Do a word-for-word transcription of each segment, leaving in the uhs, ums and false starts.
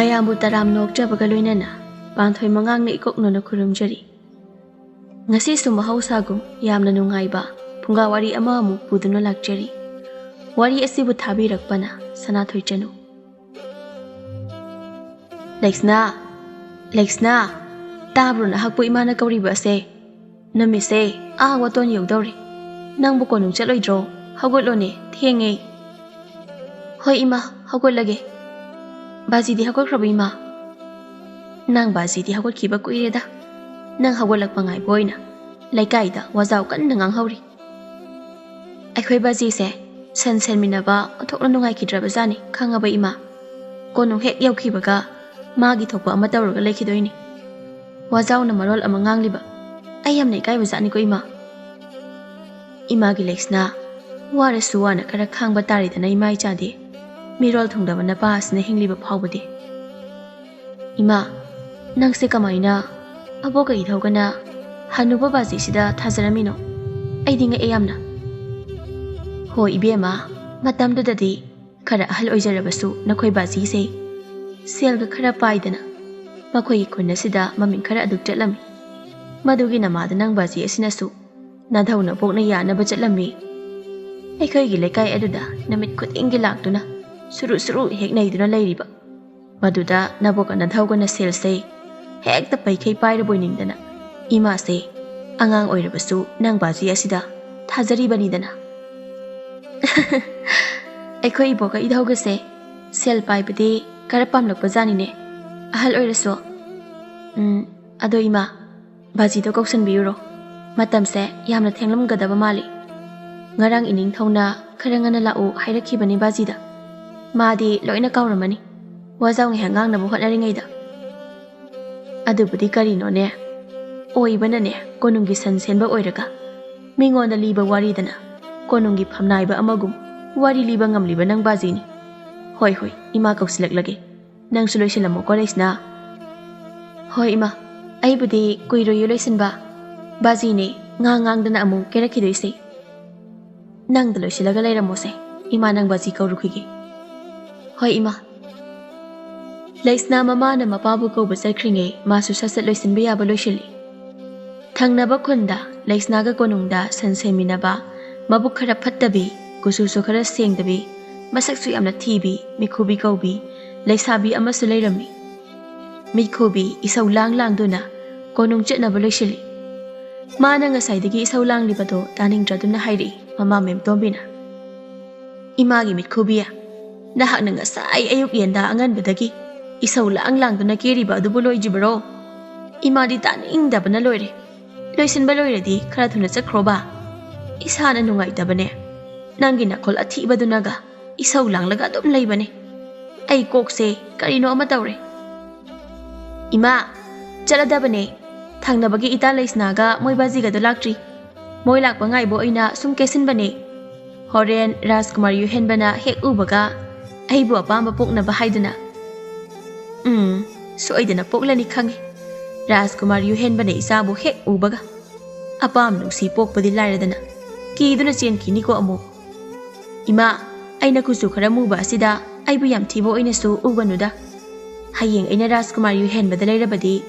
ꯃꯌꯥꯝꯕꯨ ꯇꯔꯥꯝꯅ ꯑꯣꯛꯆꯕꯒ ꯂꯣꯏꯅꯅ ꯄꯥꯟꯊꯣꯏ ꯃꯉꯥꯡꯅ ꯏꯀꯣꯛꯅꯅ ꯈꯨꯔꯨꯝꯖꯔꯤ꯫ ꯉꯁꯤꯁꯨ ꯃꯍꯧꯁꯥꯒꯨꯝ ꯌꯥꯝꯅ ꯅꯨꯡꯉꯥꯏꯕ ꯐꯨꯡꯒꯥ ꯋꯥꯔꯤ ꯑꯃ ꯑꯃꯨꯛ ꯄꯨꯗꯨꯅ ꯂꯥꯛꯆꯔꯤ꯫ ꯋꯥꯔꯤ ꯑꯁꯤꯕꯨ ꯊꯥꯕꯤꯔꯛꯄꯅ ꯁꯅꯥꯊꯣꯏ ꯆꯅꯨ꯫ ꯂꯩꯁꯅꯥ, ꯂꯩꯁꯅꯥ, ꯇꯥꯕ꯭ꯔꯣ ꯅꯍꯥꯛꯄꯨ ꯏꯃꯥꯅ ꯀꯧꯔꯤꯕ ꯑꯁꯦ? ꯅꯨꯃꯤꯠꯁꯦ ꯑꯥ ꯋꯥꯇꯣꯟ ꯌꯧꯗꯧꯔꯦ꯫ ꯅꯪꯕꯨ ꯀꯣꯅꯨꯡ ꯆꯠꯂꯣꯏꯗ꯭ꯔꯣ? ꯍꯧꯒꯠꯂꯣꯅꯦ, ꯊꯦꯡꯉꯦ꯫ ꯍꯣꯏ ꯏꯃꯥ, ꯍꯧꯒꯠꯂꯒꯦ꯫ ꯕꯥꯖꯤꯗꯤ ꯍꯧꯒꯠꯈ꯭ꯔꯕ ꯏꯃꯥ? ꯅꯪ ꯕꯥꯖꯤꯗꯤ ꯍꯧꯒꯠꯈꯤꯕ ꯀꯨꯏꯔꯦꯗ꯫ ꯅꯪ ꯍꯧꯒꯠꯂꯛꯄ ꯉꯥꯏꯕ ꯑꯣꯏꯅ ꯂꯩꯀꯥꯏꯗ ꯋꯥꯖꯥꯎ ꯀꯟꯅ ꯉꯥꯡꯍꯧꯔꯤ꯫ ꯑꯩꯈꯣꯏ ꯕꯥꯖꯤꯁꯦ ꯁꯟ ꯁꯦꯟꯃꯤꯟꯅꯕ ꯑꯣꯟꯊꯣꯛꯅ ꯅꯨꯡꯉꯥꯏꯈꯤꯗ꯭ꯔꯕꯖꯥꯠꯅꯤ, ꯈꯪꯉꯕ ꯏꯃꯥ? ꯀꯣꯅꯨꯡ ꯍꯦꯛ ꯌꯧꯈꯤꯕꯒ ꯃꯥꯒꯤ ꯊꯣꯛꯄ ꯑꯃ ꯇꯧꯔꯒ ꯂꯩꯈꯤꯗꯣꯏꯅꯤ꯫ ꯋꯥꯖꯥꯎꯅ ꯃꯔꯣꯜ ꯑꯃ ꯉꯥꯡꯂꯤꯕ꯫ ꯑꯩ ꯌꯥꯝꯅ ꯏꯀꯥꯏꯕ ꯖꯥꯠꯅꯤꯀꯣ ꯏꯃꯥ꯫ ꯏꯃꯥꯒꯤ ꯂꯩꯁꯅꯥ, ꯋꯥꯔꯁꯨ ꯋꯥꯅ ꯈꯔ ꯈꯥꯡꯕ ꯇꯥꯔꯦꯗꯅ ꯏꯃꯥ ꯏꯆꯥꯗꯤ꯫ ꯃꯤꯔꯣꯜ ꯊꯨꯡꯗꯕ ꯅꯄꯥ ꯑꯁꯤꯅ ꯍꯤꯡꯂꯤꯕ ꯐꯥꯎꯕꯗꯤ꯫ ꯏꯃꯥ, ꯅꯪꯁꯦ ꯀꯃꯥꯏꯅ ꯑꯕꯣꯛꯀ ꯏꯙꯧꯒꯅ ꯍꯅꯨꯕ ꯕꯥꯖꯤꯁꯤꯗ ꯊꯥꯖꯔꯝꯃꯤꯅꯣ? ꯑꯩꯗꯤ ꯉꯛꯑꯦ ꯌꯥꯝꯅ꯫ ꯍꯣꯏ ꯏꯕꯦꯝꯃ, ꯃꯇꯝꯗꯨꯗꯗꯤ ꯈꯔ ꯑꯍꯜ ꯑꯣꯏꯖꯔꯕꯁꯨ ꯅꯈꯣꯏ ꯕꯥꯖꯤꯁꯦ ꯁꯦꯜꯒ ꯈꯔ ꯄꯥꯏꯗꯅ ꯃꯈꯣꯏꯒꯤ ꯈꯨꯟ ꯑꯁꯤꯗ ꯃꯃꯤꯡ ꯈꯔ ꯑꯗꯨꯝ ꯆꯠꯂꯝꯃꯤ꯫ ꯃꯗꯨꯒꯤ ꯅꯃꯥꯗ ꯅꯪ ꯕꯥꯖꯤ ꯑꯁꯤꯅꯁꯨ ꯅꯙꯧ ꯅꯕꯣꯛꯅ ꯌꯥꯅꯕ ꯆꯠꯂꯝꯃꯤ꯫ ꯑꯩꯈꯣꯏꯒꯤ ꯂꯩꯀꯥꯏ ꯑꯗꯨꯗ ꯅꯨꯃꯤꯠ ꯈꯨꯗꯤꯡꯒꯤ ꯂꯥꯛꯇꯨꯅ ꯁꯨꯔꯨ ꯁꯨꯔꯨ ꯍꯦꯛ ꯅꯩꯗꯨꯅ ꯂꯩꯔꯤꯕ꯫ ꯃꯗꯨꯗ ꯅꯕꯣꯛꯀ ꯅꯙꯧꯒꯅ ꯁꯦꯜꯁꯦ ꯍꯦꯛꯇ ꯄꯩꯈꯩ ꯄꯥꯏꯔꯕꯣꯏ ꯅꯤꯡꯗꯅ ꯏꯃꯥꯁꯦ ꯑꯉꯥꯡ ꯑꯣꯏꯔꯕꯁꯨ ꯅꯪ ꯕꯥꯖꯤ ꯑꯁꯤꯗ ꯊꯥꯖꯔꯤꯕꯅꯤꯗꯅ꯫ ꯑꯩꯈꯣꯏ ꯏꯕꯣꯛꯀ ꯏꯙꯧꯒꯁꯦ ꯁꯦꯜ ꯄꯥꯏꯕꯗꯤ ꯈꯔ ꯄꯥꯝꯂꯛꯄ ꯖꯥꯠꯅꯤꯅꯦ, ꯑꯍꯜ ꯑꯣꯏꯔꯁꯨ꯫ ꯎꯝ, ꯑꯗꯣ ꯏꯃꯥ, ꯕꯥꯖꯤꯗꯣ ꯀꯧꯁꯟꯕꯤꯌꯨꯔꯣ? ꯃꯇꯝꯁꯦ ꯌꯥꯝꯅ ꯊꯦꯡꯂꯝꯒꯗꯕ ꯃꯥꯜꯂꯤ꯫ ꯉꯔꯥꯡ ꯏꯅꯤꯡꯊꯧꯅ ꯈꯔ ꯉꯟꯅ ꯂꯥꯛꯎ ꯍꯥꯏꯔꯛꯈꯤꯕꯅꯤ ꯕꯥꯖꯤꯗ꯫ ꯃꯥꯗꯤ ꯂꯣꯏꯅ ꯀꯥꯎꯔꯝꯃꯅꯤ꯫ ꯋꯥꯖꯥꯎ ꯉꯥꯏꯍꯥꯛ ꯉꯥꯡꯅꯕ ꯍꯣꯠꯅꯔꯤꯉꯩꯗ꯫ ꯑꯗꯨꯕꯨꯗꯤ ꯀꯔꯤꯅꯣꯅꯦ? ꯑꯣꯏꯕꯅꯅꯦ, ꯀꯣꯅꯨꯡꯒꯤ ꯁꯟ ꯁꯦꯟꯕ ꯑꯣꯏꯔꯒ ꯃꯤꯉꯣꯟꯗ ꯂꯤꯕ ꯋꯥꯔꯤꯗꯅ ꯀꯣꯅꯨꯡꯒꯤ ꯐꯝꯅꯥꯏꯕ ꯑꯃꯒꯨꯝ ꯋꯥꯔꯤ ꯂꯤꯕ ꯉꯝꯂꯤꯕ ꯅꯪ ꯕꯥꯖꯤꯅꯤ꯫ ꯍꯣꯏ, ꯍꯣꯏ, ꯏꯃꯥ ꯀꯧꯁꯤꯜꯂꯛꯂꯒꯦ꯫ ꯅꯪꯁꯨ ꯂꯣꯏꯁꯤꯜꯂꯝꯃꯣꯀꯣ, ꯂꯩꯁꯅꯥ꯫ ꯍꯣꯏ, ꯏꯃꯥ꯫ ꯑꯩꯕꯨꯗꯤ ꯀꯨꯏꯔꯣꯏꯌꯦ ꯂꯣꯏꯁꯤꯟꯕ꯫ ꯕꯥꯖꯤꯅꯦ, ꯉꯥꯡ ꯉꯥꯡꯗꯅ ꯑꯃꯨꯛ ꯀꯦꯔꯛꯈꯤꯗꯣꯏꯁꯦ꯫ ꯅꯪꯗ ꯂꯣꯏꯁꯤꯜꯂꯒ ꯂꯩꯔꯝꯃꯣꯁꯦ꯫ ꯏꯃꯥ ꯅꯪ ꯕꯥꯖꯤ ꯀꯧꯔꯨꯈꯤꯒꯦ꯫ ꯍꯣꯏ, ꯏꯃꯥ꯫ ꯂꯩꯁꯅꯥ ꯃꯃꯥꯅ ꯃꯄꯥꯕꯨ ꯀꯧꯕ ꯆꯠꯈ꯭ꯔꯤꯉꯩ ꯃꯥꯁꯨ ꯁꯠ ꯁꯠ ꯂꯣꯏꯁꯤꯟꯕ ꯌꯥꯕ ꯂꯣꯏꯁꯤꯜꯂꯤ꯫ ꯊꯪꯅꯕ ꯈꯨꯟꯗ ꯂꯩꯁꯅꯥꯒ ꯀꯣꯅꯨꯡꯗ ꯁꯟ ꯁꯦꯝꯃꯤꯟꯅꯕ, ꯃꯕꯨꯛ ꯈꯔ ꯐꯠꯇꯕꯤ, ꯀꯨꯆꯨꯁꯨ ꯈꯔ ꯁꯦꯡꯗꯕꯤ, ꯃꯁꯛꯁꯨ ꯌꯥꯝꯅ ꯊꯤꯕꯤ ꯃꯤꯈꯨꯕꯤ ꯀꯧꯕꯤ ꯂꯩꯁꯥꯕꯤ ꯑꯃꯁꯨ ꯂꯩꯔꯝꯃꯤ꯫ ꯃꯤꯈꯨꯕꯤ ꯏꯁꯧ ꯂꯥꯡ ꯂꯥꯡꯗꯨꯅ ꯀꯣꯅꯨꯡ ꯆꯠꯅꯕ ꯂꯣꯏꯁꯤꯜꯂꯤ꯫ ꯃꯥꯅ ꯉꯁꯥꯏꯗꯒꯤ ꯏꯁꯧ ꯂꯥꯡꯂꯤꯕꯗꯣ ꯇꯥꯅꯤꯡꯗ꯭ꯔꯗꯨꯅ ꯍꯥꯏꯔꯛꯏ ꯃꯃꯥ ꯃꯦꯝꯇꯣꯝꯕꯤꯅ, "ꯏꯃꯥꯒꯤ ꯃꯤꯠꯈꯨꯕꯤ, ꯅꯍꯥꯛꯅ ꯉꯁꯥꯏ ꯑꯌꯨꯛ ꯌꯦꯟꯗꯥ ꯑꯉꯟꯕꯗꯒꯤ ꯏꯁꯧ ꯂꯥꯡ ꯂꯥꯡꯗꯨꯅ ꯀꯦꯔꯤꯕ ꯑꯗꯨꯕꯨ ꯂꯣꯏꯗ꯭ꯔꯤꯕꯔꯣ? ꯏꯃꯥꯗꯤ ꯇꯥꯅꯤꯡꯗꯕꯅ ꯂꯣꯏꯔꯦ꯫ ꯂꯣꯏꯁꯤꯟꯕ ꯂꯣꯏꯔꯗꯤ ꯈꯔ ꯊꯨꯅ ꯆꯠꯈ꯭ꯔꯣꯕ꯫ ꯏꯁꯥꯅ ꯅꯨꯡꯉꯥꯏꯇꯕꯅꯦ꯫ ꯅꯪꯒꯤ ꯅꯈꯣꯜ ꯑꯊꯤꯕꯗꯨꯅꯒ ꯏꯁꯧ ꯂꯥꯡꯂꯒ ꯑꯗꯨꯝ ꯂꯩꯕꯅꯦ꯫ ꯑꯩ ꯀꯣꯛꯁꯦ ꯀꯔꯤꯅꯣ ꯑꯃ ꯇꯧꯔꯦ꯫" "ꯏꯃꯥ, ꯆꯠꯂꯗꯕꯅꯦ꯫ ꯊꯪꯅꯕꯒꯤ ꯏꯇꯥ ꯂꯩꯁꯅꯥꯒ ꯃꯣꯏ ꯕꯥꯖꯤꯒꯗꯣ ꯂꯥꯛꯇ꯭ꯔꯤ꯫ ꯃꯣꯏ ꯂꯥꯛꯄ ꯉꯥꯏꯕ ꯑꯣꯏꯅ ꯁꯨꯝ ꯀꯦꯁꯤꯟꯕꯅꯦ꯫ ꯍꯣꯔꯦꯟ ꯔꯥꯖꯀꯨꯃꯥꯔ ꯌꯨꯍꯦꯟꯕꯅ ꯍꯦꯛ ꯎꯕꯒ ꯑꯩꯕꯨ ꯑꯄꯥꯝꯕ ꯄꯣꯛꯅꯕ ꯍꯥꯏꯗꯨꯅ꯫" "ꯎꯝ, ꯁꯣꯏꯗꯅ ꯄꯣꯛꯂꯅꯤ ꯈꯪꯉꯦ꯫ ꯔꯥꯖꯀꯨꯃꯥꯔ ꯌꯨꯍꯦꯟꯕꯅ ꯏꯆꯥꯕꯨ ꯍꯦꯛ ꯎꯕꯒ꯫ ꯑꯄꯥꯝ ꯅꯨꯡꯁꯤ ꯄꯣꯛꯄꯗꯤ ꯂꯥꯏꯔꯗꯅ, ꯀꯤꯗꯨꯅ ꯆꯦꯟꯈꯤꯅꯤꯀꯣ ꯑꯃꯨꯛ꯫ ꯏꯃꯥ, ꯑꯩꯅ ꯀꯨꯆꯨ ꯈꯔ ꯃꯨꯕ ꯑꯁꯤꯗ ꯑꯩꯕꯨ ꯌꯥꯝ ꯊꯤꯕ ꯑꯣꯏꯅꯁꯨ ꯎꯒꯅꯨꯗ꯫ ꯍꯌꯦꯡ ꯑꯩꯅ ꯔꯥꯖꯀꯨꯃꯥꯔ ꯌꯨꯍꯦꯟꯕꯗ ꯂꯩꯔꯕꯗꯤ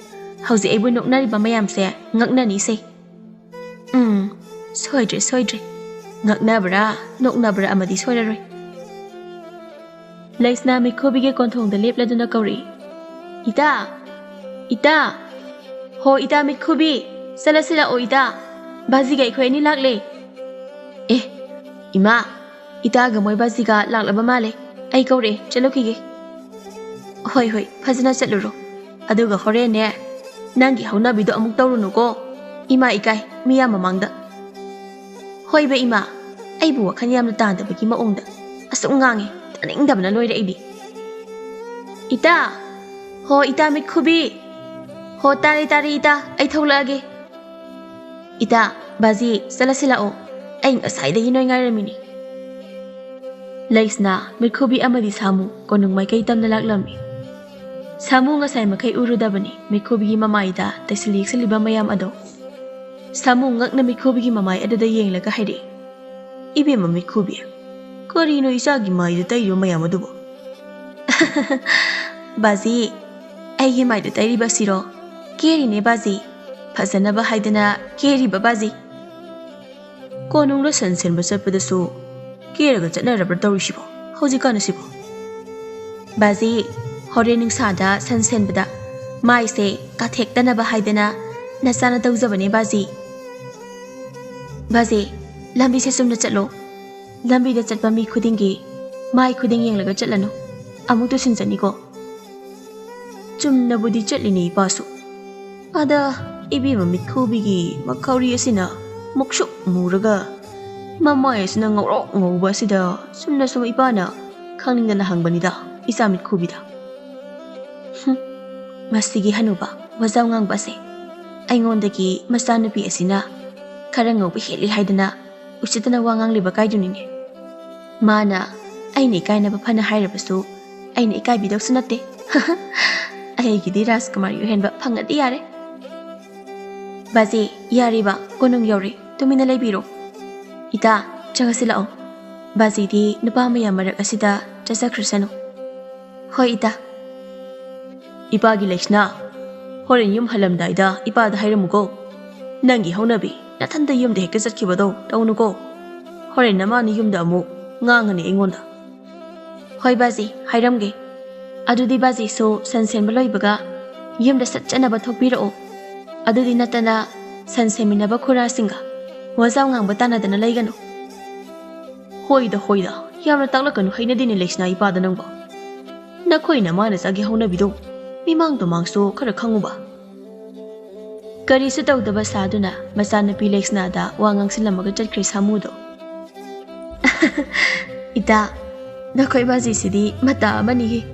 ꯍꯧꯖꯤꯛ ꯑꯩꯕꯨ ꯅꯣꯛꯅꯔꯤꯕ ꯃꯌꯥꯝꯁꯦ ꯉꯛꯅꯅꯤꯁꯦ꯫ ꯎꯝ, ꯁꯣꯏꯗ꯭ꯔꯦ, ꯁꯣꯏꯗ꯭ꯔꯦ꯫ ꯉꯛꯅꯕ꯭ꯔꯥ, ꯅꯣꯛꯅꯕ꯭ꯔꯥ ꯑꯃꯗꯤ ꯁꯣꯏꯔꯔꯣꯏ꯫" ꯂꯩꯁꯅꯥ ꯃꯤꯈꯨꯕꯤꯒꯤ ꯀꯣꯟꯊꯣꯡꯗ ꯂꯦꯞꯂꯗꯨꯅ ꯀꯧꯔꯛꯏ, "ꯏꯇꯥ! ꯏꯇꯥ! ꯍꯣ ꯏꯇꯥ ꯃꯤꯈꯨꯕꯤ, ꯆꯠꯂꯁꯤ ꯂꯥꯛꯑꯣ ꯏꯇꯥ꯫ ꯕꯥꯖꯤꯒ ꯑꯩꯈꯣꯏ ꯑꯅꯤ ꯂꯥꯛꯂꯦ꯫" "ꯑꯦ, ꯏꯃꯥ, ꯏꯇꯥꯒ ꯃꯣꯏ ꯕꯥꯖꯤꯒ ꯂꯥꯛꯂꯕ ꯃꯥꯜꯂꯦ꯫ ꯑꯩ ꯀꯧꯔꯛꯑꯦ, ꯆꯠꯂꯨꯈꯤꯒꯦ꯫" "ꯍꯣꯏ, ꯍꯣꯏ, ꯐꯖꯅ ꯆꯠꯂꯨꯔꯣ꯫ ꯑꯗꯨꯒ ꯍꯣꯔꯦꯟꯅꯦ, ꯅꯪꯒꯤ ꯍꯧꯅꯕꯤꯗꯣ ꯑꯃꯨꯛ ꯇꯧꯔꯨꯅꯨꯀꯣ꯫ ꯏꯃꯥ ꯏꯀꯥꯏ, ꯃꯤꯌꯥꯝ ꯃꯃꯥꯡꯗ꯫" "ꯍꯣꯏꯕ ꯏꯃꯥ, ꯑꯩꯕꯨ ꯋꯥꯈꯜ ꯌꯥꯝꯅ ꯇꯥꯗꯕꯒꯤ ꯃꯑꯣꯡꯗ ꯑꯁꯨꯛ ꯉꯥꯡꯉꯦ, ꯇꯥꯅꯤꯡꯗꯕꯅ ꯂꯣꯏꯔꯦ ꯑꯩꯗꯤ꯫" "ꯏꯇꯥ! ꯍꯣ ꯏꯇꯥ ꯃꯤꯠꯈꯨꯕꯤ! ꯍꯣ ꯇꯥꯔꯦ ꯇꯥꯔꯦ ꯏꯇꯥ, ꯑꯩ ꯊꯣꯛꯂꯛꯑꯒꯦ꯫" "ꯏꯇꯥ, ꯕꯥꯖꯤ, ꯆꯠꯂꯁꯤ ꯂꯥꯛꯑꯣ꯫ ꯑꯩ ꯉꯁꯥꯏꯗꯒꯤ ꯅꯣꯏ ꯉꯥꯏꯔꯝꯃꯤꯅꯤ꯫" ꯂꯩꯁꯅꯥ, ꯃꯤꯠꯈꯨꯕꯤ ꯑꯃꯗꯤ ꯁꯥꯃꯨ ꯀꯣꯅꯨꯡ ꯃꯥꯏꯀꯩ ꯇꯝꯅ ꯂꯥꯛꯂꯝꯃꯤ꯫ ꯁꯥꯃꯨ ꯉꯁꯥꯏ ꯃꯈꯩ ꯎꯔꯨꯗꯕꯅꯤ ꯃꯤꯠꯈꯨꯕꯤꯒꯤ ꯃꯃꯥꯏꯗ ꯇꯩꯁꯤꯜ ꯌꯦꯛꯁꯤꯜꯂꯤꯕ ꯃꯌꯥꯝ ꯑꯗꯣ꯫ ꯁꯥꯃꯨ ꯉꯛꯅ ꯃꯤꯠꯈꯨꯕꯤꯒꯤ ꯃꯃꯥꯏ ꯑꯗꯨꯗ ꯌꯦꯡꯂꯒ ꯍꯥꯏꯔꯛꯏ, "ꯏꯕꯦꯝꯃ ꯃꯤꯠꯈꯨꯕꯤ, ꯀꯔꯤꯅꯣ ꯏꯆꯥꯒꯤ ꯃꯥꯏꯗ ꯇꯩꯔꯤꯕ ꯃꯌꯥꯝ ꯑꯗꯨꯕꯨ?" ꯕꯥꯖꯤ, ꯑꯩꯒꯤ ꯃꯥꯏꯗ ꯇꯩꯔꯤꯕꯁꯤꯔꯣ? ꯀꯦꯔꯤꯅꯦ ꯕꯥꯖꯤ, ꯐꯖꯅꯕ ꯍꯥꯏꯗꯅ ꯀꯦꯔꯤꯕ ꯕꯥꯖꯤ꯫ ꯀꯣꯅꯨꯡꯗ ꯁꯟ ꯁꯦꯟꯕ ꯆꯠꯄꯗꯁꯨ ꯀꯦꯔꯒ ꯆꯠꯅꯔꯕ꯭ꯔꯥ ꯇꯧꯔꯤꯁꯤꯕꯣ ꯍꯧꯖꯤꯛꯀꯥꯟ ꯑꯁꯤꯕꯣ? ꯕꯥꯖꯤ, ꯍꯣꯔꯦꯟ ꯅꯨꯡꯁꯥꯗ ꯁꯟ ꯁꯦꯟꯕꯗ ꯃꯥꯏꯁꯦ ꯀꯥꯊꯦꯛꯇꯅꯕ ꯍꯥꯏꯗꯅ ꯅꯆꯥꯅ ꯇꯧꯖꯕꯅꯦ ꯕꯥꯖꯤ꯫ ꯕꯥꯖꯤ, ꯂꯝꯕꯤꯁꯦ ꯆꯨꯝꯅ ꯆꯠꯂꯣ꯫ ꯂꯝꯕꯤꯗ ꯆꯠꯄ ꯃꯤ ꯈꯨꯗꯤꯡꯒꯤ ꯃꯥꯏ ꯈꯨꯗꯤꯡ ꯌꯦꯡꯂꯒ ꯆꯠꯂꯅꯨ꯫ ꯑꯃꯨꯛ ꯇꯨꯁꯤꯟꯖꯅꯤꯀꯣ꯫ ꯆꯨꯝꯅꯕꯨꯗꯤ ꯆꯠꯂꯤꯅꯦ ꯏꯄꯥꯁꯨ꯫ ꯑꯗ ꯏꯕꯦꯝꯃ ꯃꯤꯠꯈꯨꯕꯤꯒꯤ ꯃꯈꯧꯔꯤ ꯑꯁꯤꯅ ꯃꯨꯛꯁꯨꯛ ꯃꯨꯔꯒ ꯃꯃꯥꯏ ꯑꯁꯤꯅ ꯉꯧꯔꯣꯛ ꯉꯧꯕ ꯑꯁꯤꯗ ꯆꯨꯝꯅ ꯁꯨꯝ ꯏꯄꯥꯅ ꯈꯪꯅꯤꯡꯗꯅ ꯍꯪꯕꯅꯤꯗ, ꯏꯆꯥ ꯃꯤꯠꯈꯨꯕꯤꯗ꯫ ꯍꯨꯝ, ꯃꯁꯤꯒꯤ ꯍꯅꯨꯕ ꯋꯥꯖꯥꯎ ꯉꯥꯡꯕ ꯑꯁꯦ ꯑꯩꯉꯣꯟꯗꯒꯤ ꯃꯆꯥꯅꯨꯄꯤ ꯑꯁꯤꯅ ꯈꯔ ꯉꯧꯕ ꯍꯦꯜꯂꯤ ꯍꯥꯏꯗꯅ ꯎꯁꯤꯠꯇꯅ ꯋꯥ ꯉꯥꯡꯂꯤꯕ ꯀꯥꯏꯗꯨꯅꯤꯅꯦ꯫ ꯃꯥꯅ ꯑꯩꯅ ꯏꯀꯥꯏꯅꯕ ꯐꯅ ꯍꯥꯏꯔꯕꯁꯨ ꯑꯩꯅ ꯏꯀꯥꯏꯕꯤꯗꯧꯁꯨ ꯅꯠꯇꯦ꯫ ꯑꯩꯒꯤꯗꯤ ꯔꯥꯖꯀꯨꯃꯥꯔꯒꯤ ꯑꯣꯏꯍꯟꯕ ꯐꯪꯉꯗꯤ ꯌꯥꯔꯦ꯫ ꯕꯥꯖꯤ, ꯌꯥꯔꯤꯕ, ꯀꯣꯅꯨꯡ ꯌꯧꯔꯦ, ꯇꯨꯃꯤꯟꯅ ꯂꯩꯕꯤꯔꯣ꯫ ꯏꯇꯥ, ꯆꯪꯉꯁꯤ ꯂꯥꯛꯑꯣ꯫ ꯕꯥꯖꯤꯗꯤ ꯅꯨꯄꯥ ꯃꯌꯥꯝ ꯃꯔꯛ ꯑꯁꯤꯗ ꯆꯠꯆꯈ꯭ꯔꯁꯅꯨ꯫ ꯍꯣꯏ ꯏꯇꯥ꯫ ꯏꯄꯥꯒꯤ ꯂꯩꯁꯅꯥ, ꯍꯣꯔꯦꯟ ꯌꯨꯝ ꯍꯜꯂꯝꯗꯥꯏꯗ ꯏꯄꯥꯗ ꯍꯥꯏꯔꯝꯃꯨꯀꯣ꯫ ꯅꯪꯒꯤ ꯍꯧꯅꯕꯤ ꯅꯊꯟꯇ ꯌꯨꯝꯗ ꯍꯦꯛꯇ ꯆꯠꯈꯤꯕꯗꯣ ꯇꯧꯅꯨꯀꯣ꯫ ꯍꯣꯔꯦꯟ ꯅꯃꯥꯅ ꯌꯨꯝꯗ ꯑꯃꯨꯛ ꯉꯥꯡꯉꯅꯤ ꯑꯩꯉꯣꯟꯗ꯫ ꯍꯣꯏ ꯕꯥꯖꯤ, ꯍꯥꯏꯔꯝꯒꯦ꯫ ꯑꯗꯨꯗꯤ ꯕꯥꯖꯤꯁꯨ ꯁꯟ ꯁꯦꯟꯕ ꯂꯣꯏꯕꯒ ꯌꯨꯝꯗ ꯁꯠ ꯆꯠꯅꯕ ꯊꯣꯛꯄꯤꯔꯛꯑꯣ꯫ ꯑꯗꯨꯗꯤ ꯅꯠꯇꯅ ꯁꯟ ꯁꯦꯟꯃꯤꯟꯅꯕ ꯈꯨꯔꯥꯁꯤꯡꯒ ꯋꯥꯖꯥꯎ ꯉꯥꯡꯕ ꯇꯥꯟꯅꯗꯅ ꯂꯩꯒꯅꯨ꯫ ꯍꯣꯏꯗ, ꯍꯣꯏꯗ, ꯌꯥꯝꯅ ꯇꯥꯛꯂꯛꯀꯅꯨ, ꯍꯩꯅꯗꯦꯅꯦ ꯂꯩꯁꯅꯥ ꯏꯄꯥꯗ ꯅꯪꯕꯣ꯫ ꯅꯈꯣꯏ ꯅꯃꯥ ꯅꯆꯥꯒꯤ ꯍꯧꯅꯕꯤꯗꯣ ꯃꯤꯃꯥꯡ ꯇꯨꯃꯥꯡꯁꯨ ꯈꯔ ꯈꯪꯉꯨꯕ꯫ ꯀꯔꯤꯁꯨ ꯇꯧꯗꯕ ꯁꯥꯗꯨꯅ ꯃꯆꯥꯅꯨꯄꯤ ꯂꯩꯁꯅꯥꯗ ꯋꯥ ꯉꯥꯡꯁꯤꯜꯂꯝꯃꯒ ꯆꯠꯈ꯭ꯔꯦ ꯁꯥꯃꯨꯗꯣ꯫ ꯏꯇꯥ, ꯅꯈꯣꯏ ꯕꯥꯖꯤꯁꯤꯗꯤ ꯃꯇꯥ ꯑꯃꯅꯤꯍꯦ꯫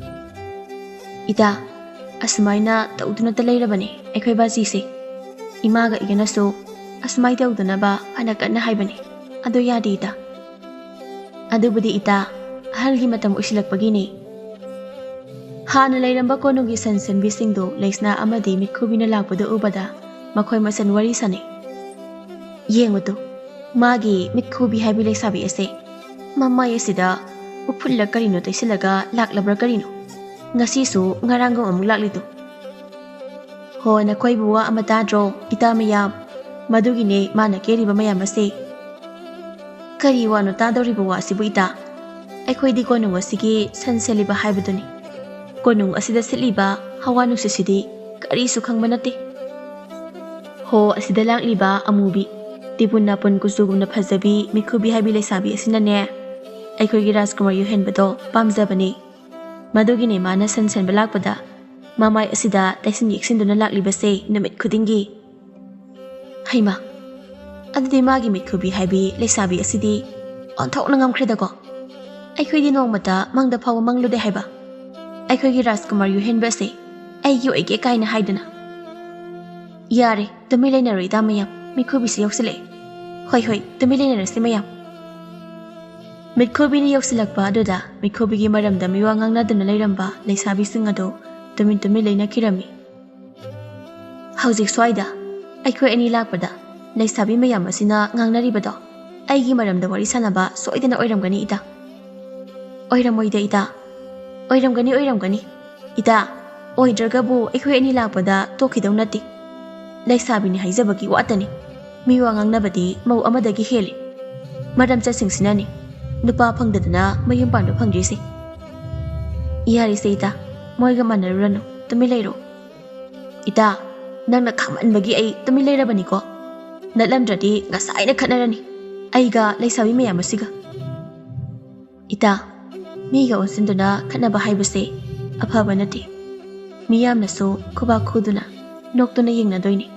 ꯏꯇꯥ, ꯑꯁꯨꯃꯥꯏꯅ ꯇꯧꯗꯨꯅꯇ ꯂꯩꯔꯕꯅꯦ ꯑꯩꯈꯣꯏ ꯕꯥꯖꯤꯁꯦ꯫ ꯏꯃꯥꯒ ꯏꯒꯅꯁꯨ ꯑꯁꯨꯃꯥꯏ ꯇꯧꯗꯅꯕ ꯐꯅ ꯀꯟꯅ ꯍꯥꯏꯕꯅꯦ, ꯑꯗꯣ ꯌꯥꯗꯦ ꯏꯇꯥ꯫ ꯑꯗꯨꯕꯨꯗꯤ ꯏꯇꯥ, ꯑꯍꯜꯒꯤ ꯃꯇꯝ ꯑꯣꯏꯁꯤꯜꯂꯛꯄꯒꯤꯅꯦ꯫ ꯍꯥꯟꯅ ꯂꯩꯔꯝꯕ ꯀꯣꯅꯨꯡꯒꯤ ꯁꯟ ꯁꯦꯟꯕꯤꯁꯤꯡꯗꯨ ꯂꯩꯁꯅꯥ ꯑꯃꯗꯤ ꯃꯤꯠꯈꯨꯕꯤꯅ ꯂꯥꯛꯄꯗꯨ ꯎꯕꯗ ꯃꯈꯣꯏ ꯃꯁꯦꯟ ꯋꯥꯔꯤ ꯁꯥꯅꯩ꯫ ꯌꯦꯡꯉꯨ ꯇꯨ, ꯃꯥꯒꯤ ꯃꯤꯠꯈꯨꯕꯤ ꯍꯥꯏꯕꯤ ꯂꯩꯁꯥꯕꯤ ꯑꯁꯦ ꯃꯃꯥꯏ ꯑꯁꯤꯗ ꯎꯐꯨꯜꯂ ꯀꯔꯤꯅꯣ ꯇꯩꯁꯤꯜꯂꯒ ꯂꯥꯛꯂꯕ꯭ꯔꯥ ꯀꯔꯤꯅꯣ? ꯉꯁꯤꯁꯨ ꯉꯔꯥꯡꯒꯨꯝ ꯑꯃꯨꯛ ꯂꯥꯛꯂꯤꯗꯨ? ꯍꯣ, ꯅꯈꯣꯏꯕꯨ ꯋꯥ ꯑꯃ ꯇꯥꯗ꯭ꯔꯣ, ꯏꯇꯥ ꯃꯌꯥꯝ? ꯃꯗꯨꯒꯤꯅꯦ ꯃꯥꯅ ꯀꯦꯔꯤꯕ ꯃꯌꯥꯝ ꯑꯁꯦ꯫ ꯀꯔꯤ ꯋꯥꯅꯣ ꯇꯥꯗꯧꯔꯤꯕ ꯋꯥꯁꯤꯕꯨ, ꯏꯇꯥ? ꯑꯩꯈꯣꯏꯗꯤ ꯀꯣꯅꯨꯡ ꯑꯁꯤꯒꯤ ꯁꯟ ꯁꯦꯠꯂꯤꯕ ꯍꯥꯏꯕꯗꯨꯅꯤ꯫ ꯀꯣꯅꯨꯡ ꯑꯁꯤꯗ ꯁꯤꯠꯂꯤꯕ ꯍꯋꯥ ꯅꯨꯡꯁꯤꯠꯁꯤꯗꯤ ꯀꯔꯤꯁꯨ ꯈꯪꯕ ꯅꯠꯇꯦ꯫ ꯍꯣ, ꯑꯁꯤꯗ ꯂꯥꯛꯂꯤꯕ ꯑꯃꯨꯕꯤ, ꯇꯤꯄꯨꯟ ꯅꯥꯄꯨꯟ ꯀꯨꯆꯨꯒꯨꯝꯅ ꯐꯖꯕꯤ ꯃꯤꯈꯨꯕꯤ ꯍꯥꯏꯕꯤ ꯂꯩꯁꯥꯕꯤ ꯑꯁꯤꯅꯅꯦ, ꯑꯩꯈꯣꯏꯒꯤ ꯔꯥꯖꯀꯨꯃꯥꯔ ꯌꯨꯍꯦꯟꯕꯗꯣ ꯄꯥꯝꯖꯕꯅꯤ꯫ ꯃꯗꯨꯒꯤꯅꯦ ꯃꯥꯅ ꯁꯟ ꯁꯦꯟꯕ ꯂꯥꯛꯄꯗ ꯃꯃꯥꯏ ꯑꯁꯤꯗ ꯇꯩꯁꯤꯟ ꯌꯦꯛꯁꯤꯟꯗꯨꯅ ꯂꯥꯛꯂꯤꯕꯁꯦ ꯅꯨꯃꯤꯠ ꯈꯨꯗꯤꯡꯒꯤ꯫ ꯍꯩꯃꯥ, ꯑꯗꯨꯗꯤ ꯃꯥꯒꯤ ꯃꯤꯠꯈꯨꯕꯤ ꯍꯥꯏꯕꯤ ꯂꯩꯁꯥꯕꯤ ꯑꯁꯤꯗꯤ ꯑꯣꯟꯊꯣꯛꯅ ꯉꯝꯈ꯭ꯔꯦꯗꯀꯣ꯫ ꯑꯩꯈꯣꯏꯗꯤ ꯅꯣꯡꯃꯇ ꯃꯪꯗ ꯐꯥꯎꯕ ꯃꯪꯂꯨꯗꯦ ꯍꯥꯏꯕ, ꯑꯩꯈꯣꯏꯒꯤ ꯔꯥꯖꯀꯨꯃꯥꯔ ꯌꯨꯍꯦꯟꯕ ꯑꯁꯦ ꯑꯩꯒꯤ ꯑꯣꯏꯒꯦ ꯀꯥꯏꯅ ꯍꯥꯏꯗꯅ꯫ ꯌꯥꯔꯦ, ꯇꯨꯃꯤꯟ ꯂꯩꯅꯔꯣ ꯏꯇꯥ ꯃꯌꯥꯝ, ꯃꯤꯈꯨꯕꯤꯁꯤ ꯌꯧꯁꯤꯜꯂꯛꯑꯦ꯫ ꯍꯣꯏ ꯍꯣꯏ, ꯇꯨꯃꯤꯟ ꯂꯩꯅꯔꯁꯤ ꯃꯌꯥꯝ꯫ ꯃꯤꯠꯈꯨꯕꯤꯅ ꯌꯧꯁꯤꯜꯂꯛꯄ ꯑꯗꯨꯗ ꯃꯤꯈꯨꯕꯤꯒꯤ ꯃꯔꯝꯗ ꯃꯤꯋꯥ ꯉꯥꯡꯅꯗꯨꯅ ꯂꯩꯔꯝꯕ ꯂꯩꯁꯥꯕꯤꯁꯤꯡ ꯑꯗꯨ ꯇꯨꯃꯤꯟ ꯇꯨꯃꯤꯟ ꯂꯩꯅꯈꯤꯔꯝꯃꯤ꯫ ꯍꯧꯖꯤꯛ ꯁ꯭ꯋꯥꯏꯗ ꯑꯩꯈꯣꯏ ꯑꯅꯤ ꯂꯥꯛꯄꯗ ꯂꯩꯁꯥꯕꯤ ꯃꯌꯥꯝ ꯑꯁꯤꯅ ꯉꯥꯡꯅꯔꯤꯕꯗꯣ ꯑꯩꯒꯤ ꯃꯔꯝꯗ ꯋꯥꯔꯤ ꯁꯥꯟꯅꯕ ꯁꯣꯏꯗꯅ ꯑꯣꯏꯔꯝꯒꯅꯤ ꯏꯇꯥ꯫ ꯑꯣꯏꯔꯝꯃꯣꯏꯗ ꯏꯇꯥ꯫ ꯑꯣꯏꯔꯝꯒꯅꯤ, ꯑꯣꯏꯔꯝꯒꯅꯤ꯫ ꯏꯇꯥ, ꯑꯣꯏꯗ꯭ꯔꯒꯕꯨ ꯑꯩꯈꯣꯏ ꯑꯅꯤ ꯂꯥꯛꯄꯗ ꯇꯣꯛꯈꯤꯗꯧ ꯅꯠꯇꯦ꯫ ꯂꯩꯁꯥꯕꯤꯅꯤ ꯍꯥꯏꯖꯕꯒꯤ ꯋꯥꯇꯅꯤ꯫ ꯃꯤ ꯋꯥ ꯉꯥꯡꯅꯕꯗꯤ ꯃꯧ ꯑꯃꯗꯒꯤ ꯍꯦꯜꯂꯤ꯫ ꯃꯔꯝ ꯆꯠꯁꯤꯡꯁꯤꯅꯅꯤ ꯅꯨꯄꯥ ꯐꯪꯗꯗꯅ ꯃꯌꯨꯝ ꯄꯥꯟꯕ ꯐꯪꯗ꯭ꯔꯤꯁꯦ꯫ ꯌꯥꯔꯤꯁꯦ ꯏꯇꯥ, ꯃꯣꯏꯒ ꯃꯥꯟꯅꯔꯨꯔꯅꯨ, ꯇꯨꯃꯤꯟ ꯂꯩꯔꯣ꯫ ꯏꯇꯥ, ꯅꯪꯅ ꯈꯥꯃꯟꯕꯒꯤ ꯑꯩ ꯇꯨꯃꯤꯟ ꯂꯩꯔꯕꯅꯤꯀꯣ꯫ ꯅꯠꯂꯝꯗ꯭ꯔꯗꯤ ꯉꯁꯥꯏꯅ ꯈꯠꯅꯔꯅꯤ ꯑꯩꯒ ꯂꯩꯁꯥꯕꯤ ꯃꯌꯥꯝ ꯑꯁꯤꯒ꯫ ꯏꯇꯥ, ꯃꯤꯒ ꯑꯣꯟꯁꯤꯟꯗꯨꯅ ꯈꯠꯅꯕ ꯍꯥꯏꯕꯁꯦ ꯑꯐꯕ ꯅꯠꯇꯦ꯫ ꯃꯤꯌꯥꯝꯅꯁꯨ ꯈꯨꯕꯥꯛ ꯈꯨꯗꯨꯅ ꯅꯣꯛꯇꯨꯅ ꯌꯦꯡꯅꯗꯣꯏꯅꯤ꯫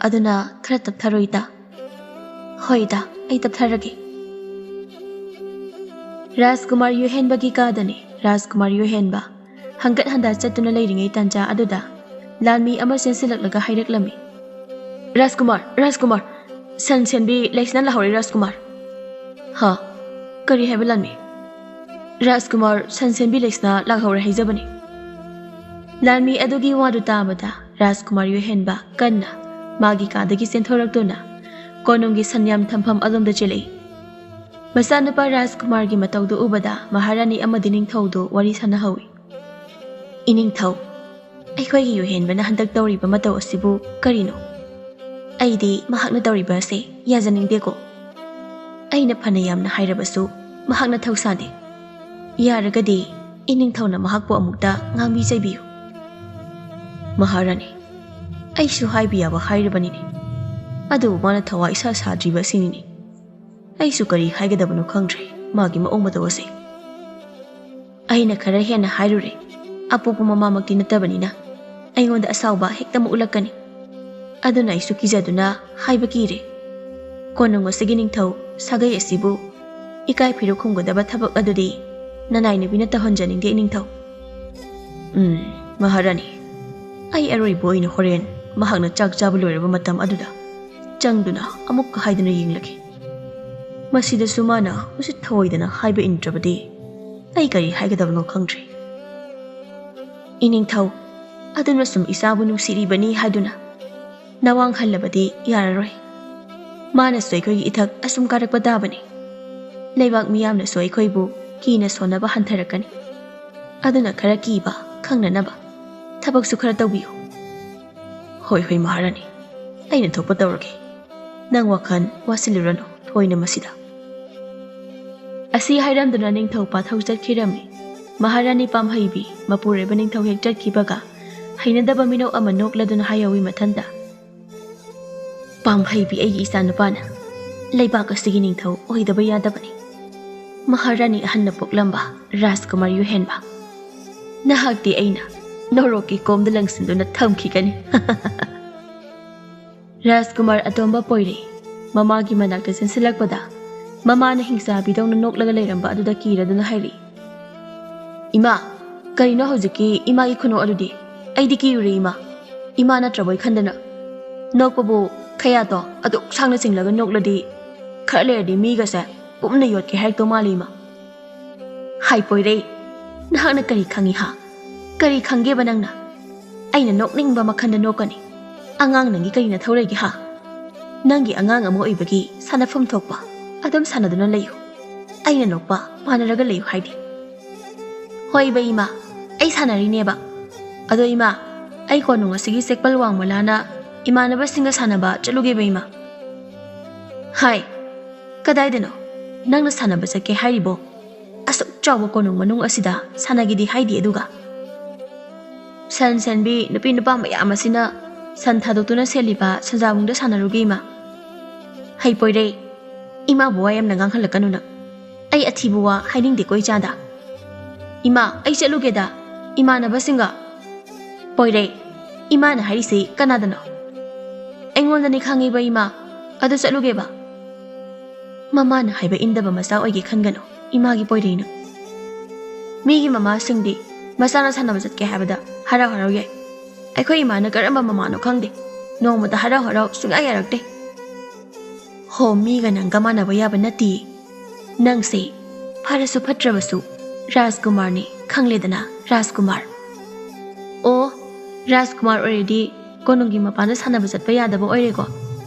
ꯑꯗꯨꯅ ꯈꯔ ꯇꯞꯊꯔꯣ ꯏꯇꯥ꯫ ꯍꯣꯏ ꯏꯇꯥ, ꯑꯩ ꯇꯞꯊꯔꯒꯦ꯫ ꯔꯥꯖꯀꯨꯃꯥꯔ ꯌꯨꯍꯦꯟꯕꯒꯤ ꯀꯥꯗꯅꯤ ꯔꯥꯖꯀꯨꯃꯥꯔ ꯌꯨꯍꯦꯟꯕ꯫ ꯍꯪꯒꯠ ꯍꯟꯗ ꯆꯠꯇꯨꯅ ꯂꯩꯔꯤꯉꯩ ꯇꯥꯟꯖꯥ ꯑꯗꯨꯗ ꯂꯥꯟꯃꯤ ꯑꯃ ꯆꯦꯟꯁꯤꯜꯂꯛꯂꯒ ꯍꯥꯏꯔꯛꯂꯝꯃꯤ, "ꯔꯥꯖꯀꯨꯃꯥꯔ, ꯔꯥꯖꯀꯨꯃꯥꯔ, ꯁꯟ ꯁꯦꯟꯕꯤ ꯂꯩꯁꯅꯥ ꯂꯥꯛꯍꯧꯔꯦ ꯔꯥꯖꯀꯨꯃꯥꯔ!" "ꯍꯥ? ꯀꯔꯤ ꯍꯥꯏꯕ ꯂꯥꯟꯃꯤ?" "ꯔꯥꯖꯀꯨꯃꯥꯔ, ꯁꯟ ꯁꯦꯟꯕꯤ ꯂꯩꯁꯅꯥ ꯂꯥꯛꯍꯧꯔꯦ ꯍꯥꯏꯖꯕꯅꯤ!" ꯂꯥꯟꯃꯤ ꯑꯗꯨꯒꯤ ꯋꯥꯗꯨ ꯇꯥꯕꯗ ꯔꯥꯖꯀꯨꯃꯥꯔ ꯌꯨꯍꯦꯟꯕ ꯀꯟꯅ ꯃꯥꯒꯤ ꯀꯥꯗꯒꯤ ꯆꯦꯟꯊꯣꯔꯛꯇꯨꯅ ꯀꯣꯅꯨꯡꯒꯤ ꯁꯟꯌꯥꯝ ꯊꯝꯐꯝ ꯑꯗꯣꯝꯗ ꯆꯦꯜꯂꯛꯏ꯫ ꯃꯆꯥꯅꯨꯄꯥ ꯔꯥꯖꯀꯨꯃꯥꯔꯒꯤ ꯃꯇꯧꯗꯨ ꯎꯕꯗ ꯃꯍꯥꯔꯥꯅꯤ ꯑꯃꯗꯤ ꯅꯤꯡꯊꯧꯗꯨ ꯋꯥꯔꯤ ꯁꯥꯟꯅꯍꯧꯏ꯫ "ꯏꯅꯤꯡꯊꯧ, ꯑꯩꯈꯣꯏꯒꯤ ꯌꯨꯍꯦꯟꯕꯅ ꯍꯟꯗꯛ ꯇꯧꯔꯤꯕ ꯃꯇꯧ ꯑꯁꯤꯕꯨ ꯀꯔꯤꯅꯣ? ꯑꯩꯗꯤ ꯃꯍꯥꯛꯅ ꯇꯧꯔꯤꯕ ꯑꯁꯦ ꯌꯥꯖꯅꯤꯡꯗꯦꯀꯣ꯫ ꯑꯩꯅ ꯐꯅ ꯌꯥꯝꯅ ꯍꯥꯏꯔꯕꯁꯨ ꯃꯍꯥꯛꯅ ꯊꯧꯁꯥꯗꯦ꯫ ꯌꯥꯔꯒꯗꯤ ꯏꯅꯤꯡꯊꯧꯅ ꯃꯍꯥꯛꯄꯨ ꯑꯃꯨꯛꯇ ꯉꯥꯡꯕꯤ ꯆꯩꯕꯤꯌꯨ꯫" "ꯃꯍꯥꯔꯥꯅꯤ, ꯑꯩꯁꯨ ꯍꯥꯏꯕ ꯌꯥꯕ ꯍꯥꯏꯔꯕꯅꯤꯅꯦ, ꯑꯗꯨꯕꯨ ꯃꯥꯅ ꯊꯋꯥ ꯏꯁꯥ ꯁꯥꯗ꯭ꯔꯤꯕ ꯑꯁꯤꯅꯤꯅꯦ꯫ ꯑꯩꯁꯨ ꯀꯔꯤ ꯍꯥꯏꯒꯗꯕꯅꯣ ꯈꯪꯗ꯭ꯔꯦ ꯃꯥꯒꯤ ꯃꯑꯣꯡ ꯃꯇꯧ ꯑꯁꯦ꯫ ꯑꯩꯅ ꯈꯔ ꯍꯦꯟꯅ ꯍꯥꯏꯔꯨꯔꯦ, ꯑꯄꯣꯛꯄ ꯃꯃꯥꯃꯛꯇꯤ ꯅꯠꯇꯕꯅꯤꯅ ꯑꯩꯉꯣꯟꯗ ꯑꯁꯥꯎꯕ ꯍꯦꯛꯇꯃꯛ ꯎꯠꯂꯛꯀꯅꯤ꯫ ꯑꯗꯨꯅ ꯑꯩꯁꯨ ꯀꯤꯖꯗꯨꯅ ꯍꯥꯏꯕ ꯀꯤꯔꯦ꯫ ꯀꯣꯅꯨꯡ ꯑꯁꯤꯒꯤ ꯅꯤꯡꯊꯧ ꯁꯥꯒꯩ ꯑꯁꯤꯕꯨ ꯏꯀꯥꯏ ꯐꯤꯔꯨꯛ ꯈꯨꯝꯒꯗꯕ ꯊꯕꯛ ꯑꯗꯨꯗꯤ ꯅꯅꯥꯏ ꯅꯨꯄꯤꯅ ꯇꯧꯍꯟꯖꯅꯤꯡꯗꯦ, ꯏꯅꯤꯡꯊꯧ꯫" "ꯎꯝ, ꯃꯍꯥꯔꯥꯅꯤ, ꯑꯩ ꯑꯔꯣꯏꯕ ꯑꯣꯏꯅ ꯍꯣꯔꯦꯟ ꯃꯍꯥꯛꯅ ꯆꯥꯛ ꯆꯥꯕ ꯂꯣꯏꯔꯕ ꯃꯇꯝ ꯑꯗꯨꯗ ꯆꯪꯗꯨꯅ ꯑꯃꯨꯛꯀ ꯍꯥꯏꯗꯨꯅ ꯌꯦꯡꯂꯒꯦ꯫ ꯃꯁꯤꯗꯁꯨ ꯃꯥꯅ ꯎꯁꯤꯠ ꯊꯑꯣꯏꯗꯅ ꯍꯥꯏꯕ ꯏꯟꯗ꯭ꯔꯕꯗꯤ ꯑꯩ ꯀꯔꯤ ꯍꯥꯏꯒꯗꯕꯅꯣ ꯈꯪꯗ꯭ꯔꯦ꯫" "ꯏꯅꯤꯡꯊꯧ, ꯑꯗꯨꯅ ꯁꯨꯝ ꯏꯆꯥꯕꯨ ꯅꯨꯡꯁꯤꯔꯤꯕꯅꯤ ꯍꯥꯏꯗꯨꯅ ꯅꯋꯥꯡ ꯍꯜꯂꯕꯗꯤ ꯌꯥꯔꯔꯣꯏ꯫ ꯃꯥꯅꯁꯨ ꯑꯩꯈꯣꯏꯒꯤ ꯏꯊꯛ ꯑꯁꯨꯝ ꯀꯥꯔꯛꯄ ꯇꯥꯕꯅꯤ꯫ ꯂꯩꯕꯥꯛ ꯃꯤꯌꯥꯝꯅꯁꯨ ꯑꯩꯈꯣꯏꯕꯨ ꯀꯤꯅ ꯁꯣꯟꯅꯕ ꯍꯟꯊꯔꯛꯀꯅꯤ꯫ ꯑꯗꯨꯅ ꯈꯔ ꯀꯤꯕ ꯈꯪꯅꯅꯕ ꯊꯕꯛꯁꯨ ꯈꯔ ꯇꯧꯕꯤꯌꯨ꯫" "ꯍꯣꯏ, ꯍꯣꯏ, ꯃꯍꯥꯔꯥꯅꯤ, ꯑꯩꯅ ꯊꯣꯛꯄ ꯇꯧꯔꯒꯦ꯫ ꯅꯪ ꯋꯥꯈꯜ ꯋꯥꯁꯤꯜꯂꯨꯔꯅꯨ ꯊꯣꯏꯅ ꯃꯁꯤꯗ꯫" ꯑꯁꯤ ꯍꯥꯏꯔꯝꯗꯨꯅ ꯅꯤꯡꯊꯧ ꯄꯥꯊꯧ ꯆꯠꯈꯤꯔꯝꯃꯤ꯫ ꯃꯍꯥꯔꯥꯅꯤ ꯄꯥꯝꯍꯩꯕꯤ ꯃꯄꯨꯔꯣꯏꯕ ꯅꯤꯡꯊꯧ ꯍꯦꯛ ꯆꯠꯈꯤꯕꯒ ꯍꯩꯅꯗꯕ ꯃꯤꯅꯣꯛ ꯑꯃ ꯅꯣꯛꯂꯗꯨꯅ ꯍꯥꯏꯍꯧꯋꯤ ꯃꯊꯟꯇ, "ꯄꯥꯝꯍꯩꯕꯤ ꯑꯩꯒꯤ ꯏꯆꯥꯅꯨꯄꯥꯅ ꯂꯩꯕꯥꯛ ꯑꯁꯤꯒꯤ ꯅꯤꯡꯊꯧ ꯑꯣꯏꯗꯕ ꯌꯥꯗꯕꯅꯤ꯫ ꯃꯍꯥꯔꯥꯅꯤ ꯑꯍꯟꯅ ꯄꯣꯛꯂꯝꯕ ꯔꯥꯖꯀꯨꯃꯥꯔ ꯌꯨꯍꯦꯟꯕ, ꯅꯍꯥꯛꯇꯤ ꯑꯩꯅ ꯅꯣꯔꯣꯛꯀꯤ ꯀꯣꯝꯗ ꯂꯪꯁꯤꯟꯗꯨꯅ ꯊꯝꯈꯤꯒꯅꯤ꯫" ꯔꯥꯖꯀꯨꯃꯥꯔ ꯑꯇꯣꯝꯕ ꯄꯣꯏꯔꯦ꯫ ꯃꯃꯥꯒꯤ ꯃꯅꯥꯛꯇ ꯆꯦꯟꯁꯤꯜꯂꯛꯄꯗ ꯃꯃꯥꯅ ꯍꯤꯡꯆꯥꯕꯤꯗꯧꯅ ꯅꯣꯛꯂꯒ ꯂꯩꯔꯝꯕ ꯑꯗꯨꯗ ꯀꯤꯔꯗꯨꯅ ꯍꯥꯏꯔꯤ, "ꯏꯃꯥ, ꯀꯔꯤꯅꯣ ꯍꯧꯖꯤꯛꯀꯤ ꯏꯃꯥꯒꯤ ꯈꯨꯅꯣꯛ ꯑꯗꯨꯗꯤ? ꯑꯩꯗꯤ ꯀꯤꯔꯨꯔꯦ ꯏꯃꯥ꯫ ꯏꯃꯥ ꯅꯠꯇ꯭ꯔꯕꯣꯏ ꯈꯟꯗꯅ꯫ ꯅꯣꯛꯄꯕꯨ ꯈꯌꯥꯇꯣ ꯑꯗꯨꯛ ꯁꯥꯡꯅ ꯆꯤꯡꯂꯒ ꯅꯣꯛꯂꯗꯤ ꯈꯔ ꯂꯩꯔꯗꯤ ꯃꯤꯒꯁꯦ ꯄꯨꯝꯅ ꯌꯣꯠꯀꯦ ꯍꯥꯏꯔꯛꯇꯧ ꯃꯥꯜꯂꯤ ꯏꯃꯥ꯫" "ꯍꯥꯏ ꯄꯣꯏꯔꯩ, ꯅꯍꯥꯛꯅ ꯀꯔꯤ ꯈꯪꯉꯤ ꯍꯥ? ꯀꯔꯤ ꯈꯪꯒꯦꯕ ꯅꯪꯅ? ꯑꯩꯅ ꯅꯣꯛꯅꯤꯡꯕ ꯃꯈꯜꯗ ꯅꯣꯛꯀꯅꯤ꯫ ꯑꯉꯥꯡ ꯅꯪꯒꯤ ꯀꯔꯤ ꯅꯊꯧ ꯂꯩꯒꯦ ꯍꯥ? ꯅꯪꯒꯤ ꯑꯉꯥꯡ ꯑꯃ ꯑꯣꯏꯕꯒꯤ ꯁꯥꯟꯅꯐꯝ ꯊꯣꯛꯄ ꯑꯗꯨꯝ ꯁꯥꯟꯅꯗꯨꯅ ꯂꯩꯌꯨ꯫ ꯑꯩꯅ ꯅꯣꯛꯄ ꯃꯥꯟꯅꯔꯒ ꯂꯩꯌꯨ ꯍꯥꯏꯗꯦ꯫" "ꯍꯣꯏꯕ ꯏꯃꯥ, ꯑꯩ ꯁꯥꯟꯅꯔꯤꯅꯦꯕ꯫ ꯑꯗꯣ ꯏꯃꯥ, ꯑꯩ ꯀꯣꯅꯨꯡ ꯑꯁꯤꯒꯤ ꯆꯦꯛꯄꯜ ꯋꯥꯡꯃ ꯂꯥꯟꯅ ꯏꯃꯥꯟꯅꯕꯁꯤꯡꯒ ꯁꯥꯟꯅꯕ ꯆꯠꯂꯨꯒꯦꯕ ꯏꯃꯥ꯫ ꯍꯥꯏ, ꯀꯗꯥꯏꯗꯅꯣ ꯅꯪꯅ ꯁꯥꯟꯅꯕ ꯆꯠꯀꯦ ꯍꯥꯏꯔꯤꯕꯣ? ꯑꯁꯨꯛ ꯆꯥꯎꯕ ꯀꯣꯅꯨꯡ ꯃꯅꯨꯡ ꯑꯁꯤꯗ ꯁꯥꯟꯅꯒꯦꯗꯤ ꯍꯥꯏꯗꯦ ꯑꯗꯨꯒ꯫ ꯁꯟ ꯁꯦꯟꯕꯤ ꯅꯨꯄꯤ ꯅꯨꯄꯥ ꯃꯌꯥꯝ ꯑꯁꯤꯅ ꯁꯟ ꯊꯥꯗꯣꯛꯇꯨꯅ ꯁꯦꯜꯂꯤꯕ ꯁꯟꯖꯥꯕꯨꯡꯗ ꯁꯥꯟꯅꯔꯨꯒꯦ ꯏꯃꯥ꯫ ꯍꯩ ꯄꯣꯏꯔꯩ, ꯏꯃꯥꯕꯨ ꯋꯥ ꯌꯥꯝꯅ ꯉꯥꯡꯍꯜꯂꯛꯀꯅꯨ ꯅꯪ꯫ ꯑꯩ ꯑꯊꯤꯕ ꯋꯥ ꯍꯥꯏꯅꯤꯡꯗꯦꯀꯣ ꯏꯆꯥꯗ꯫ ꯏꯃꯥ, ꯑꯩ ꯆꯠꯂꯨꯒꯦꯗ, ꯏꯃꯥꯟꯅꯕꯁꯤꯡꯒ꯫ ꯄꯣꯏꯔꯩ, ꯏꯃꯥꯅ ꯍꯥꯏꯔꯤꯁꯤ ꯀꯅꯥꯗꯅꯣ? ꯑꯩꯉꯣꯟꯗꯅꯤ ꯈꯪꯉꯤꯕ ꯏꯃꯥ, ꯑꯗꯨ ꯆꯠꯂꯨꯒꯦꯕ꯫ ꯃꯃꯥꯅ ꯍꯥꯏꯕ ꯏꯟꯗꯕ ꯃꯆꯥ ꯑꯣꯏꯒꯦ ꯈꯟꯒꯅꯨ, ꯏꯃꯥꯒꯤ ꯄꯣꯏꯔꯩꯅ꯫ ꯃꯤꯒꯤ ꯃꯃꯥꯁꯤꯡꯗꯤ ꯃꯆꯥꯅ ꯁꯥꯟꯅꯕ ꯆꯠꯀꯦ ꯍꯥꯏꯕꯗ ꯍꯔꯥꯎ ꯍꯔꯥꯎ ꯌꯥꯏ꯫ ꯑꯩꯈꯣꯏ ꯏꯃꯥꯅ ꯀꯔꯝꯕ ꯃꯃꯥꯅꯣ ꯈꯪꯗꯦ, ꯅꯣꯡꯃꯇ ꯍꯔꯥꯎ ꯍꯔꯥꯎ ꯁꯨꯡꯌꯥ ꯌꯥꯔꯛꯇꯦ꯫ ꯍꯣ, ꯃꯤꯒ ꯅꯪꯒ ꯃꯥꯟꯅꯕ ꯌꯥꯕ ꯅꯠꯇꯦ꯫ ꯅꯪꯁꯦ ꯐꯔꯁꯨ ꯐꯠꯇ꯭ꯔꯕꯁꯨ ꯔꯥꯖꯀꯨꯃꯥꯔꯅꯤ, ꯈꯪꯂꯦꯗꯅ, ꯔꯥꯖꯀꯨꯃꯥꯔ꯫ ꯑꯣ, ꯔꯥꯖꯀꯨꯃꯥꯔ ꯑꯣꯏꯔꯗꯤ ꯀꯣꯅꯨꯡꯒꯤ ꯃꯄꯥꯟꯗ ꯁꯥꯟꯅꯕ ꯆꯠꯄ ꯌꯥꯗꯕ ꯑꯣꯏꯔꯦꯀꯣ꯫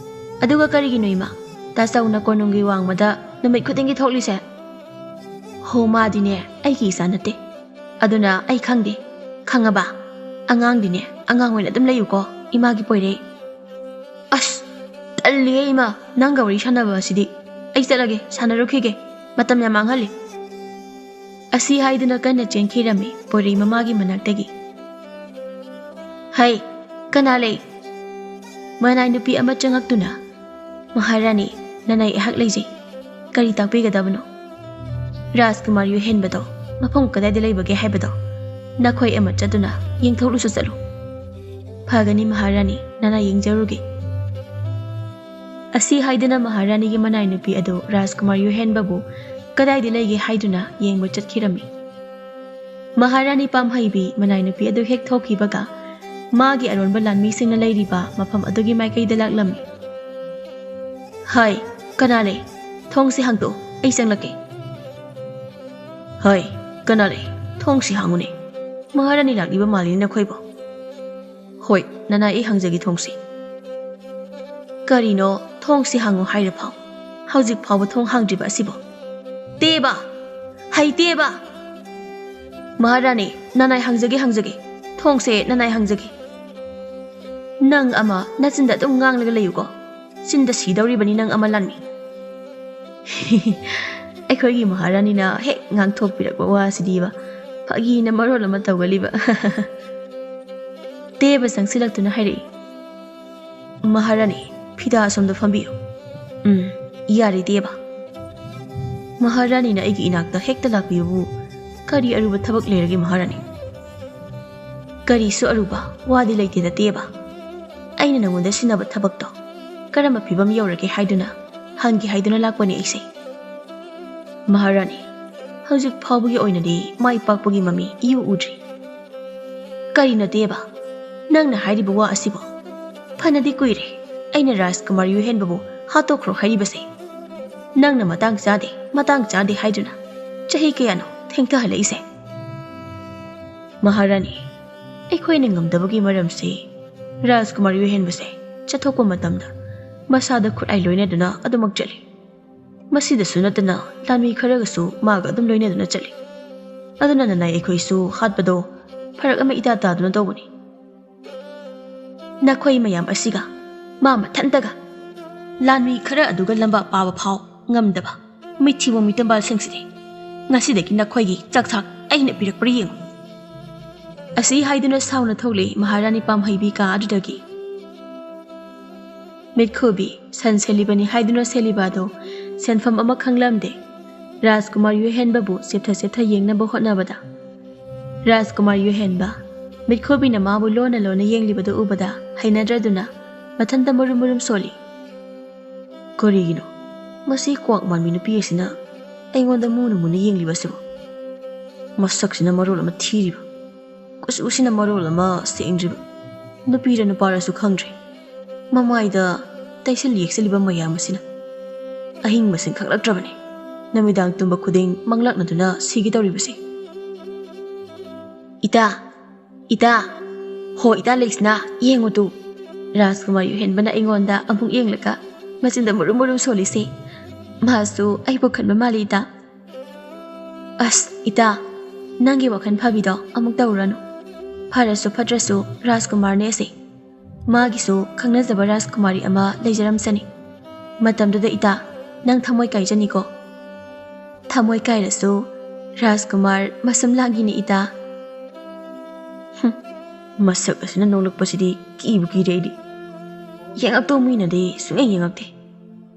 ꯑꯗꯨꯒ ꯀꯔꯤꯒꯤꯅꯣ ꯏꯃꯥ, ꯇꯥꯆꯧꯅ ꯀꯣꯅꯨꯡꯒꯤ ꯋꯥꯡꯃꯗ ꯅꯨꯃꯤꯠ ꯈꯨꯗꯤꯡꯒꯤ ꯊꯣꯛꯂꯤꯁꯦ? ꯍꯣ, ꯃꯥꯗꯤꯅꯦ ꯑꯩꯒꯤ ꯏꯆꯥ ꯅꯠꯇꯦ, ꯑꯗꯨꯅ ꯑꯩ ꯈꯪꯗꯦ꯫ ꯈꯪꯉꯕ? ꯑꯉꯥꯡꯗꯤꯅꯦ ꯑꯉꯥꯡ ꯑꯣꯏꯅ ꯑꯗꯨꯝ ꯂꯩꯌꯨꯀꯣ, ꯏꯃꯥꯒꯤ ꯄꯣꯏꯔꯩ꯫ ꯑꯁ, ꯇꯜꯂꯤꯌꯦ ꯏꯃꯥ, ꯅꯪꯒ ꯋꯥꯔꯤ ꯁꯥꯟꯅꯕ ꯑꯁꯤꯗꯤ꯫ ꯑꯩ ꯆꯠꯂꯒꯦ, ꯁꯥꯟꯅꯔꯨꯈꯤꯒꯦ, ꯃꯇꯝ ꯌꯥꯝ ꯃꯥꯡꯍꯜꯂꯤ꯫ ꯑꯁꯤ ꯍꯥꯏꯗꯨꯅ ꯀꯟꯅ ꯆꯦꯟꯈꯤꯔꯝꯃꯤ ꯄꯣꯏꯔꯩ ꯃꯃꯥꯒꯤ ꯃꯅꯥꯛꯇꯒꯤ꯫ ꯍꯩ, ꯀꯅꯥ ꯂꯩ? ꯃꯅꯥꯏ ꯅꯨꯄꯤ ꯑꯃ ꯆꯪꯉꯛꯇꯨꯅ, "ꯃꯍꯥꯔꯥꯅꯤ, ꯅꯅꯥꯏ ꯑꯩꯍꯥꯛ ꯂꯩꯖꯩ꯫ ꯀꯔꯤ ꯇꯥꯛꯄꯤꯒꯗꯕꯅꯣ? ꯔꯥꯖꯀꯨꯃꯥꯔ ꯌꯨꯍꯦꯟꯕꯗꯣ ꯃꯐꯝ ꯀꯗꯥꯏꯗ ꯂꯩꯕꯒꯦ ꯍꯥꯏꯕꯗꯣ ꯅꯈꯣꯏ ꯑꯃ ꯆꯠꯇꯨꯅ ꯌꯦꯡꯊꯣꯛꯂꯨꯁꯨ ꯆꯠꯂꯨ꯫" "ꯐꯒꯅꯤ ꯃꯍꯥꯔꯥꯅꯤ, ꯅꯅꯥꯏ ꯌꯦꯡꯖꯔꯨꯒꯦ꯫" ꯑꯁꯤ ꯍꯥꯏꯗꯨꯅ ꯃꯍꯥꯔꯥꯅꯤꯒꯤ ꯃꯅꯥꯏ ꯅꯨꯄꯤ ꯑꯗꯨ ꯔꯥꯖꯀꯨꯃꯥꯔ ꯌꯨꯍꯦꯟꯕꯕꯨ ꯀꯗꯥꯏꯗ ꯂꯩꯒꯦ ꯍꯥꯏꯗꯨꯅ ꯌꯦꯡꯕ ꯆꯠꯈꯤꯔꯝꯃꯤ꯫ ꯃꯍꯥꯔꯥꯅꯤ ꯄꯥꯝꯍꯩꯕꯤ ꯃꯅꯥꯏ ꯅꯨꯄꯤ ꯑꯗꯨ ꯍꯦꯛ ꯊꯣꯛꯈꯤꯕꯒ ꯃꯥꯒꯤ ꯑꯔꯣꯟꯕ ꯂꯥꯟꯃꯤꯁꯤꯡꯅ ꯂꯩꯔꯤꯕ ꯃꯐꯝ ꯑꯗꯨꯒꯤ ꯃꯥꯏꯀꯩꯗ ꯂꯥꯛꯂꯝꯃꯤ꯫ "ꯍꯥꯏ, ꯀꯅꯥ ꯂꯩ? ꯊꯣꯡꯁꯤ ꯍꯥꯡꯗꯣꯛꯎ, ꯑꯩ ꯆꯪꯂꯛꯀꯦ꯫" "ꯍꯥꯏ, ꯀꯅꯥ ꯂꯩ? ꯊꯣꯡꯁꯤ ꯍꯥꯡꯉꯨꯅꯦ꯫ ꯃꯍꯥꯔꯥꯅꯤ ꯂꯥꯛꯂꯤꯕ ꯃꯥꯜꯂꯤꯅꯦ ꯅꯈꯣꯏꯕꯨ꯫" "ꯍꯣꯏ, ꯅꯅꯥꯏ, ꯑꯩ ꯍꯥꯡꯖꯒꯦ ꯊꯣꯡꯁꯤ꯫" "ꯀꯔꯤꯅꯣ, ꯊꯣꯡꯁꯤ ꯍꯥꯡꯉꯨ ꯍꯥꯏꯔꯐꯥꯎ ꯍꯧꯖꯤꯛ ꯐꯥꯎꯕ ꯊꯣꯡ ꯍꯥꯡꯗ꯭ꯔꯤꯕ ꯑꯁꯤꯕꯣ? ꯇꯦꯕ! ꯍꯩ ꯇꯦꯕ!" "ꯃꯍꯥꯔꯥꯅꯤ, ꯅꯅꯥꯏ ꯍꯪꯖꯒꯦ, ꯍꯪꯖꯒꯦ꯫ ꯊꯣꯡꯁꯦ ꯅꯅꯥꯏ ꯍꯪꯖꯒꯦ꯫ ꯅꯪ ꯑꯃ ꯅꯆꯤꯟꯗ ꯑꯗꯨꯝ ꯉꯥꯡꯂꯒ ꯂꯩꯌꯨꯀꯣ꯫ ꯆꯤꯟꯗ ꯁꯤꯗꯧꯔꯤꯕꯅꯤ ꯅꯪ ꯑꯃ, ꯂꯥꯟꯃꯤ꯫ ꯑꯩꯈꯣꯏꯒꯤ ꯃꯍꯥꯔꯥꯅꯤꯅ ꯍꯦꯛ ꯉꯥꯡꯊꯣꯛꯄꯤꯔꯛꯄ ꯋꯥꯁꯤꯗꯤꯕ, ꯐꯥꯒꯤꯅ ꯃꯔꯣꯜ ꯑꯃ ꯇꯧꯒꯜꯂꯤꯕ꯫ ꯇꯦꯕ ꯆꯪꯁꯤꯜꯂꯛꯇꯨꯅ ꯍꯥꯏꯔꯛꯏ, "ꯃꯍꯥꯔꯥꯅꯤ, ꯐꯤꯗꯥ ꯑꯁꯣꯝꯗ ꯐꯝꯕꯤꯌꯨ꯫" "ꯎꯝ, ꯌꯥꯔꯦ ꯇꯦꯕ꯫" ꯃꯍꯥꯔꯥꯅꯤꯅ ꯑꯩꯒꯤ ꯏꯅꯥꯛꯇ ꯍꯦꯛꯇ ꯂꯥꯛꯄꯤꯕꯕꯨ ꯀꯔꯤ ꯑꯔꯨꯕ ꯊꯕꯛ ꯂꯩꯔꯒꯦ ꯃꯍꯥꯔꯥꯅꯤ? "ꯀꯔꯤꯁꯨ ꯑꯔꯨꯕ ꯋꯥꯗꯤ ꯂꯩꯇꯦꯗ ꯇꯦꯕ꯫ ꯑꯩꯅ ꯅꯉꯣꯟꯗ ꯁꯤꯟꯅꯕ ꯊꯕꯛꯇꯣ ꯀꯔꯝꯕ ꯐꯤꯕꯝ ꯌꯧꯔꯒꯦ ꯍꯥꯏꯗꯨꯅ ꯍꯪꯒꯦ ꯍꯥꯏꯗꯨꯅ ꯂꯥꯛꯄꯅꯦ ꯑꯩꯁꯦ꯫" "ꯃꯍꯥꯔꯥꯅꯤ, ꯍꯧꯖꯤꯛ ꯐꯥꯎꯕꯒꯤ ꯑꯣꯏꯅꯗꯤ ꯃꯥꯏ ꯄꯥꯛꯄꯒꯤ ꯃꯃꯤ ꯏꯎ ꯎꯗ꯭ꯔꯤ꯫" "ꯀꯔꯤꯅꯣ ꯇꯦꯕ, ꯅꯪꯅ ꯍꯥꯏꯔꯤꯕ ꯋꯥ ꯑꯁꯤꯕꯣ? ꯐꯅꯗꯤ ꯀꯨꯏꯔꯦ ꯑꯩꯅ ꯔꯥꯖꯀꯨꯃꯥꯔ ꯌꯨꯍꯦꯟꯕꯕꯨ ꯍꯥꯠꯇꯣꯛꯈ꯭ꯔꯣ ꯍꯥꯏꯔꯤꯕꯁꯦ꯫ ꯅꯪꯅ ꯃꯇꯥꯡ ꯆꯥꯗꯦ, ꯃꯇꯥꯡ ꯆꯥꯗꯦ ꯍꯥꯏꯗꯨꯅ ꯆꯍꯤ ꯀꯌꯥꯅꯣ ꯊꯦꯡꯊꯍꯜꯂꯛꯏꯁꯦ?" "ꯃꯍꯥꯔꯥꯅꯤ, ꯑꯩꯈꯣꯏꯅ ꯉꯝꯗꯕꯒꯤ ꯃꯔꯝꯁꯤ ꯔꯥꯖꯀꯨꯃꯥꯔ ꯌꯨꯍꯦꯟꯕꯁꯦ ꯆꯠꯊꯣꯛꯄ ꯃꯇꯝꯗ ꯃꯁꯥꯗ ꯈꯨꯠꯂꯥꯏ ꯂꯣꯏꯅꯗꯨꯅ ꯑꯗꯨꯃꯛ ꯆꯠꯂꯤ꯫ ꯃꯁꯤꯗꯁꯨ ꯅꯠꯇꯅ ꯂꯥꯟꯃꯤ ꯈꯔꯒꯁꯨ ꯃꯥꯒ ꯑꯗꯨꯝ ꯂꯣꯏꯅꯗꯨꯅ ꯆꯠꯂꯤ꯫ ꯑꯗꯨꯅ ꯅꯅꯥꯏ ꯑꯩꯈꯣꯏꯁꯨ ꯍꯥꯠꯄꯗꯣ ꯐꯔꯛ ꯑꯃ ꯏꯇꯥ ꯇꯥꯗꯨꯅ ꯇꯧꯕꯅꯤ꯫" "ꯅꯈꯣꯏ ꯃꯌꯥꯝ ꯑꯁꯤꯒ ꯃꯥ ꯃꯊꯟꯇꯒ ꯂꯥꯟꯃꯤ ꯈꯔ ꯑꯗꯨꯒ ꯂꯝꯕꯥ ꯄꯥꯕ ꯐꯥꯎ ꯉꯝꯗꯕ ꯃꯤꯊꯤꯕ ꯃꯤꯇꯝꯕꯥꯜꯁꯤꯡꯁꯤꯗꯤ ꯉꯁꯤꯗꯒꯤ ꯅꯈꯣꯏꯒꯤ ꯆꯥꯛꯊꯥꯛ ꯑꯩꯅ ꯄꯤꯔꯛꯄ꯭ꯔꯥ ꯌꯦꯡꯉꯨ꯫" ꯑꯁꯤ ꯍꯥꯏꯗꯨꯅ ꯁꯥꯎꯅ ꯊꯣꯛꯂꯛꯏ ꯃꯍꯥꯔꯥꯅꯤ ꯄꯥꯝꯍꯩꯕꯤ ꯀꯥ ꯑꯗꯨꯗꯒꯤ꯫ ꯃꯤꯠꯈꯨꯕꯤ ꯁꯟ ꯁꯦꯠꯂꯤꯕꯅꯤ ꯍꯥꯏꯗꯨꯅ ꯁꯦꯠꯂꯤꯕ ꯑꯗꯣ ꯁꯦꯟꯐꯝ ꯑꯃ ꯈꯪꯂꯝꯗꯦ꯫ ꯔꯥꯖꯀꯨꯃꯥꯔ ꯌꯨꯍꯦꯟꯕꯕꯨ ꯆꯦꯞꯊ ꯆꯦꯞꯊ ꯌꯦꯡꯅꯕ ꯍꯣꯠꯅꯕꯗ ꯔꯥꯖꯀꯨꯃꯥꯔ ꯌꯨꯍꯦꯟꯕ ꯃꯤꯠꯈꯨꯕꯤꯅ ꯃꯥꯕꯨ ꯂꯣꯟꯅ ꯂꯣꯟꯅ ꯌꯦꯡꯂꯤꯕꯗꯨ ꯎꯕꯗ ꯍꯩꯅꯗ꯭ꯔꯗꯨꯅ ꯃꯊꯟꯇ ꯃꯨꯔꯨꯝ ꯃꯨꯔꯨꯝ ꯁꯣꯜꯂꯤ꯫ "ꯀꯔꯤꯒꯤꯅꯣ ꯃꯁꯤ ꯀ꯭ꯋꯥꯛ ꯃꯥꯟꯕꯤ ꯅꯨꯄꯤ ꯑꯁꯤꯅ ꯑꯩꯉꯣꯟꯗ ꯃꯨꯅ ꯃꯨꯅ ꯌꯦꯡꯂꯤꯕꯁꯤꯕꯨ? ꯃꯁꯛꯁꯤꯅ ꯃꯔꯣꯜ ꯑꯃ ꯊꯤꯔꯤꯕ, ꯀꯨꯆꯨꯁꯤꯅ ꯃꯔꯣꯜ ꯑꯃ ꯁꯦꯡꯗ꯭ꯔꯤꯕ, ꯅꯨꯄꯤꯔ ꯅꯨꯄꯥꯔꯁꯨ ꯈꯪꯗ꯭ꯔꯦ꯫ ꯃꯃꯥꯏꯗ ꯇꯩꯁꯜ ꯌꯦꯛꯁꯜꯂꯤꯕ ꯃꯌꯥꯝ ꯑꯁꯤꯅ ꯑꯍꯤꯡ ꯃꯁꯤꯡ ꯈꯪꯂꯛꯇ꯭ꯔꯕꯅꯤ꯫ ꯅꯨꯃꯤꯗꯥꯡ ꯇꯨꯝꯕ ꯈꯨꯗꯤꯡ ꯃꯪꯂꯥꯛꯅꯗꯨꯅ ꯁꯤꯒꯦ ꯇꯧꯔꯤꯕꯁꯦ꯫" "ꯏꯇꯥ, ꯏꯇꯥ, ꯍꯣ ꯏꯇꯥ ꯂꯩꯁꯅꯥ, ꯌꯦꯡꯉꯨ ꯇꯨ, ꯔꯥꯖꯀꯨꯃꯥꯔ ꯌꯨꯍꯦꯟꯕꯅ ꯑꯩꯉꯣꯟꯗ ꯑꯃꯨꯛ ꯌꯦꯡꯂꯒ ꯃꯆꯤꯟꯗ ꯃꯨꯔꯨꯝ ꯃꯨꯔꯨꯝ ꯁꯣꯜꯂꯤꯁꯦ꯫ ꯃꯥꯁꯨ ꯑꯩꯕꯨ ꯈꯟꯕ ꯃꯥꯜꯂꯤ ꯏꯇꯥ꯫" "ꯑꯁ ꯏꯇꯥ, ꯅꯪꯒꯤ ꯋꯥꯈꯜ ꯐꯕꯤꯗꯣ ꯑꯃꯨꯛ ꯇꯧꯔꯨꯔꯅꯨ꯫ ꯐꯔꯁꯨ ꯐꯠꯇ꯭ꯔꯁꯨ ꯔꯥꯖꯀꯨꯃꯥꯔꯅꯦ ꯑꯁꯤ꯫ ꯃꯥꯒꯤꯁꯨ ꯈꯪꯅꯖꯕ ꯔꯥꯖꯀꯨꯃꯥꯔꯤ ꯑꯃ ꯂꯩꯖꯔꯝꯁꯅꯤ꯫ ꯃꯇꯝꯗꯨꯗ ꯏꯇꯥ, ꯅꯪ ꯊꯃꯣꯏ ꯀꯥꯏꯖꯅꯤꯀꯣ꯫ ꯊꯃꯣꯏ ꯀꯥꯏꯔꯁꯨ ꯔꯥꯖꯀꯨꯃꯥꯔ ꯃꯁꯨꯝ ꯂꯥꯡꯒꯤꯅꯤ ꯏꯇꯥ꯫ ꯍꯨꯝ, ꯃꯁꯛ ꯑꯁꯤꯅ ꯅꯣꯡꯂꯛꯄꯁꯤꯗꯤ ꯀꯤꯕꯨ ꯀꯤꯔꯦ ꯑꯩꯗꯤ꯫ ꯌꯦꯡꯉꯛꯇꯧ ꯃꯤꯅꯗꯤ ꯁꯨꯡꯌꯦꯡ ꯌꯦꯡꯉꯛꯇꯦ꯫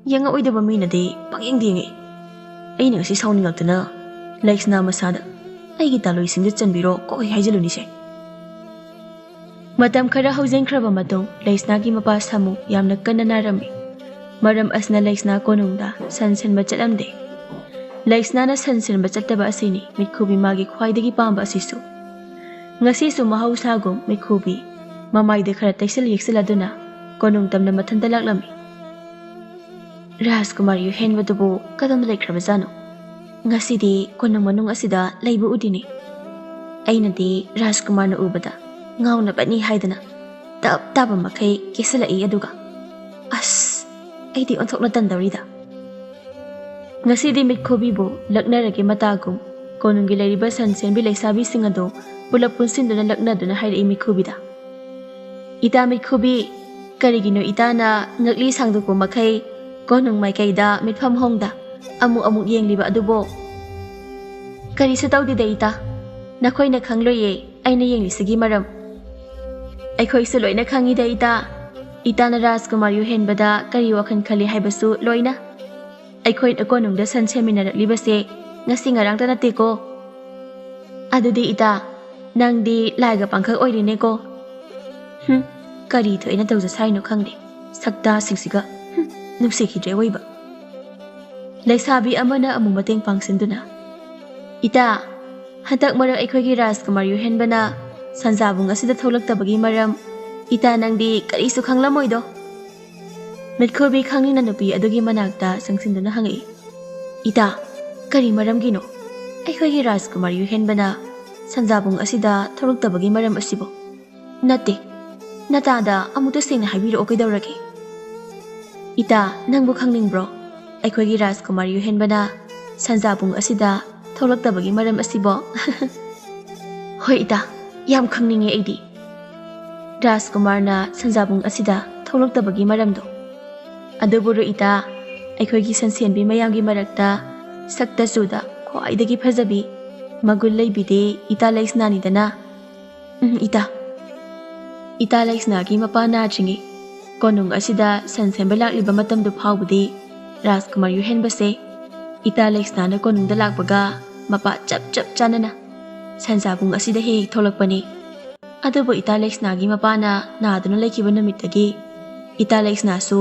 ꯌꯦꯡꯉꯛꯑꯣꯏꯗꯕ ꯃꯤꯅꯗꯤ ꯄꯪꯌꯦꯡꯗ ꯌꯦꯡꯉꯛꯏ꯫ ꯑꯩꯅ ꯉꯁꯤ ꯁꯥꯎꯅꯤꯡꯉꯛꯇꯅ ꯂꯩꯁꯅꯥ ꯃꯁꯥꯗ "ꯑꯩꯒꯤ ꯇꯥꯂꯣꯏꯁꯤꯡꯗ ꯆꯟꯕꯤꯔꯣ" ꯀꯣꯛ ꯍꯦꯛ ꯍꯥꯏꯖꯤꯜꯂꯨꯅꯤꯁꯦ꯫ ꯃꯇꯝ ꯈꯔ ꯍꯧꯖꯤꯟꯈ꯭ꯔꯕ ꯃꯇꯨꯡ ꯂꯩꯁꯅꯥꯒꯤ ꯃꯄꯥ ꯁꯥꯃꯨ ꯌꯥꯝꯅ ꯀꯟꯅ ꯅꯥꯔꯝꯃꯤ꯫ ꯃꯔꯝ ꯑꯁꯤꯅ ꯂꯩꯁꯅꯥ ꯀꯣꯅꯨꯡꯗ ꯁꯟ ꯁꯤꯟꯕ ꯆꯠꯂꯝꯗꯦ꯫ ꯂꯩꯁꯅꯥꯅ ꯁꯟ ꯁꯤꯟꯕ ꯆꯠꯇꯕ ꯑꯁꯤꯅꯤ ꯃꯤꯠꯈꯨꯕꯤ ꯃꯥꯒꯤ ꯈ꯭ꯋꯥꯏꯗꯒꯤ ꯄꯥꯝꯕ ꯑꯁꯤꯁꯨ꯫ ꯉꯁꯤꯁꯨ ꯃꯍꯧꯁꯥꯒꯨꯝ ꯃꯤꯠꯈꯨꯕꯤ ꯃꯃꯥꯏꯗ ꯈꯔ ꯇꯩꯁꯜ ꯌꯦꯛꯁꯤꯜꯂꯗꯨꯅ ꯀꯣꯅꯨꯡ ꯇꯝꯅ ꯃꯊꯟꯇ ꯂꯥꯛꯂꯝꯃꯤ꯫ ꯔꯥꯖꯀꯨꯃꯥꯔ ꯌꯨꯍꯦꯟꯕꯗꯨꯕꯨ ꯀꯗꯣꯝꯗ ꯂꯩꯈ꯭ꯔꯕꯖꯥꯠꯅꯣ? ꯉꯁꯤꯗꯤ ꯀꯣꯅꯨꯡ ꯃꯅꯨꯡ ꯑꯁꯤꯗ ꯂꯩꯕ ꯎꯗꯦꯅꯦ꯫ ꯑꯩꯅꯗꯤ ꯔꯥꯖꯀꯨꯃꯥꯔꯅ ꯎꯕꯗ ꯉꯥꯎꯅꯕꯅꯤ ꯍꯥꯏꯗꯅ ꯇꯞ ꯇꯥꯕ ꯃꯈꯩ ꯀꯦꯁꯜꯂꯛꯏ, ꯑꯗꯨꯒ ꯑꯁ, ꯑꯩꯗꯤ ꯑꯣꯟꯊꯣꯛꯅ ꯇꯟꯗꯧꯔꯤꯗ꯫ ꯉꯁꯤꯗꯤ ꯃꯤꯠꯈꯨꯕꯤꯕꯨ ꯂꯛꯅꯔꯒꯦ ꯃꯇꯥꯒꯨꯝ ꯀꯣꯅꯨꯡꯒꯤ ꯂꯩꯔꯤꯕ ꯁꯟ ꯁꯦꯟꯕꯤ ꯂꯩꯁꯥꯕꯤꯁꯤꯡ ꯑꯗꯨ ꯄꯨꯂꯞ ꯄꯨꯟꯁꯤꯟꯗꯨꯅ ꯂꯛꯅꯗꯨꯅ ꯍꯥꯏꯔꯛꯏ ꯃꯤꯠꯈꯨꯕꯤꯗ, "ꯏꯇꯥ ꯃꯤꯠꯈꯨꯕꯤ, ꯀꯔꯤꯒꯤꯅꯣ ꯏꯇꯥꯅ ꯉꯛꯂꯤ ꯁꯥꯡꯗꯣꯛꯄ ꯃꯈꯩ ꯀꯣꯅꯨꯡ ꯃꯥꯏꯀꯩꯗ ꯃꯤꯠꯐꯝ ꯍꯣꯡꯗ ꯑꯃꯨꯛ ꯑꯃꯨꯛ ꯌꯦꯡꯂꯤꯕ ꯑꯗꯨꯕꯣ?" "ꯀꯔꯤꯁꯨ ꯇꯧꯗꯦꯗ ꯏꯇꯥ, ꯅꯈꯣꯏꯅ ꯈꯪꯂꯣꯏꯌꯦ ꯑꯩꯅ ꯌꯦꯡꯂꯤꯁꯤꯒꯤ ꯃꯔꯝ꯫ ꯑꯩꯈꯣꯏꯁꯨ ꯂꯣꯏꯅ ꯈꯪꯉꯤꯗ ꯏꯇꯥ, ꯏꯇꯥꯅ ꯔꯥꯖꯀꯨꯃꯥꯔ ꯌꯨꯍꯦꯟꯕꯗ ꯀꯔꯤ ꯋꯥꯈꯜ ꯈꯜꯂꯤ ꯍꯥꯏꯕꯁꯨ ꯂꯣꯏꯅ꯫ ꯑꯩꯈꯣꯏꯅ ꯀꯣꯅꯨꯡꯗ ꯁꯟ ꯁꯦꯝꯃꯤꯟꯅꯔꯛꯂꯤꯕꯁꯦ ꯉꯁꯤ ꯉꯔꯥꯡꯇ ꯅꯠꯇꯦꯀꯣ꯫ ꯑꯗꯨꯗꯤ ꯏꯇꯥ, ꯅꯪꯗꯤ ꯂꯥꯏꯒ ꯄꯥꯡꯈꯛ ꯑꯣꯏꯔꯤꯅꯦꯀꯣ꯫ ꯍꯨꯝ, ꯀꯔꯤ ꯊꯣꯛꯑꯦꯅ ꯇꯧꯖ ꯁꯥꯏꯅꯣ ꯈꯪꯗꯦ꯫ ꯁꯛꯇꯥꯁꯤꯡꯁꯤꯒ, ꯍꯨꯝ, ꯅꯨꯡꯁꯤꯈꯤꯗ꯭ꯔꯦ ꯑꯣꯏꯕ꯫" ꯂꯩꯁꯥꯕꯤ ꯑꯃꯅ ꯑꯃꯨꯛ ꯃꯇꯦꯡ ꯄꯥꯡꯁꯤꯟꯗꯨꯅ, "ꯏꯇꯥ, ꯍꯟꯗꯛ ꯃꯔꯛ ꯑꯩꯈꯣꯏꯒꯤ ꯔꯥꯖꯀꯨꯃꯥꯔ ꯌꯨꯍꯦꯟꯕꯅ ꯁꯟꯖꯥꯕꯨꯡ ꯑꯁꯤꯗ ꯊꯣꯛꯂꯛꯇꯕꯒꯤ ꯃꯔꯝ ꯏꯇꯥ ꯅꯪꯗꯤ ꯀꯔꯤꯁꯨ ꯈꯪꯂꯝꯃꯣꯏꯗꯣ?" ꯃꯤꯠꯈꯨꯕꯤ ꯈꯪꯅꯤꯡꯅ ꯅꯨꯄꯤ ꯑꯗꯨꯒꯤ ꯃꯅꯥꯛꯇ ꯆꯪꯁꯤꯟꯗꯨꯅ ꯍꯪꯉꯛꯏ, "ꯏꯇꯥ, ꯀꯔꯤ ꯃꯔꯝꯒꯤꯅꯣ ꯑꯩꯈꯣꯏꯒꯤ ꯔꯥꯖꯀꯨꯃꯥꯔ ꯌꯨꯍꯦꯟꯕꯅ ꯁꯟꯖꯥꯕꯨꯡ ꯑꯁꯤꯗ ꯊꯣꯛꯂꯛꯇꯕꯒꯤ ꯃꯔꯝ ꯑꯁꯤꯕꯨ?" "ꯅꯠꯇꯦ, ꯅꯇꯥꯗ ꯑꯃꯨꯛꯇ ꯁꯦꯡꯅ ꯍꯥꯏꯕꯤꯔꯛꯑꯣ, ꯀꯩꯗꯧꯔꯒꯦ?" "ꯏꯇꯥ, ꯅꯪꯕꯨ ꯈꯪꯅꯤꯡꯕ꯭ꯔꯣ? ꯑꯩꯈꯣꯏꯒꯤ ꯔꯥꯖꯀꯨꯃꯥꯔ ꯌꯨꯍꯦꯟꯕꯅ ꯁꯟꯖꯥꯕꯨꯡ ꯑꯁꯤꯗ ꯊꯣꯛꯂꯛꯇꯕꯒꯤ ꯃꯔꯝ ꯑꯁꯤꯕꯣ? ꯍꯣꯏ ꯏꯇꯥ, ꯌꯥꯝ ꯈꯪꯅꯤꯡꯉꯦ ꯑꯩꯗꯤ꯫ ꯔꯥꯖꯀꯨꯃꯥꯔꯅ ꯁꯟꯖꯥꯕꯨꯡ ꯑꯁꯤꯗ ꯊꯣꯛꯂꯛꯇꯕꯒꯤ ꯃꯔꯝꯗꯣ꯫ ꯑꯗꯨꯕꯨ ꯔꯨ ꯏꯇꯥ, ꯑꯩꯈꯣꯏꯒꯤ ꯁꯟꯁꯦꯟꯕꯤ ꯃꯌꯥꯝꯒꯤ ꯃꯔꯛꯇ ꯁꯛꯇ ꯆꯨꯗ ꯈ꯭ꯋꯥꯏꯗꯒꯤ ꯐꯖꯕꯤ, ꯃꯒꯨꯟ ꯂꯩꯕꯤꯗꯤ ꯏꯇꯥ ꯂꯩꯁꯅꯥꯅꯤꯗꯅ꯫ ꯎꯝ, ꯏꯇꯥ꯫ ꯏꯇꯥ ꯂꯩꯁꯅꯥꯒꯤ ꯃꯄꯥ ꯅꯥꯗ꯭ꯔꯤꯉꯩ ꯀꯣꯅꯨꯡ ꯑꯁꯤꯗ ꯁꯟ ꯁꯦꯝꯕ ꯂꯥꯛꯂꯤꯕ ꯃꯇꯝꯗꯨ ꯐꯥꯎꯕꯗꯤ ꯔꯥꯖꯀꯨꯃꯥꯔ ꯌꯨꯍꯦꯟꯕꯁꯦ ꯏꯇꯥ ꯂꯩꯁꯅꯥꯅ ꯀꯣꯅꯨꯡꯗ ꯂꯥꯛꯄꯒ ꯃꯄꯥ ꯆꯞ ꯆꯞ ꯆꯥꯅꯅ ꯁꯟꯖꯥꯕꯨꯡ ꯑꯁꯤꯗ ꯍꯦꯛ ꯍꯦꯛ ꯊꯣꯛꯂꯛꯄꯅꯤ꯫ ꯑꯗꯨꯕꯨ ꯏꯇꯥ ꯂꯩꯁꯅꯥꯒꯤ ꯃꯄꯥꯅ ꯅꯥꯗꯨꯅ ꯂꯩꯈꯤꯕ ꯅꯨꯃꯤꯠꯇꯒꯤ ꯏꯇꯥ ꯂꯩꯁꯅꯥꯁꯨ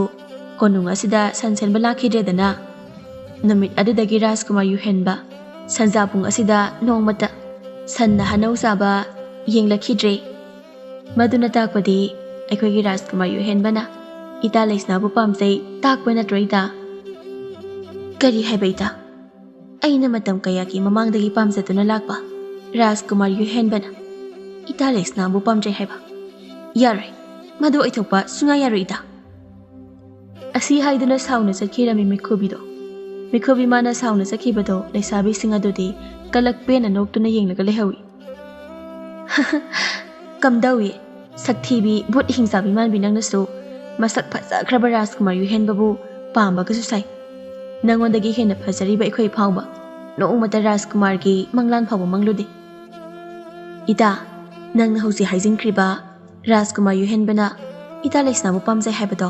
ꯀꯣꯅꯨꯡ ꯑꯁꯤꯗ ꯁꯟ ꯁꯦꯟꯕ ꯂꯥꯛꯈꯤꯗ꯭ꯔꯦꯗꯅ꯫ ꯅꯨꯃꯤꯠ ꯑꯗꯨꯗꯒꯤ ꯔꯥꯖꯀꯨꯃꯥꯔ ꯌꯨꯍꯦꯟꯕ ꯁꯟꯖꯥꯕꯨꯡ ꯑꯁꯤꯗ ꯅꯣꯡꯃꯇ ꯁꯟꯅ ꯍꯅꯧ ꯆꯥꯕ ꯌꯦꯡꯂꯛꯈꯤꯗ꯭ꯔꯦ꯫ ꯃꯗꯨꯅ ꯇꯥꯛꯄꯗꯤ ꯑꯩꯈꯣꯏꯒꯤ ꯔꯥꯖꯀꯨꯃꯥꯔ ꯌꯨꯍꯦꯟꯕꯅ ꯏꯇꯥ ꯂꯩꯁꯅꯥꯕꯨ ꯄꯥꯝꯖꯩ ꯇꯥꯛꯄ ꯅꯠꯇ꯭ꯔꯣ ꯏꯇꯥ? ꯀꯔꯤ ꯍꯥꯏꯕ ꯏꯇꯥ? ꯑꯩꯅ ꯃꯇꯝ ꯀꯌꯥꯒꯤ ꯃꯃꯥꯡꯗꯒꯤ ꯄꯥꯝꯖꯗꯨꯅ ꯂꯥꯛꯄ ꯔꯥꯖꯀꯨꯃꯥꯔ ꯌꯨꯍꯦꯟꯕꯅ ꯏꯇꯥ ꯂꯩꯁꯅꯥꯕꯨ ꯄꯥꯝꯖꯩ ꯍꯥꯏꯕ? ꯌꯥꯔꯣꯏ, ꯃꯗꯨ ꯑꯣꯏꯊꯣꯛꯄ ꯁꯨꯡꯌꯥ ꯌꯥꯔꯣꯏ ꯏꯇꯥ꯫ ꯑꯁꯤ ꯍꯥꯏꯗꯨꯅ ꯁꯥꯎꯅ ꯆꯠꯈꯤꯔꯝꯃꯤ ꯃꯤꯈꯨꯕꯤꯗꯣ꯫ ꯃꯤꯈꯨꯕꯤ ꯃꯥꯅ ꯁꯥꯎꯅ ꯆꯠꯈꯤꯕꯗꯣ ꯂꯩꯁꯥꯕꯤꯁꯤꯡ ꯑꯗꯨꯗꯤ ꯀꯂꯛ ꯄꯦꯟꯅ ꯅꯣꯛꯇꯨꯅ ꯌꯦꯡꯂꯒ ꯂꯩꯍꯧꯏ꯫ ꯀꯝꯗꯧꯏ? ꯁꯛꯊꯤꯕꯤ, ꯚꯨꯠ ꯍꯤꯡꯆꯥꯕꯤ ꯃꯥꯟꯕꯤ ꯅꯪꯅꯁꯨ ꯃꯁꯛ ꯐꯖꯈ꯭ꯔꯕ ꯔꯥꯖꯀꯨꯃꯥꯔ ꯌꯨꯍꯦꯟꯕꯕꯨ ꯄꯥꯝꯕꯒꯁꯨ ꯁꯥꯏ꯫ ꯅꯉꯣꯟꯗꯒꯤ ꯍꯦꯟꯅ ꯐꯖꯔꯤꯕ ꯑꯩꯈꯣꯏ ꯐꯥꯎꯕ ꯅꯣꯡꯃꯇ ꯔꯥꯖꯀꯨꯃꯥꯔꯒꯤ ꯃꯪꯂꯥꯟ ꯐꯥꯎꯕ ꯃꯪꯂꯨꯗꯦ꯫ ꯏꯇꯥ, ꯅꯪꯅ ꯍꯧꯖꯤꯛ ꯍꯥꯏꯖꯤꯟꯈ꯭ꯔꯤꯕ ꯔꯥꯖꯀꯨꯃꯥꯔ ꯌꯨꯍꯦꯟꯕꯅ ꯏꯇꯥ ꯂꯩꯁꯅꯥꯕꯨ ꯄꯥꯝꯖꯩ ꯍꯥꯏꯕꯗꯣ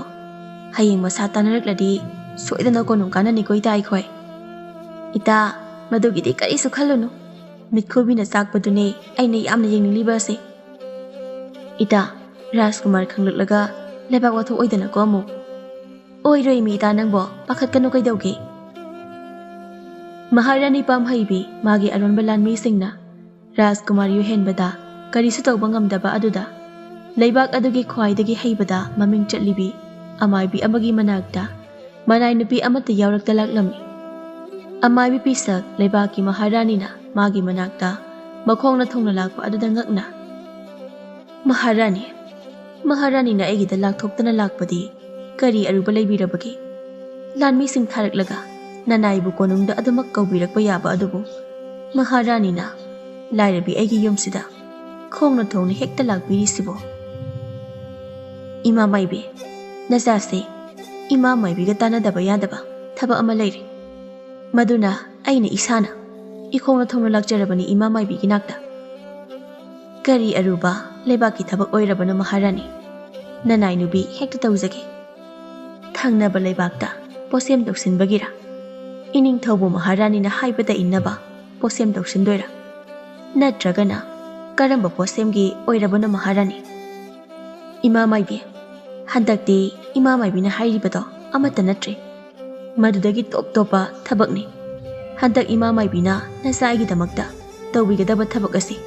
ꯍꯌꯦꯡ ꯃꯁꯥ ꯇꯥꯟꯅꯔꯛꯂꯗꯤ ꯁꯣꯏꯗꯅ ꯀꯣꯅꯨꯡ ꯀꯥꯟꯅꯅꯤꯀꯣ ꯏꯇꯥ ꯑꯩꯈꯣꯏ꯫ ꯏꯇꯥ, ꯃꯗꯨꯒꯤꯗꯤ ꯀꯔꯤꯁꯨ ꯈꯜꯂꯨꯅꯨ꯫ ꯃꯤꯠꯈꯨꯕꯤꯅ ꯆꯥꯛꯄꯗꯨꯅꯦ ꯑꯩꯅ ꯌꯥꯝꯅ ꯌꯦꯡꯅꯤꯡꯂꯤꯕ ꯑꯁꯦ꯫ ꯏꯇꯥ, ꯔꯥꯖꯀꯨꯃꯥꯔ ꯈꯪꯂꯛꯂꯒ ꯂꯩꯕꯥꯛ ꯋꯥꯊꯣꯛ ꯑꯣꯏꯗꯅꯀꯣ ꯑꯃꯨꯛ꯫ ꯑꯣꯏꯔꯣꯏ ꯃꯤ ꯏꯇꯥ ꯅꯪꯕꯣ, ꯄꯥꯈꯠꯀꯅꯨ ꯀꯩꯗꯧꯒꯦ? ꯃꯍꯥꯔꯥꯅꯤ ꯄꯥꯝꯍꯩꯕꯤ ꯃꯥꯒꯤ ꯑꯔꯣꯟꯕ ꯂꯥꯟꯃꯤꯁꯤꯡꯅ ꯔꯥꯖꯀꯨꯃꯥꯔ ꯌꯨꯍꯦꯟꯕꯗ ꯀꯔꯤꯁꯨ ꯇꯧꯕ ꯉꯝꯗꯕ ꯑꯗꯨꯗ ꯂꯩꯕꯥꯛ ꯑꯗꯨꯒꯤ ꯈ꯭ꯋꯥꯏꯗꯒꯤ ꯍꯩꯕꯗ ꯃꯃꯤꯡ ꯆꯠꯂꯤꯕꯤ ꯑꯃꯥꯏꯕꯤ ꯑꯃꯒꯤ ꯃꯅꯥꯛꯇ ꯃꯅꯥꯏ ꯅꯨꯄꯤ ꯑꯃꯠꯇ ꯌꯥꯎꯔꯛꯇ ꯂꯥꯛꯂꯝꯃꯤ꯫ ꯑꯃꯥꯏꯕꯤ ꯄꯤꯁꯛ ꯂꯩꯕꯥꯛꯀꯤ ꯃꯍꯥꯔꯥꯅꯤꯅ ꯃꯥꯒꯤ ꯃꯅꯥꯛꯇ ꯃꯈꯣꯡꯅ ꯊꯣꯡꯅ ꯂꯥꯛꯄ ꯑꯗꯨꯗ ꯉꯛꯅ, "ꯃꯍꯥꯔꯥꯅꯤ, ꯃꯍꯥꯔꯥꯅꯤꯅ ꯑꯩꯒꯤꯗ ꯂꯥꯛꯊꯣꯛꯇꯅ ꯂꯥꯛꯄꯗꯤ ꯀꯔꯤ ꯑꯔꯨꯕ ꯂꯩꯕꯤꯔꯕꯒꯦ? ꯂꯥꯟꯃꯤꯁꯤꯡ ꯊꯥꯔꯛꯂꯒ ꯅꯅꯥꯏꯕꯨ ꯀꯣꯅꯨꯡꯗ ꯑꯗꯨꯃꯛ ꯀꯧꯕꯤꯔꯛꯄ ꯌꯥꯕ ꯑꯗꯨꯕꯨ ꯃꯍꯥꯔꯥꯅꯤꯅ ꯂꯥꯏꯔꯕꯤ ꯑꯩꯒꯤ ꯌꯨꯝꯁꯤꯗ ꯈꯣꯡꯅ ꯊꯣꯡꯅ ꯍꯦꯛꯇ ꯂꯥꯛꯄꯤꯔꯤꯁꯤꯕꯣ? ꯏꯃꯥ ꯃꯥꯏꯕꯤ, ꯅꯆꯥꯁꯦ ꯏꯃꯥ ꯃꯥꯏꯕꯤꯒ ꯇꯥꯟꯅꯗꯕ ꯌꯥꯗꯕ ꯊꯕꯛ ꯑꯃ ꯂꯩꯔꯦ꯫ ꯃꯗꯨꯅ ꯑꯩꯅ ꯏꯁꯥꯅ ꯏꯈꯣꯡꯅ ꯊꯣꯡꯅ ꯂꯥꯛꯆꯔꯕꯅꯤ ꯏꯃꯥ ꯃꯥꯏꯕꯤꯒꯤ ꯅꯥꯛꯇ꯫ ꯀꯔꯤ ꯑꯔꯨꯕ ꯂꯩꯕꯥꯛꯀꯤ ꯊꯕꯛ ꯑꯣꯏꯔꯕꯅꯣ ꯃꯍꯥꯔꯥꯅꯤ? ꯅꯅꯥꯏ ꯅꯨꯄꯤ ꯍꯦꯛꯇ ꯇꯧꯖꯒꯦ꯫ ꯊꯪꯅꯕ ꯂꯩꯕꯥꯛꯇ ꯄꯣꯠꯁꯦꯝ ꯇꯧꯁꯤꯟꯕꯒꯤꯔ? ꯏꯅꯤꯡꯊꯧꯕꯨ ꯃꯍꯥꯔꯥꯅꯤꯅ ꯍꯥꯏꯕꯗ ꯏꯟꯅꯕ ꯄꯣꯠꯁꯦꯝ ꯇꯧꯁꯤꯟꯗꯣꯏꯔꯥ? ꯅꯠꯇ꯭ꯔꯒꯅ ꯀꯔꯝꯕ ꯄꯣꯠꯁꯦꯝꯒꯤ ꯑꯣꯏꯔꯕꯅꯣ ꯃꯍꯥꯔꯥꯅꯤ? ꯏꯃꯥ ꯃꯥꯏꯕꯤ, ꯍꯟꯗꯛꯇꯤ ꯏꯃꯥ ꯃꯥꯏꯕꯤꯅ ꯍꯥꯏꯔꯤꯕꯗꯣ ꯑꯃꯠꯇ ꯅꯠꯇ꯭ꯔꯦ꯫ ꯃꯗꯨꯗꯒꯤ ꯇꯣꯞ ꯇꯣꯞꯄ ꯊꯕꯛꯅꯤ ꯍꯟꯗꯛ ꯏꯃꯥ ꯃꯥꯏꯕꯤꯅ ꯅꯆꯥꯒꯤꯗꯃꯛꯇ ꯇꯧꯕꯤꯒꯗꯕ ꯊꯕꯛ ꯑꯁꯤ꯫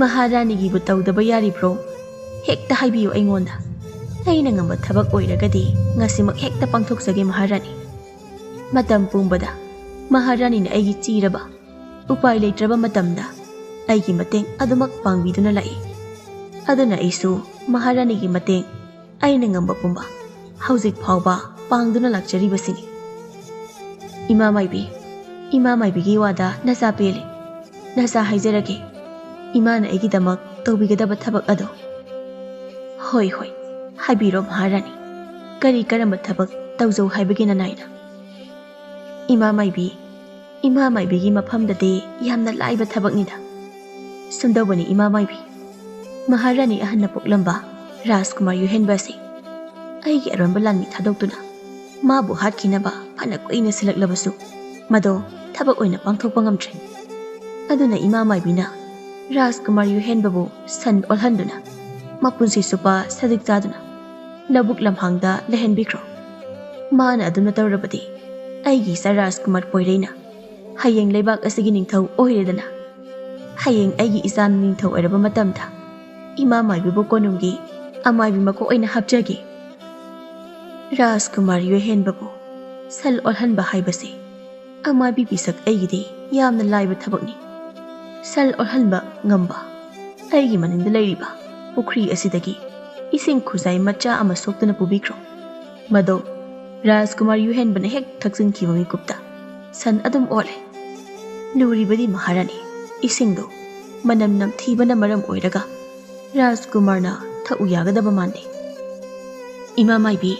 ꯃꯍꯥꯔꯥꯅꯤꯒꯤꯕꯨ ꯇꯧꯗꯕ ꯌꯥꯔꯤꯕ꯭ꯔꯣ? ꯍꯦꯛꯇ ꯍꯥꯏꯕꯤꯌꯨ ꯑꯩꯉꯣꯟꯗ꯫ ꯑꯩꯅ ꯉꯝꯕ ꯊꯕꯛ ꯑꯣꯏꯔꯒꯗꯤ ꯉꯁꯤꯃꯛ ꯍꯦꯛꯇ ꯄꯥꯡꯊꯣꯛꯆꯒꯦ ꯃꯍꯥꯔꯥꯅꯤ꯫ ꯃꯇꯝ ꯄꯨꯝꯕꯗ ꯃꯍꯥꯔꯥꯅꯤꯅ ꯑꯩꯒꯤ ꯆꯤꯔꯕ, ꯎꯄꯥꯏ ꯂꯩꯇ꯭ꯔꯕ ꯃꯇꯝꯗ ꯑꯩꯒꯤ ꯃꯇꯦꯡ ꯑꯗꯨꯃꯛ ꯄꯥꯡꯕꯤꯗꯨꯅ ꯂꯥꯛꯏ꯫ ꯑꯗꯨꯅ ꯑꯩꯁꯨ ꯃꯍꯥꯔꯥꯅꯤꯒꯤ ꯃꯇꯦꯡ ꯑꯩꯅ ꯉꯝꯕ ꯄꯨꯝꯕ ꯍꯧꯖꯤꯛ ꯐꯥꯎꯕ ꯄꯥꯡꯗꯨꯅ ꯂꯥꯛꯆꯔꯤꯕꯁꯤꯅꯤ꯫ ꯏꯃꯥ ꯃꯥꯏꯕꯤ, ꯏꯃꯥ ꯃꯥꯏꯕꯤꯒꯤ ꯋꯥꯗ ꯅꯆꯥ ꯄꯦꯜꯂꯦ꯫ ꯅꯆꯥ ꯍꯥꯏꯖꯔꯒꯦ, ꯏꯃꯥꯅ ꯑꯩꯒꯤꯗꯃꯛ ꯇꯧꯕꯤꯒꯗꯕ ꯊꯕꯛ ꯑꯗꯣ꯫ ꯍꯣꯏ, ꯍꯣꯏ, ꯍꯥꯏꯕꯤꯔꯣ ꯃꯍꯥꯔꯥꯅꯤ, ꯀꯔꯤ ꯀꯔꯝꯕ ꯊꯕꯛ ꯇꯧꯖꯧ ꯍꯥꯏꯕꯒꯦ ꯅꯅꯥꯏꯅ? ꯏꯃꯥ ꯃꯥꯏꯕꯤ, ꯏꯃꯥ ꯃꯥꯏꯕꯤꯒꯤ ꯃꯐꯝꯗꯗꯤ ꯌꯥꯝꯅ ꯂꯥꯏꯕ ꯊꯕꯛꯅꯤꯗ꯫ ꯁꯨꯝꯗꯧꯕꯅꯤ ꯏꯃꯥ ꯃꯥꯏꯕꯤ, ꯃꯍꯥꯔꯥꯅꯤ ꯑꯍꯟꯅ ꯄꯣꯛꯂꯝꯕ ꯔꯥꯖꯀꯨꯃꯥꯔ ꯌꯨꯍꯦꯟꯕ ꯑꯁꯤ ꯑꯩꯒꯤ ꯑꯔꯣꯟꯕ ꯂꯥꯟꯃꯤ ꯊꯥꯗꯣꯛꯇꯨꯅ ꯃꯥꯕꯨ ꯍꯥꯠꯈꯤꯅꯕ ꯐꯅ ꯀꯨꯏꯅ ꯁꯤꯜꯂꯛꯂꯕꯁꯨ ꯃꯗꯣ ꯊꯕꯛ ꯑꯣꯏꯅ ꯄꯥꯡꯊꯣꯛꯄ ꯉꯝꯗ꯭ꯔꯦ꯫ ꯑꯗꯨꯅ ꯏꯃꯥ ꯃꯥꯏꯕꯤꯅ ꯔꯥꯖꯀꯨꯃꯥꯔ ꯌꯨꯍꯦꯟꯕꯕꯨ ꯁꯟ ꯑꯣꯜꯍꯟꯗꯨꯅ ꯃꯄꯨꯟꯁꯤ ꯆꯨꯞꯄ ꯁꯖꯤꯛ ꯆꯥꯗꯨꯅ ꯂꯧꯕꯨꯛ ꯂꯝꯍꯥꯡꯗ ꯂꯩꯍꯟꯕꯤꯈ꯭ꯔꯣ꯫ ꯃꯥꯅ ꯑꯗꯨꯝꯅ ꯇꯧꯔꯕꯗꯤ ꯑꯩꯒꯤ ꯏꯆꯥ ꯔꯥꯖꯀꯨꯃꯥꯔ ꯄꯣꯏꯔꯩꯅ ꯍꯌꯦꯡ ꯂꯩꯕꯥꯛ ꯑꯁꯤꯒꯤ ꯅꯤꯡꯊꯧ ꯑꯣꯏꯔꯦꯗꯅ꯫ ꯍꯌꯦꯡ ꯑꯩꯒꯤ ꯏꯆꯥꯅ ꯅꯤꯡꯊꯧ ꯑꯣꯏꯔꯕ ꯃꯇꯝꯗ ꯏꯃꯥ ꯃꯥꯏꯕꯤꯕꯨ ꯀꯣꯅꯨꯡꯒꯤ ꯑꯃꯥꯏꯕꯤ ꯃꯀꯣꯛ ꯑꯣꯏꯅ ꯍꯥꯞꯆꯒꯦ꯫ ꯔꯥꯖꯀꯨꯃꯥꯔ ꯌꯣꯏꯍꯦꯟꯕꯕꯨ ꯁꯜ ꯑꯣꯜꯍꯟꯕ ꯍꯥꯏꯕꯁꯤ ꯑꯃꯥꯏꯕꯤ ꯄꯤꯁꯛ ꯑꯩꯒꯤꯗꯤ ꯌꯥꯝꯅ ꯂꯥꯏꯕ ꯊꯕꯛꯅꯤ꯫ ꯁꯜ ꯑꯣꯜꯍꯟꯕ ꯉꯝꯕ ꯑꯩꯒꯤ ꯃꯅꯤꯡꯗ ꯂꯩꯔꯤꯕ ꯄꯨꯈ꯭ꯔꯤ ꯑꯁꯤꯗꯒꯤ ꯏꯁꯤꯡ ꯈꯨꯖꯥꯏ ꯃꯆꯥ ꯑꯃ ꯁꯣꯛꯇꯨꯅ ꯄꯨꯕꯤꯈ꯭ꯔꯣ꯫ ꯃꯗꯣ ꯔꯥꯖꯀꯨꯃꯥꯔ ꯌꯨꯍꯦꯟꯕꯅ ꯍꯦꯛ ꯊꯛꯆꯤꯟꯈꯤꯕ ꯃꯤꯀꯨꯞꯇ ꯁꯟ ꯑꯗꯨꯝ ꯑꯣꯜꯂꯦ꯫ ꯂꯨꯔꯤꯕꯗꯤ ꯃꯍꯥꯔꯥꯅꯤ, ꯏꯁꯤꯡꯗꯣ ꯃꯅꯝ ꯅꯝꯊꯤꯕꯅ ꯃꯔꯝ ꯑꯣꯏꯔꯒ ꯔꯥꯖꯀꯨꯃꯥꯔꯅ ꯊꯛꯎ ꯌꯥꯒꯗꯕ ꯃꯥꯟꯗꯦ꯫ ꯏꯃꯥ ꯃꯥꯏꯕꯤ,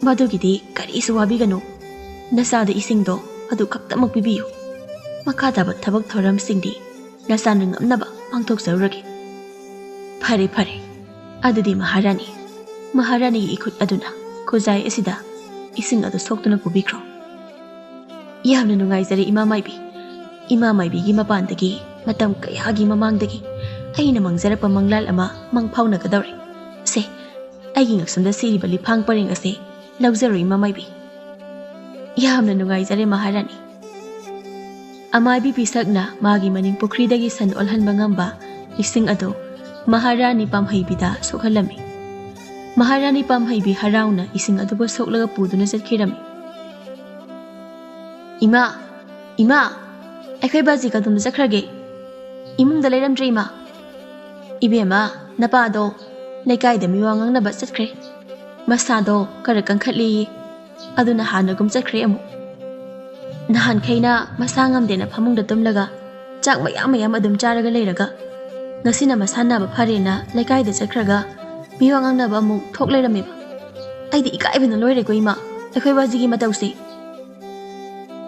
ꯃꯗꯨꯒꯤꯗꯤ ꯀꯔꯤꯁꯨ ꯋꯥꯕꯤꯒꯅꯨ꯫ ꯅꯆꯥꯗ ꯏꯁꯤꯡꯗꯣ ꯑꯗꯨ ꯈꯛꯇꯃꯛ ꯄꯤꯕꯤꯌꯨ꯫ ꯃꯈꯥ ꯇꯥꯕ ꯊꯕꯛ ꯊꯧꯔꯝꯁꯤꯡꯗꯤ ꯅꯆꯥꯅ ꯉꯝꯅꯕ ꯄꯥꯡꯊꯣꯛꯆꯔꯨꯔꯒꯦ꯫ ꯐꯔꯦ, ꯐꯔꯦ꯫ ꯑꯗꯨꯗꯤ ꯃꯍꯥꯔꯥꯅꯤ, ꯃꯍꯥꯔꯥꯅꯤꯒꯤ ꯏꯈꯨꯠ ꯑꯗꯨꯅ ꯈꯨꯖꯥꯏ ꯑꯁꯤꯗ ꯏꯁꯤꯡ ꯑꯗꯨ ꯁꯣꯛꯇꯨꯅ ꯄꯨꯕꯤꯈ꯭ꯔꯣ꯫ ꯌꯥꯝꯅ ꯅꯨꯡꯉꯥꯏꯖꯔꯦ, ꯏꯃꯥ ꯃꯥꯏꯕꯤ꯫ ꯏꯃꯥ ꯃꯥꯏꯕꯤꯒꯤ ꯃꯄꯥꯟꯗꯒꯤ ꯃꯇꯝ ꯀꯌꯥꯒꯤ ꯃꯃꯥꯡꯗꯒꯤ ꯑꯩꯅ ꯃꯪꯖꯔꯛꯄ ꯃꯪꯂꯥꯜ ꯑꯃ ꯃꯪ ꯐꯥꯎꯅꯒꯗꯧꯔꯦ꯫ ꯁꯦ, ꯑꯩꯒꯤ ꯉꯛꯁꯝꯗ ꯁꯤꯔꯤꯕ ꯂꯤꯐꯥꯡ ꯄꯔꯦꯡ ꯑꯁꯦ ꯂꯧꯖꯔꯣ, ꯏꯃꯥ ꯃꯥꯏꯕꯤ꯫ ꯌꯥꯝꯅ ꯅꯨꯡꯉꯥꯏꯖꯔꯦ, ꯃꯍꯥꯔꯥꯅꯤ꯫ ꯑꯃꯥꯏꯕꯤ ꯄꯤꯁꯛꯅ ꯃꯥꯒꯤ ꯃꯅꯤꯡ ꯄꯨꯈ꯭ꯔꯤꯗꯒꯤ ꯁꯟ ꯑꯣꯜꯍꯟꯕ ꯉꯝꯕ ꯏꯁꯤꯡ ꯑꯗꯨ ꯃꯍꯥꯔꯥꯅꯤ ꯄꯥꯝꯍꯩꯕꯤꯗ ꯁꯣꯛꯍꯜꯂꯝꯃꯤ꯫ ꯃꯍꯥꯔꯥꯅꯤ ꯄꯥꯝꯍꯩꯕꯤ ꯍꯔꯥꯎꯅ ꯏꯁꯤꯡ ꯑꯗꯨꯕꯨ ꯁꯣꯛꯂꯒ ꯄꯨꯗꯨꯅ ꯆꯠꯈꯤꯔꯝꯃꯤ꯫ "ꯏꯃꯥ, ꯏꯃꯥ, ꯑꯩꯈꯣꯏ ꯕꯥꯖꯤ ꯀꯗꯣꯝꯗ ꯆꯠꯈ꯭ꯔꯒꯦ? ꯏꯃꯨꯡꯗ ꯂꯩꯔꯝꯗ꯭ꯔꯦ, ꯏꯃꯥ꯫ ꯏꯕꯦꯝꯃ, ꯅꯄꯥꯗꯣ ꯂꯩꯀꯥꯏꯗ ꯃꯤꯋꯥ ꯉꯥꯡꯅꯕ ꯆꯠꯈ꯭ꯔꯦ꯫ ꯃꯁꯥꯗꯣ ꯈꯔ ꯀꯟꯈꯠꯂꯦꯌꯦ꯫ ꯑꯗꯨꯅ ꯍꯥꯟꯅꯒꯨꯝ ꯆꯠꯈ꯭ꯔꯦ ꯑꯃꯨꯛ꯫ ꯅꯍꯥꯟꯈꯩꯅ ꯃꯁꯥ ꯉꯝꯗꯦꯅ ꯐꯃꯨꯡꯗ ꯇꯨꯝꯂꯒ ꯆꯥꯛ ꯃꯌꯥꯝ ꯃꯌꯥꯝ ꯑꯗꯨꯝ ꯆꯥꯔꯒ ꯂꯩꯔꯒ, ꯉꯁꯤꯅ ꯃꯁꯥ ꯅꯥꯕ ꯐꯔꯦꯅ ꯂꯩꯀꯥꯏꯗ ꯆꯠꯈ꯭ꯔꯒ ꯃꯤꯋꯥ ꯉꯥꯡꯅꯕ ꯑꯃꯨꯛ ꯊꯣꯛ ꯂꯩꯔꯝꯃꯦꯕ꯫ ꯑꯩꯗꯤ ꯏꯀꯥꯏꯕꯅ ꯂꯣꯏꯔꯦꯀꯣ, ꯏꯃꯥ, ꯑꯩꯈꯣꯏ ꯕꯥꯖꯤꯒꯤ ꯃꯇꯧꯁꯦ꯫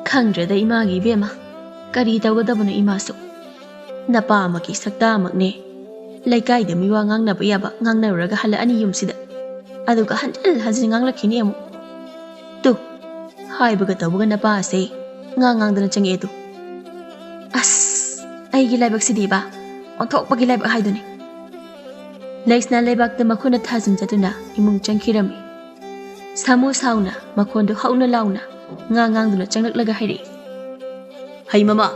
ꯈꯪꯗ꯭ꯔꯦꯗ, ꯏꯃꯥꯒꯤ ꯏꯕꯦꯝꯃ, ꯀꯔꯤ ꯇꯧꯒꯗꯕꯅꯣ ꯏꯃꯥꯁꯨ? ꯅꯄꯥ ꯑꯃꯒꯤ ꯁꯛꯇꯥꯃꯛꯅꯦ꯫ ꯂꯩꯀꯥꯏꯗ ꯃꯤꯋꯥ ꯉꯥꯡꯅꯕ ꯌꯥꯕ ꯉꯥꯡꯅꯔꯨꯔꯒ ꯍꯜꯂꯛꯑꯅꯤ ꯌꯨꯝꯁꯤꯗ꯫ ꯑꯗꯨꯒ ꯍꯟꯖꯤꯟ ꯍꯟꯖꯤꯟ ꯉꯥꯡꯂꯛꯈꯤꯅꯤ ꯑꯃꯨꯛ꯫ ꯇꯨ, ꯍꯥꯏꯕꯒ ꯇꯧꯕꯒ ꯅꯄꯥ ꯑꯁꯦ ꯉꯥꯡ ꯉꯥꯡꯗꯅ ꯆꯪꯉꯛꯑꯦ ꯇꯨ꯫ ꯑꯁ, ꯑꯩꯒꯤ ꯂꯥꯏꯕꯛꯁꯤꯗꯤꯕ, ꯑꯣꯟꯊꯣꯛꯄꯒꯤ ꯂꯥꯏꯕꯛ ꯍꯥꯏꯗꯨꯅꯤ꯫ ꯂꯩꯁꯅꯥ ꯂꯩꯕꯥꯛꯇ ꯃꯈꯨꯠꯅ ꯊꯥꯖꯤꯟꯖꯗꯨꯅ ꯏꯃꯨꯡ ꯆꯪꯈꯤꯔꯝꯃꯤ꯫ ꯁꯥꯃꯨ ꯁꯥꯎꯅ ꯃꯈꯣꯟꯗꯨ ꯍꯧꯅ ꯂꯥꯎꯅ ꯉꯥ ꯉꯥꯡꯗꯨꯅ ꯆꯪꯂꯛꯂꯒ ꯍꯥꯏꯔꯛꯏ, "ꯍꯩ ꯃꯃꯥ,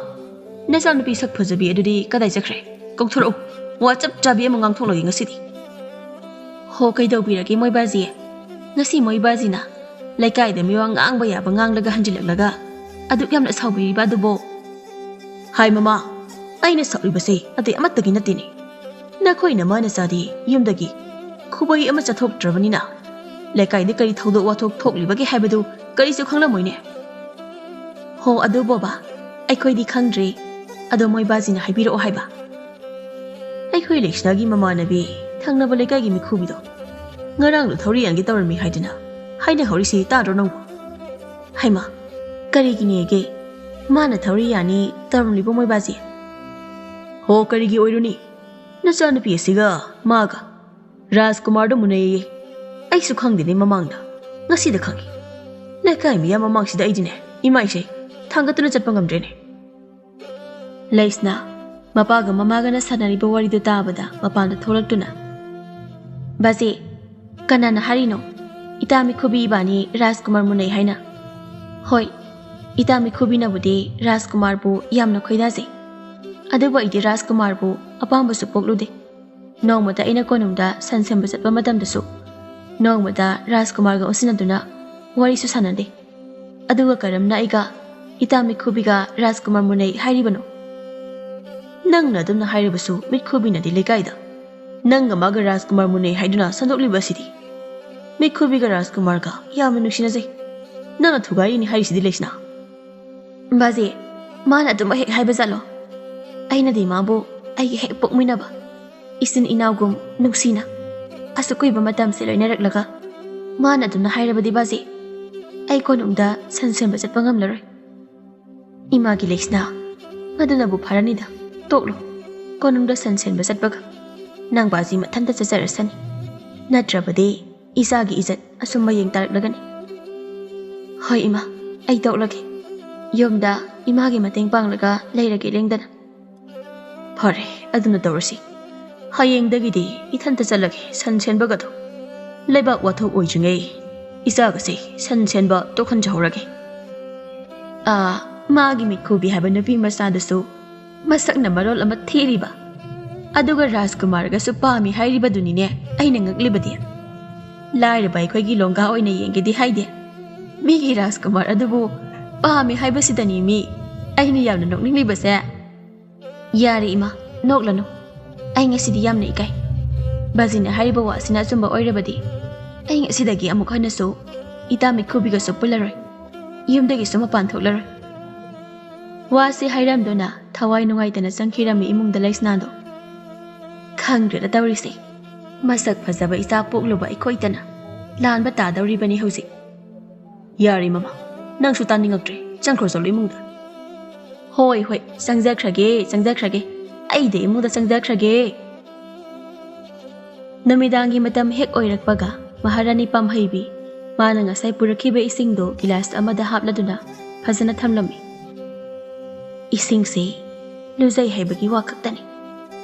ꯅꯆꯥꯅꯨꯄꯤ ꯁꯛ ꯐꯖꯕꯤ ꯑꯗꯨꯗꯤ ꯀꯗꯥꯏ ꯆꯠꯈ꯭ꯔꯦ? ꯀꯧꯊꯣꯔꯛꯎ, ꯋꯥ ꯆꯞ ꯆꯥꯕꯤ ꯑꯃ ꯉꯥꯡꯊꯣꯛꯂꯒꯦ ꯉꯁꯤꯗꯤ꯫" "ꯍꯣ, ꯀꯩꯗꯧꯕꯤꯔꯒꯦ ꯃꯣꯏ ꯕꯥꯖꯤ? ꯉꯁꯤ ꯃꯣꯏ ꯕꯥꯖꯤꯅ ꯂꯩꯀꯥꯏꯗ ꯃꯤꯋꯥ ꯉꯥꯡꯕ ꯌꯥꯕ ꯉꯥꯡꯂꯒ ꯍꯟꯖꯤꯜꯂꯛꯂꯒ ꯑꯗꯨꯛ ꯌꯥꯝꯅ ꯁꯥꯎꯕꯤꯔꯤꯕ ꯑꯗꯨꯕꯣ?" "ꯍꯥꯏ ꯃꯃꯥ, ꯑꯩꯅ ꯁꯥꯎꯔꯤꯕꯁꯦ ꯑꯇꯩ ꯑꯃꯠꯇꯒꯤ ꯅꯠꯇꯦꯅꯦ꯫ ꯅꯈꯣꯏ ꯅꯃꯥ ꯅꯆꯥꯗꯤ ꯌꯨꯝꯗꯒꯤ ꯈꯨꯕꯩ ꯑꯃ ꯆꯠꯊꯣꯛꯇ꯭ꯔꯕꯅꯤꯅ ꯂꯩꯀꯥꯏꯗ ꯀꯔꯤ ꯊꯧꯗꯣꯛ ꯋꯥꯊꯣꯛ ꯊꯣꯛꯂꯤꯕꯒꯦ ꯍꯥꯏꯕꯗꯨ ꯀꯔꯤꯁꯨ ꯈꯪꯂꯝꯃꯣꯏꯅꯦ꯫" "ꯍꯣ ꯑꯗꯨ ꯕꯣꯕꯥ, ꯑꯩꯈꯣꯏꯗꯤ ꯈꯪꯗ꯭ꯔꯦ꯫ ꯑꯗꯣ ꯃꯣꯏ ꯕꯥꯖꯤꯅ ꯍꯥꯏꯕꯤꯔꯛꯑꯣ ꯍꯥꯏꯕ꯫ ꯑꯩꯈꯣꯏ ꯂꯩꯁꯅꯥꯒꯤ ꯃꯃꯥꯟꯅꯕꯤ, ꯊꯪꯅꯕ ꯂꯩꯀꯥꯏꯒꯤ ꯃꯤꯈꯨꯕꯤꯗꯣ ꯉꯔꯥꯡꯗꯣ ꯊꯧꯔꯤ ꯌꯥꯟꯒꯦ ꯇꯧꯔꯝꯃꯤ ꯍꯥꯏꯗꯅ ꯍꯥꯏꯅꯍꯧꯔꯤꯁꯤ ꯇꯥꯗ꯭ꯔꯣ ꯅꯪꯕꯨ? ꯍꯩꯃꯥ, ꯀꯔꯤꯒꯤꯅꯦꯒꯦ? ꯃꯥꯅ ꯊꯧꯔꯤ ꯌꯥꯅꯤ ꯇꯧꯔꯝꯂꯤꯕꯣ ꯃꯣꯏ ꯕꯥꯖꯤ? ꯍꯣ, ꯀꯔꯤꯒꯤ ꯑꯣꯏꯔꯨꯅꯤ? ꯅꯆꯥꯅꯨꯄꯤ ꯑꯁꯤꯒ ꯃꯥꯒ ꯔꯥꯖꯀꯨꯃꯥꯔꯗꯣ ꯃꯨꯟꯅꯩꯌꯦ꯫ ꯑꯩꯁꯨ ꯈꯪꯗꯦꯅꯦ ꯃꯃꯥꯡꯗ, ꯉꯁꯤꯗ ꯈꯪꯉꯤ꯫ ꯂꯩꯀꯥꯏ ꯃꯤꯌꯥꯝ ꯃꯃꯥꯡꯁꯤꯗ ꯑꯩꯗꯤꯅꯦ, ꯏꯃꯥꯏꯁꯦ, ꯊꯥꯡꯒꯠꯇꯨꯅ ꯆꯠꯄ ꯉꯝꯗ꯭ꯔꯦꯅꯦ꯫ ꯂꯩꯁꯅꯥ, ꯃꯄꯥꯒ ꯃꯃꯥꯒꯅ ꯁꯥꯟꯅꯔꯤꯕ ꯋꯥꯔꯤꯗꯨ ꯇꯥꯕꯗ ꯃꯄꯥꯟꯗ ꯊꯣꯛꯂꯛꯇꯨꯅ, "ꯕꯥꯖꯤ, ꯀꯅꯥꯅ ꯍꯥꯏꯔꯤꯅꯣ? ꯏꯇꯥ ꯃꯤꯈꯨꯕꯤ ꯏꯕꯥꯅꯤ ꯔꯥꯖꯀꯨꯃꯥꯔ ꯃꯨꯟꯅꯩ ꯍꯥꯏꯅ?" "ꯍꯣꯏ, ꯏꯇꯥ ꯃꯤꯈꯨꯕꯤꯅꯕꯨꯗꯤ ꯔꯥꯖꯀꯨꯃꯥꯔꯕꯨ ꯌꯥꯝꯅ ꯈꯣꯏꯗꯥꯖꯩ, ꯑꯗꯨꯕꯨ ꯑꯩꯗꯤ ꯔꯥꯖꯀꯨꯃꯥꯔꯕꯨ ꯑꯄꯥꯝꯕꯁꯨ ꯄꯣꯛꯂꯨꯗꯦ꯫ ꯅꯣꯡꯃꯇ ꯑꯩꯅ ꯀꯣꯅꯨꯡꯗ ꯁꯟ ꯁꯦꯝꯕ ꯆꯠꯄ ꯃꯇꯝꯗꯁꯨ ꯅꯣꯡꯃꯇ ꯔꯥꯖꯀꯨꯃꯥꯔꯒ ꯑꯣꯟꯁꯤꯟꯅꯗꯨꯅ ꯋꯥꯔꯤꯁꯨ ꯁꯥꯟꯅꯗꯦ꯫ ꯑꯗꯨꯒ ꯀꯔꯝꯅ ꯑꯩꯒ ꯏꯇꯥ ꯃꯤꯈꯨꯕꯤꯒ ꯔꯥꯖꯀꯨꯃꯥꯔ ꯃꯨꯟꯅꯩ ꯍꯥꯏꯔꯤꯕꯅꯣ?" "ꯅꯪꯅ ꯑꯗꯨꯝꯅ ꯍꯥꯏꯔꯕꯁꯨ ꯃꯤꯠꯈꯨꯕꯤꯅꯗꯤ ꯂꯩꯀꯥꯏꯗ ꯅꯪꯒ ꯃꯥꯒ ꯔꯥꯖꯀꯨꯃꯥꯔ ꯃꯨꯟꯅꯩ ꯍꯥꯏꯗꯨꯅ ꯁꯟꯗꯣꯛꯂꯤꯕ ꯑꯁꯤꯗꯤ꯫ ꯃꯤꯠꯈꯨꯕꯤꯒ ꯔꯥꯖꯀꯨꯃꯥꯔꯒ ꯌꯥꯝꯅ ꯅꯨꯡꯁꯤꯅꯖꯩ꯫ ꯅꯪꯅ ꯊꯨꯒꯥꯏꯔꯤꯅꯤ ꯍꯥꯏꯔꯤꯁꯤꯗꯤ ꯂꯩꯁꯅꯥ?" "ꯕꯥꯖꯤ, ꯃꯥꯅ ꯑꯗꯨꯃꯛ ꯍꯦꯛ ꯍꯥꯏꯕ ꯖꯥꯠꯂꯣ? ꯑꯩꯅꯗꯤ ꯃꯥꯕꯨ ꯑꯩꯒꯤ ꯍꯦꯛ ꯄꯣꯛꯃꯤꯟꯅꯕ ꯏꯆꯤꯟ ꯏꯅꯥꯎꯒꯨꯝ ꯅꯨꯡꯁꯤꯅ ꯑꯁꯨꯛ ꯀꯨꯏꯕ ꯃꯇꯝꯁꯦ ꯂꯣꯏꯅꯔꯛꯂꯒ ꯃꯥꯅ ꯑꯗꯨꯝꯅ ꯍꯥꯏꯔꯕꯗꯤ ꯕꯥꯖꯤ, ꯑꯩ ꯀꯣꯅꯨꯡꯗ ꯁꯟ ꯁꯦꯝꯕ ꯆꯠꯄ ꯉꯝꯂꯔꯣꯏ꯫ ꯏꯃꯥꯒꯤ ꯂꯩꯁꯅꯥ, ꯃꯗꯨꯅꯕꯨ ꯐꯔꯅꯤꯗ, ꯇꯣꯛꯂꯣ꯫ ꯀꯣꯅꯨꯡꯗ ꯁꯟ ꯁꯦꯝꯕ ꯆꯠꯄꯒ ꯅꯪ ꯕꯥꯖꯤ ꯃꯊꯟꯇ ꯆꯠꯆꯔꯁꯅꯤ꯫ ꯅꯠꯇ꯭ꯔꯕꯗꯤ ꯏꯆꯥꯒꯤ ꯏꯖꯠ ꯑꯁꯨꯝ ꯃꯌꯦꯡ ꯇꯥꯔꯛꯂꯒꯅꯤ꯫ ꯍꯣꯏ ꯏꯃꯥ, ꯑꯩ ꯇꯣꯛꯂꯒꯦ꯫ ꯌꯨꯝꯗ ꯏꯃꯥꯒꯤ ꯃꯇꯦꯡ ꯄꯥꯡꯂꯒ ꯂꯩꯔꯒꯦ ꯂꯦꯡꯗꯅ꯫ ꯐꯔꯦ, ꯑꯗꯨꯅ ꯇꯧꯔꯁꯤ꯫ ꯍꯌꯦꯡꯗꯒꯤꯗꯤ ꯏꯊꯟꯇ ꯆꯠꯂꯒꯦ ꯁꯟ ꯁꯦꯟꯕꯒꯗꯣ꯫ ꯂꯩꯕꯥꯛ ꯋꯥꯊꯣꯛ ꯑꯣꯏꯗ꯭ꯔꯤꯉꯩ ꯏꯆꯥꯒꯁꯦ ꯁꯟ ꯁꯦꯟꯕ ꯇꯣꯛꯍꯟꯖꯍꯧꯔꯒꯦ꯫ ꯑꯥ, ꯃꯥꯒꯤ ꯃꯤꯠꯈꯨꯕꯤ ꯍꯥꯏꯕ ꯅꯨꯄꯤ ꯃꯆꯥꯗꯨꯁꯨ ꯃꯁꯛꯅ ꯃꯔꯣꯜ ꯑꯃ ꯊꯤꯔꯤꯕ, ꯑꯗꯨꯒ ꯔꯥꯖꯀꯨꯃꯥꯔꯒꯁꯨ ꯄꯥꯝꯃꯤ ꯍꯥꯏꯔꯤꯕꯗꯨꯅꯤꯅꯦ ꯑꯩꯅ ꯉꯛꯂꯤꯕꯗꯤ꯫ ꯂꯥꯏꯔꯕ ꯑꯩꯈꯣꯏꯒꯤ ꯂꯣꯡꯒꯥ ꯑꯣꯏꯅ ꯌꯦꯡꯒꯦꯗꯤ ꯍꯥꯏꯗꯦ, ꯃꯤꯒꯤ ꯔꯥꯖꯀꯨꯃꯥꯔ ꯑꯗꯨꯕꯨ ꯄꯥꯝꯃꯤ ꯍꯥꯏꯕꯁꯤꯗꯅꯤ ꯃꯤ ꯑꯩꯅ ꯌꯥꯝꯅ ꯅꯣꯛꯅꯤꯡꯂꯤꯕꯁꯦ꯫ ꯌꯥꯔꯦ ꯏꯃꯥ, ꯅꯣꯛꯂꯅꯨ꯫ ꯑꯩ ꯉꯁꯤꯗꯤ ꯌꯥꯝꯅ ꯏꯀꯥꯏ꯫ ꯕꯥꯖꯤꯅ ꯍꯥꯏꯔꯤꯕ ꯋꯥꯁꯤꯅ ꯑꯆꯨꯝꯕ ꯑꯣꯏꯔꯕꯗꯤ ꯑꯩ ꯉꯁꯤꯗꯒꯤ ꯑꯃꯨꯛ ꯍꯟꯅꯁꯨ ꯏꯇꯥ ꯃꯤꯠꯈꯨꯕꯤꯒꯁꯨ ꯄꯨꯜꯂꯔꯣꯏ, ꯌꯨꯝꯗꯒꯤꯁꯨ ꯃꯄꯥꯟ ꯊꯣꯛꯂꯔꯣꯏ꯫ ꯋꯥꯁꯤ ꯍꯥꯏꯔꯝꯗꯨꯅ ꯊꯋꯥꯏ ꯅꯨꯡꯉꯥꯏꯇꯅ ꯆꯪꯈꯤꯔꯝꯃꯤ ꯏꯃꯨꯡꯗ ꯂꯩꯁꯅꯥꯗꯣ꯫ ꯈꯪꯗ꯭ꯔꯦꯗ ꯇꯧꯔꯤꯁꯦ, ꯃꯁꯛ ꯐꯖꯕ ꯏꯆꯥ ꯄꯣꯛꯂꯨꯕ ꯑꯩꯈꯣꯏꯇꯅ ꯂꯥꯟꯕ ꯇꯥꯗꯧꯔꯤꯕꯅꯤ ꯍꯧꯖꯤꯛ꯫ ꯌꯥꯔꯦ ꯃꯃꯥ, ꯅꯪꯁꯨ ꯇꯥꯅꯤꯡꯉꯛꯇ꯭ꯔꯦ, ꯆꯪꯈ꯭ꯔꯣ ꯆꯠꯂꯣ ꯏꯃꯨꯡꯗ꯫ ꯍꯣꯏ ꯍꯣꯏ, ꯆꯪꯖꯈ꯭ꯔꯒꯦ ꯆꯪꯖꯈ꯭ꯔꯒꯦ, ꯑꯩꯗꯤ ꯏꯃꯨꯡꯗ ꯆꯪꯖꯈ꯭ꯔꯒꯦ꯫ ꯅꯨꯃꯤꯗꯥꯡꯒꯤ ꯃꯇꯝ ꯍꯦꯛ ꯑꯣꯏꯔꯛꯄꯒ ꯃꯍꯥꯔꯥꯅꯤ ꯄꯥꯝꯍꯩꯕꯤ ꯃꯥꯅ ꯉꯁꯥꯏ ꯄꯨꯔꯛꯈꯤꯕ ꯏꯁꯤꯡꯗꯨ ꯒꯤꯂꯥꯁ ꯑꯃꯗ ꯍꯥꯞꯂꯗꯨꯅ ꯐꯖꯅ ꯊꯝꯂꯝꯃꯤ꯫ ꯏꯁꯤꯡꯁꯦ ꯂꯨꯖꯩ ꯍꯥꯏꯕꯒꯤ ꯋꯥ ꯈꯛꯇꯅꯤ,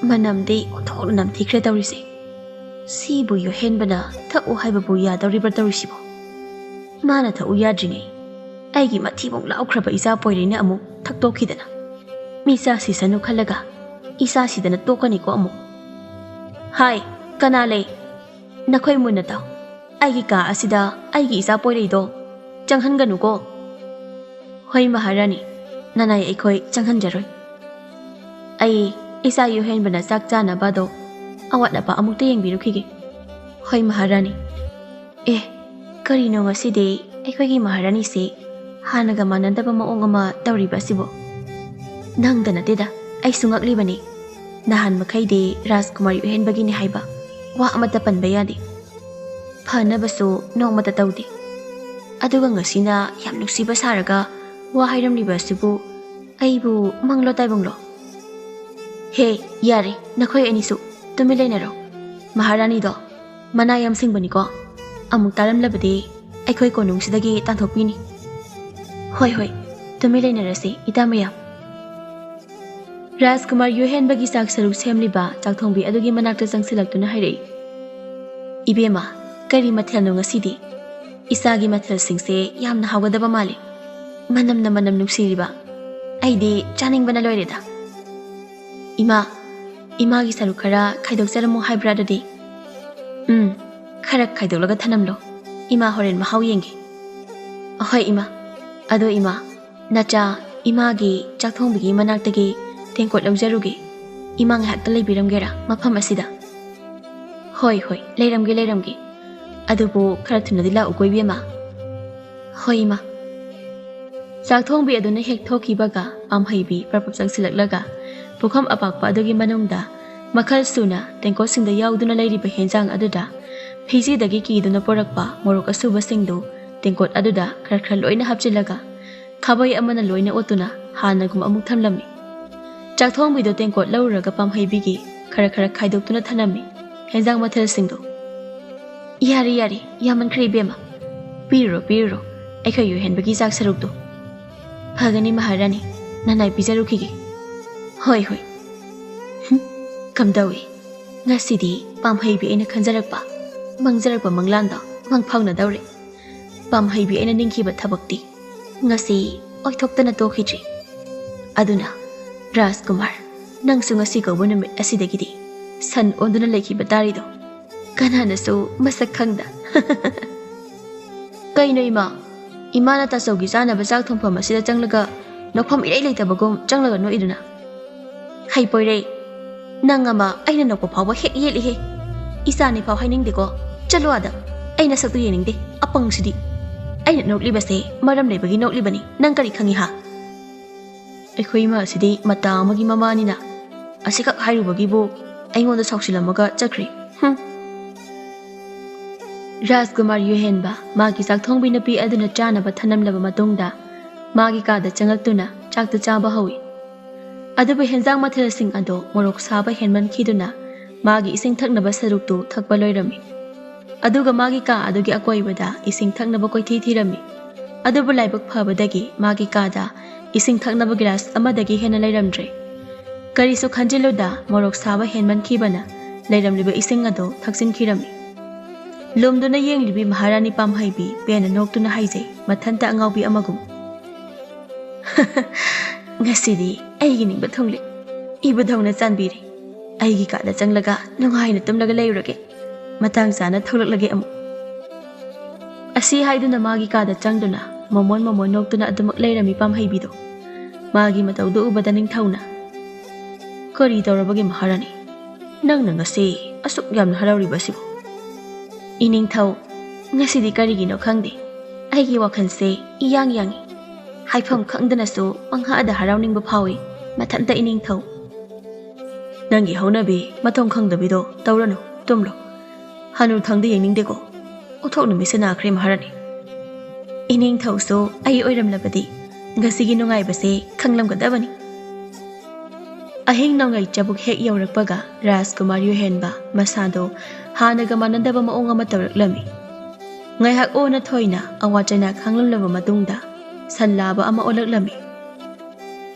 ꯃꯅꯝꯗꯤ ꯑꯣꯟꯊꯣꯛꯅ ꯅꯝꯊꯤꯈ꯭ꯔꯦ ꯇꯧꯔꯤꯁꯦ꯫ ꯁꯤꯕꯨ ꯌꯣꯍꯦꯟꯕꯅ ꯊꯛꯎ ꯍꯥꯏꯕꯕꯨ ꯌꯥꯗꯧꯔꯤꯕ꯭ꯔꯥ ꯇꯧꯔꯤꯁꯤꯕꯣ? ꯃꯥꯅ ꯊꯛꯎ ꯌꯥꯗ꯭ꯔꯤꯉꯩ ꯑꯩꯒꯤ ꯃꯊꯤꯕꯣꯡ ꯂꯥꯎꯈ꯭ꯔꯕ ꯏꯆꯥ ꯄꯣꯏꯔꯩꯅ ꯑꯃꯨꯛ ꯊꯛꯇꯣꯛꯈꯤꯗꯅ꯫ ꯃꯤꯆꯥ ꯁꯤꯁꯅꯨ ꯈꯜꯂꯒ ꯏꯆꯥ ꯁꯤꯗꯅ ꯇꯣꯛꯀꯅꯤꯀꯣ ꯑꯃꯨꯛ꯫ ꯍꯥꯏ, ꯀꯅꯥ ꯂꯩ? ꯅꯈꯣꯏ ꯃꯨꯟꯅ ꯇꯥꯎ꯫ ꯑꯩꯒꯤ ꯀꯥ ꯑꯁꯤꯗ ꯑꯩꯒꯤ ꯏꯆꯥ ꯄꯣꯏꯔꯩꯗꯣ ꯆꯪꯍꯟꯒꯅꯨꯀꯣ꯫ ꯍꯣꯏ ꯃꯍꯥꯔꯥꯅꯤ, ꯅꯅꯥꯏ ꯑꯩꯈꯣꯏ ꯆꯪꯍꯟꯖꯔꯣꯏ꯫ ꯑꯩ ꯏꯆꯥ ꯌꯨꯍꯦꯟꯕꯅ ꯆꯥꯛ ꯆꯥꯅꯕꯗꯣ ꯑꯋꯥꯠ ꯑꯄꯥ ꯑꯃꯨꯛꯇ ꯌꯦꯡꯕꯤꯔꯨꯈꯤꯒꯦ꯫ ꯍꯣꯏ ꯃꯍꯥꯔꯥꯅꯤ꯫ ꯑꯦ, ꯀꯔꯤꯅꯣ ꯉꯁꯤꯗꯤ ꯑꯩꯈꯣꯏꯒꯤ ꯃꯍꯥꯔꯥꯅꯤꯁꯤ ꯍꯥꯟꯅꯒ ꯃꯥꯟꯅꯗꯕ ꯃꯑꯣꯡ ꯑꯃ ꯇꯧꯔꯤꯕ ꯑꯁꯤꯕꯣ? ꯅꯪꯗ ꯅꯠꯇꯦꯗ, ꯑꯩꯁꯨ ꯉꯛꯂꯤꯕꯅꯤ꯫ ꯅꯍꯥꯟ ꯃꯈꯩꯗꯤ ꯔꯥꯖꯀꯨꯃꯥꯔ ꯌꯨꯍꯦꯟꯕꯒꯤꯅꯤ ꯍꯥꯏꯕ ꯋꯥ ꯑꯃꯠꯇ ꯄꯟꯕ ꯌꯥꯗꯦ꯫ ꯐꯅꯕꯁꯨ ꯅꯣꯡꯃꯇ ꯇꯧꯗꯦ꯫ ꯑꯗꯨꯒ ꯉꯁꯤꯅ ꯌꯥꯝ ꯅꯨꯡꯁꯤꯕ ꯁꯥꯔꯒ ꯋꯥ ꯍꯥꯏꯔꯝꯂꯤꯕ ꯑꯁꯤꯕꯨ ꯑꯩꯕꯨ ꯃꯪꯂꯣ ꯇꯥꯏꯕꯪꯂꯣ? ꯍꯦ, ꯌꯥꯔꯦ, ꯅꯈꯣꯏ ꯑꯅꯤꯁꯨ ꯇꯨꯃꯤꯟ ꯂꯩꯅꯔꯣ꯫ ꯃꯍꯥꯔꯥꯅꯤꯗꯣ ꯃꯅꯥ ꯌꯥꯝ ꯁꯤꯡꯕꯅꯤꯀꯣ꯫ ꯑꯃꯨꯛ ꯇꯥꯔꯝꯂꯕꯗꯤ ꯑꯩꯈꯣꯏ ꯀꯣꯅꯨꯡꯁꯤꯗꯒꯤ ꯇꯥꯟꯊꯣꯛꯄꯤꯅꯤ꯫ ꯍꯣꯏ, ꯍꯣꯏ, ꯇꯨꯃꯤꯟ ꯂꯩꯅꯔꯁꯤ, ꯏꯇꯥ ꯃꯌꯥꯝ꯫ ꯔꯥꯖꯀꯨꯃꯥꯔ ꯌꯨꯍꯦꯟꯕꯒꯤ ꯆꯥꯛ ꯁꯔꯨꯛ ꯁꯦꯝꯂꯤꯕ ꯆꯥꯛꯊꯣꯡꯕꯤ ꯑꯗꯨꯒꯤ ꯃꯅꯥꯛꯇ ꯆꯪꯁꯤꯜꯂꯛꯇꯨꯅ ꯍꯥꯏꯔꯛꯏ, "ꯏꯕꯦꯝꯃ, ꯀꯔꯤ ꯃꯊꯦꯜꯅꯣ ꯉꯁꯤꯗꯤ? ꯏꯆꯥꯒꯤ ꯃꯊꯦꯜꯁꯤꯡꯁꯦ ꯌꯥꯝꯅ ꯍꯥꯎꯒꯗꯕ ꯃꯥꯜꯂꯤ꯫ ꯃꯅꯝꯅ ꯃꯅꯝ ꯅꯨꯡꯁꯤꯔꯤꯕ꯫ ꯑꯩꯗꯤ ꯆꯥꯅꯤꯡꯕꯅ ꯂꯣꯏꯔꯦꯗ꯫ ꯏꯃꯥ, ꯏꯃꯥꯒꯤ ꯁꯔꯨꯛ ꯈꯔ ꯈꯥꯏꯗꯣꯛꯆꯔꯝꯃꯨ ꯍꯥꯏꯕ꯭ꯔꯥ ꯑꯗꯨꯗꯤ?" "ꯎꯝ, ꯈꯔ ꯈꯥꯏꯗꯣꯛꯂꯒ ꯊꯅꯝꯂꯣ꯫ ꯏꯃꯥ ꯍꯣꯔꯦꯟ ꯃꯍꯥꯎ ꯌꯦꯡꯒꯦ꯫" "ꯑꯍꯣꯏ ꯏꯃꯥ꯫ ꯑꯗꯣ ꯏꯃꯥ, ꯅꯆꯥ ꯏꯃꯥꯒꯤ ꯆꯥꯛꯊꯣꯡꯕꯤꯒꯤ ꯃꯅꯥꯛꯇꯒꯤ ꯇꯦꯡꯀꯣꯠ ꯂꯧꯖꯔꯨꯒꯦ꯫ ꯏꯃꯥ ꯉꯥꯏꯍꯥꯛꯇ ꯂꯩꯕꯤꯔꯝꯒꯦꯔꯥ ꯃꯐꯝ ꯑꯁꯤꯗ?" "ꯍꯣꯏ, ꯍꯣꯏ, ꯂꯩꯔꯝꯒꯦ, ꯂꯩꯔꯝꯒꯦ꯫ ꯑꯗꯨꯕꯨ ꯈꯔ ꯊꯨꯅꯗꯤ ꯂꯥꯛꯎꯀꯣ, ꯏꯕꯦꯝꯃ꯫" "ꯍꯣꯏ, ꯏꯃꯥ꯫" ꯆꯥꯛ ꯊꯣꯡꯕꯤ ꯑꯗꯨꯅ ꯍꯦꯛ ꯊꯣꯛꯈꯤꯕꯒ ꯄꯥꯝꯍꯩꯕꯤ ꯄ꯭ꯔꯞ ꯄ꯭ꯔꯞ ꯆꯪꯁꯤꯜꯂꯛꯂꯒ ꯄꯨꯈꯝ ꯑꯄꯥꯛꯄ ꯑꯗꯨꯒꯤ ꯃꯅꯨꯡꯗ ꯃꯈꯜ ꯁꯨꯅ ꯇꯦꯡꯀꯣꯠꯁꯤꯡꯗ ꯌꯥꯎꯗꯨꯅ ꯂꯩꯔꯤꯕ ꯍꯦꯟꯖꯥꯡ ꯑꯗꯨꯗ ꯐꯤꯖꯤꯗꯒꯤ ꯀꯤꯗꯨꯅ ꯄꯨꯔꯛꯄ ꯃꯣꯔꯣꯛ ꯑꯁꯨꯕꯁꯤꯡꯗꯨ ꯇꯦꯡꯀꯣꯠ ꯑꯗꯨꯗ ꯈꯔ ꯈꯔ ꯂꯣꯏꯅ ꯍꯥꯞꯆꯤꯜꯂꯒ ꯈꯥꯕꯩ ꯑꯃꯅ ꯂꯣꯏꯅ ꯑꯣꯠꯇꯨꯅ ꯍꯥꯟꯅꯒꯨꯝ ꯑꯃꯨꯛ ꯊꯝꯂꯝꯃꯤ꯫ ꯆꯥꯛ ꯊꯣꯡꯕꯤꯗꯨ ꯇꯦꯡꯀꯣꯠ ꯂꯧꯔꯨꯔꯒ ꯄꯥꯝꯍꯩꯕꯤꯒꯤ ꯈꯔ ꯈꯔ ꯈꯥꯏꯗꯣꯛꯇꯨꯅ ꯊꯝꯂꯝꯃꯤ ꯍꯦꯟꯖꯥꯡ ꯃꯊꯦꯜꯁꯤꯡꯗꯨ꯫ "ꯌꯥꯔꯦ, ꯌꯥꯔꯦ, ꯌꯥꯝꯃꯟꯈ꯭ꯔꯦ ꯏꯕꯦꯝꯃ꯫ ꯄꯤꯔꯨꯔꯣ, ꯄꯤꯔꯨꯔꯣ, ꯑꯩꯈꯣꯏ ꯌꯨꯍꯦꯟꯕꯒꯤ ꯆꯥꯛ ꯁꯔꯨꯛꯇꯣ꯫ ꯐꯒꯅꯤ ꯃꯍꯥꯔꯥꯅꯤ, ꯅꯅꯥꯏ ꯄꯤꯖꯔꯨꯈꯤꯒꯦ꯫ ꯍꯣꯏ, ꯍꯣꯏ꯫ ꯍꯨꯝ, ꯀꯝꯗꯧꯏ? ꯉꯁꯤꯗꯤ ꯄꯥꯝꯍꯩꯕꯤ ꯑꯩꯅ ꯈꯟꯖꯔꯛꯄ, ꯃꯪꯖꯔꯛꯄ ꯃꯪꯂꯥꯟꯗꯣ ꯃꯪꯐꯥꯎꯅꯗꯧꯔꯦ꯫ ꯄꯥꯝꯍꯩꯕꯤ ꯑꯩꯅ ꯅꯤꯡꯈꯤꯕ ꯊꯕꯛꯇꯤ ꯉꯁꯤ ꯑꯣꯏꯊꯣꯛꯇꯅ ꯇꯣꯛꯈꯤꯗ꯭ꯔꯤ꯫ ꯑꯗꯨꯅ, ꯔꯥꯖꯀꯨꯃꯥꯔ, ꯅꯪꯁꯨ ꯉꯁꯤ ꯀꯧꯕ ꯅꯨꯃꯤꯠ ꯑꯁꯤꯗꯒꯤꯗꯤ ꯁꯟ ꯑꯣꯟꯗꯨꯅ ꯂꯩꯈꯤꯕ ꯇꯥꯔꯤꯗꯣ꯫ ꯀꯅꯥꯅꯁꯨ ꯃꯁꯛ ꯈꯪꯗ꯫" "ꯀꯩꯅꯣ ꯏꯃꯥ? ꯏꯃꯥꯅ ꯇꯥꯆꯧꯒꯤ ꯆꯥꯅꯕ ꯆꯥꯛ ꯊꯣꯡꯐꯝ ꯑꯁꯤꯗ ꯆꯪꯂꯒ ꯅꯣꯛꯐꯝ ꯏꯔꯩ ꯂꯩꯇꯕꯒꯨꯝ ꯆꯪꯂꯒ ꯅꯣꯛꯏꯗꯨꯅ?" "ꯍꯩꯄꯣꯏꯔꯦ, ꯅꯪ ꯑꯃ ꯑꯩꯅ ꯅꯣꯛꯄ ꯐꯥꯎꯕ ꯍꯦꯛ ꯌꯦꯠꯂꯤꯍꯦ꯫ ꯏꯆꯥꯅꯤ ꯐꯥꯎ ꯍꯥꯏꯅꯤꯡꯗꯦꯀꯣ꯫ ꯆꯠꯂꯣ ꯑꯥꯗ꯫ ꯑꯩ ꯅꯁꯛꯇꯨ ꯌꯦꯡꯅꯤꯡꯗꯦ, ꯑꯄꯪꯁꯤꯗꯤ꯫ ꯑꯩꯅ ꯅꯣꯛꯂꯤꯕꯁꯦ ꯃꯔꯝ ꯂꯩꯕꯒꯤ ꯅꯣꯛꯂꯤꯕꯅꯤ, ꯅꯪ ꯀꯔꯤ ꯈꯪꯉꯤ ꯍꯥ?" ꯑꯩꯈꯣꯏ ꯏꯃꯥ ꯑꯁꯤꯗꯤ ꯃꯇꯥ ꯑꯃꯒꯤ ꯃꯃꯥꯅꯤꯅ ꯑꯁꯤꯈꯛ ꯍꯥꯏꯔꯨꯕꯒꯤꯕꯨ ꯑꯩꯉꯣꯟꯗ ꯁꯥꯎꯁꯤꯜꯂꯝꯃꯒ ꯆꯠꯈ꯭ꯔꯦ꯫ ꯍꯨꯝ꯫ ꯔꯥꯖꯀꯨꯃꯥꯔ ꯌꯨꯍꯦꯟꯕ ꯃꯥꯒꯤ ꯆꯥꯛꯊꯣꯡꯕꯤ ꯅꯨꯄꯤ ꯑꯗꯨꯅ ꯆꯥꯅꯕ ꯊꯅꯝꯂꯕ ꯃꯇꯨꯡꯗ ꯃꯥꯒꯤ ꯀꯥꯗ ꯆꯪꯂꯛꯇꯨꯅ ꯆꯥꯛꯇꯨ ꯆꯥꯕ ꯍꯧꯏ꯫ ꯑꯗꯨꯕꯨ ꯍꯦꯟꯖꯥꯡ ꯃꯊꯦꯜꯁꯤꯡ ꯑꯗꯣ ꯃꯣꯔꯣꯛ ꯁꯥꯕ ꯍꯦꯟꯃꯟꯈꯤꯗꯨꯅ ꯃꯥꯒꯤ ꯏꯁꯤꯡ ꯊꯛꯅꯕ ꯁꯔꯨꯛꯇꯨ ꯊꯛꯄ ꯂꯣꯏꯔꯝꯃꯤ꯫ ꯑꯗꯨꯒ ꯃꯥꯒꯤ ꯀꯥ ꯑꯗꯨꯒꯤ ꯑꯀꯣꯏꯕꯗ ꯏꯁꯤꯡ ꯊꯛꯅꯕ ꯀꯣꯏꯊꯤ ꯊꯤꯔꯝꯃꯤ꯫ ꯑꯗꯨꯕꯨ ꯂꯥꯏꯕꯛ ꯐꯕꯗꯒꯤ ꯃꯥꯒꯤ ꯀꯥꯗ ꯏꯁꯤꯡ ꯊꯛꯅꯕ ꯒꯤꯂꯥꯁ ꯑꯃꯗꯒꯤ ꯍꯦꯟꯅ ꯂꯩꯔꯝꯗ꯭ꯔꯦ꯫ ꯀꯔꯤꯁꯨ ꯈꯟꯖꯤꯜꯂꯨꯗ ꯃꯣꯔꯣꯛ ꯁꯥꯕ ꯍꯦꯟꯃꯟꯈꯤꯕꯅ ꯂꯩꯔꯝꯂꯤꯕ ꯏꯁꯤꯡ ꯑꯗꯨ ꯊꯛꯆꯤꯟꯈꯤꯔꯝꯃꯤ꯫ ꯂꯨꯝꯗꯨꯅ ꯌꯦꯡꯂꯤꯕꯤ ꯃꯍꯥꯔꯥꯅꯤ ꯄꯥꯝꯍꯩꯕꯤ ꯄꯦꯟꯅ ꯅꯣꯛꯇꯨꯅ ꯍꯥꯏꯖꯩ, ꯃꯊꯟꯇ ꯑꯉꯥꯎꯕꯤ ꯑꯃꯒꯨꯝ꯫ "ꯉꯁꯤꯗꯤ ꯑꯩꯒꯤ ꯅꯤꯡꯕ ꯊꯨꯡꯂꯦ꯫ ꯏꯕꯨꯙꯧꯅ ꯆꯥꯟꯕꯤꯔꯦ꯫ ꯑꯩꯒꯤ ꯀꯥꯗ ꯆꯪꯂꯒ ꯅꯨꯡꯉꯥꯏꯅ ꯇꯨꯝꯂꯒ ꯂꯩꯔꯨꯔꯒꯦ꯫ ꯃꯇꯥꯡ ꯆꯥꯅ ꯊꯣꯛꯂꯛꯂꯒꯦ ꯑꯃꯨꯛ꯫" ꯑꯁꯤ ꯍꯥꯏꯗꯨꯅ ꯃꯥꯒꯤ ꯀꯥꯗ ꯆꯪꯗꯨꯅ ꯃꯣꯃꯣꯟ ꯃꯣꯃꯣꯟ ꯅꯣꯛꯇꯨꯅ ꯑꯗꯨꯃꯛ ꯂꯩꯔꯝꯃꯤ ꯄꯥꯝꯍꯩꯕꯤꯗꯣ꯫ ꯃꯥꯒꯤ ꯃꯇꯧꯗꯨ ꯎꯕꯗ ꯅꯤꯡꯊꯧꯅ, "ꯀꯔꯤ ꯇꯧꯔꯕꯒꯦ ꯃꯍꯥꯔꯥꯅꯤ? ꯅꯪꯅ ꯉꯁꯤ ꯑꯁꯨꯛ ꯌꯥꯝꯅ ꯍꯔꯥꯎꯔꯤꯕ ꯑꯁꯤꯕꯨ?" "ꯏꯅꯤꯡꯊꯧ, ꯉꯁꯤꯗꯤ ꯀꯔꯤꯒꯤꯅꯣ ꯈꯪꯗꯦ, ꯑꯩꯒꯤ ꯋꯥꯈꯜꯁꯦ ꯏꯌꯥꯡ ꯌꯥꯡꯏ꯫ ꯍꯥꯏꯐꯝ ꯈꯪꯗꯅꯁꯨ ꯄꯪꯍꯥꯗ ꯍꯔꯥꯎꯅꯤꯡꯕ ꯐꯥꯎꯏ꯫ ꯃꯊꯟꯇ ꯏꯅꯤꯡꯊꯧ, "ꯅꯪꯒꯤ ꯍꯧꯅꯕꯤ ꯃꯊꯣꯡ ꯈꯪꯗꯕꯤꯗꯣ ꯇꯧꯔꯅꯨ, ꯇꯨꯝꯂꯣ꯫ ꯍꯅꯨꯊꯪꯗ ꯌꯦꯡꯅꯤꯡꯗꯦꯀꯣ꯫ ꯎꯊꯣꯛ ꯅꯨꯃꯤꯠꯁꯦ ꯅꯥꯈ꯭ꯔꯦ ꯃꯍꯥꯔꯥꯅꯤ꯫ ꯏꯅꯤꯡꯊꯧꯁꯨ ꯑꯩ ꯑꯣꯏꯔꯝꯂꯕꯗꯤ ꯉꯁꯤꯒꯤ ꯅꯨꯡꯉꯥꯏꯕꯁꯦ ꯈꯪꯂꯝꯒꯗꯕꯅꯤ꯫" ꯑꯍꯤꯡ ꯅꯣꯡꯌꯥꯏ ꯆꯕꯨꯛ ꯍꯦꯛ ꯌꯧꯔꯛꯄꯒ ꯔꯥꯖꯀꯨꯃꯥꯔ ꯌꯨꯍꯦꯟꯕ ꯃꯁꯥꯗꯣ ꯍꯥꯟꯅꯒ ꯃꯥꯟꯅꯗꯕ ꯃꯑꯣꯡ ꯑꯃ ꯇꯧꯔꯛꯂꯝꯃꯤ꯫ ꯉꯥꯏꯍꯥꯛ ꯑꯣꯟꯅ ꯊꯣꯏꯅ ꯑꯋꯥ ꯆꯩꯅꯥ ꯈꯪꯂꯝꯂꯕ ꯃꯇꯨꯡꯗ ꯁꯟ ꯂꯥꯕ ꯑꯃ ꯑꯣꯜꯂꯛꯂꯝꯃꯤ꯫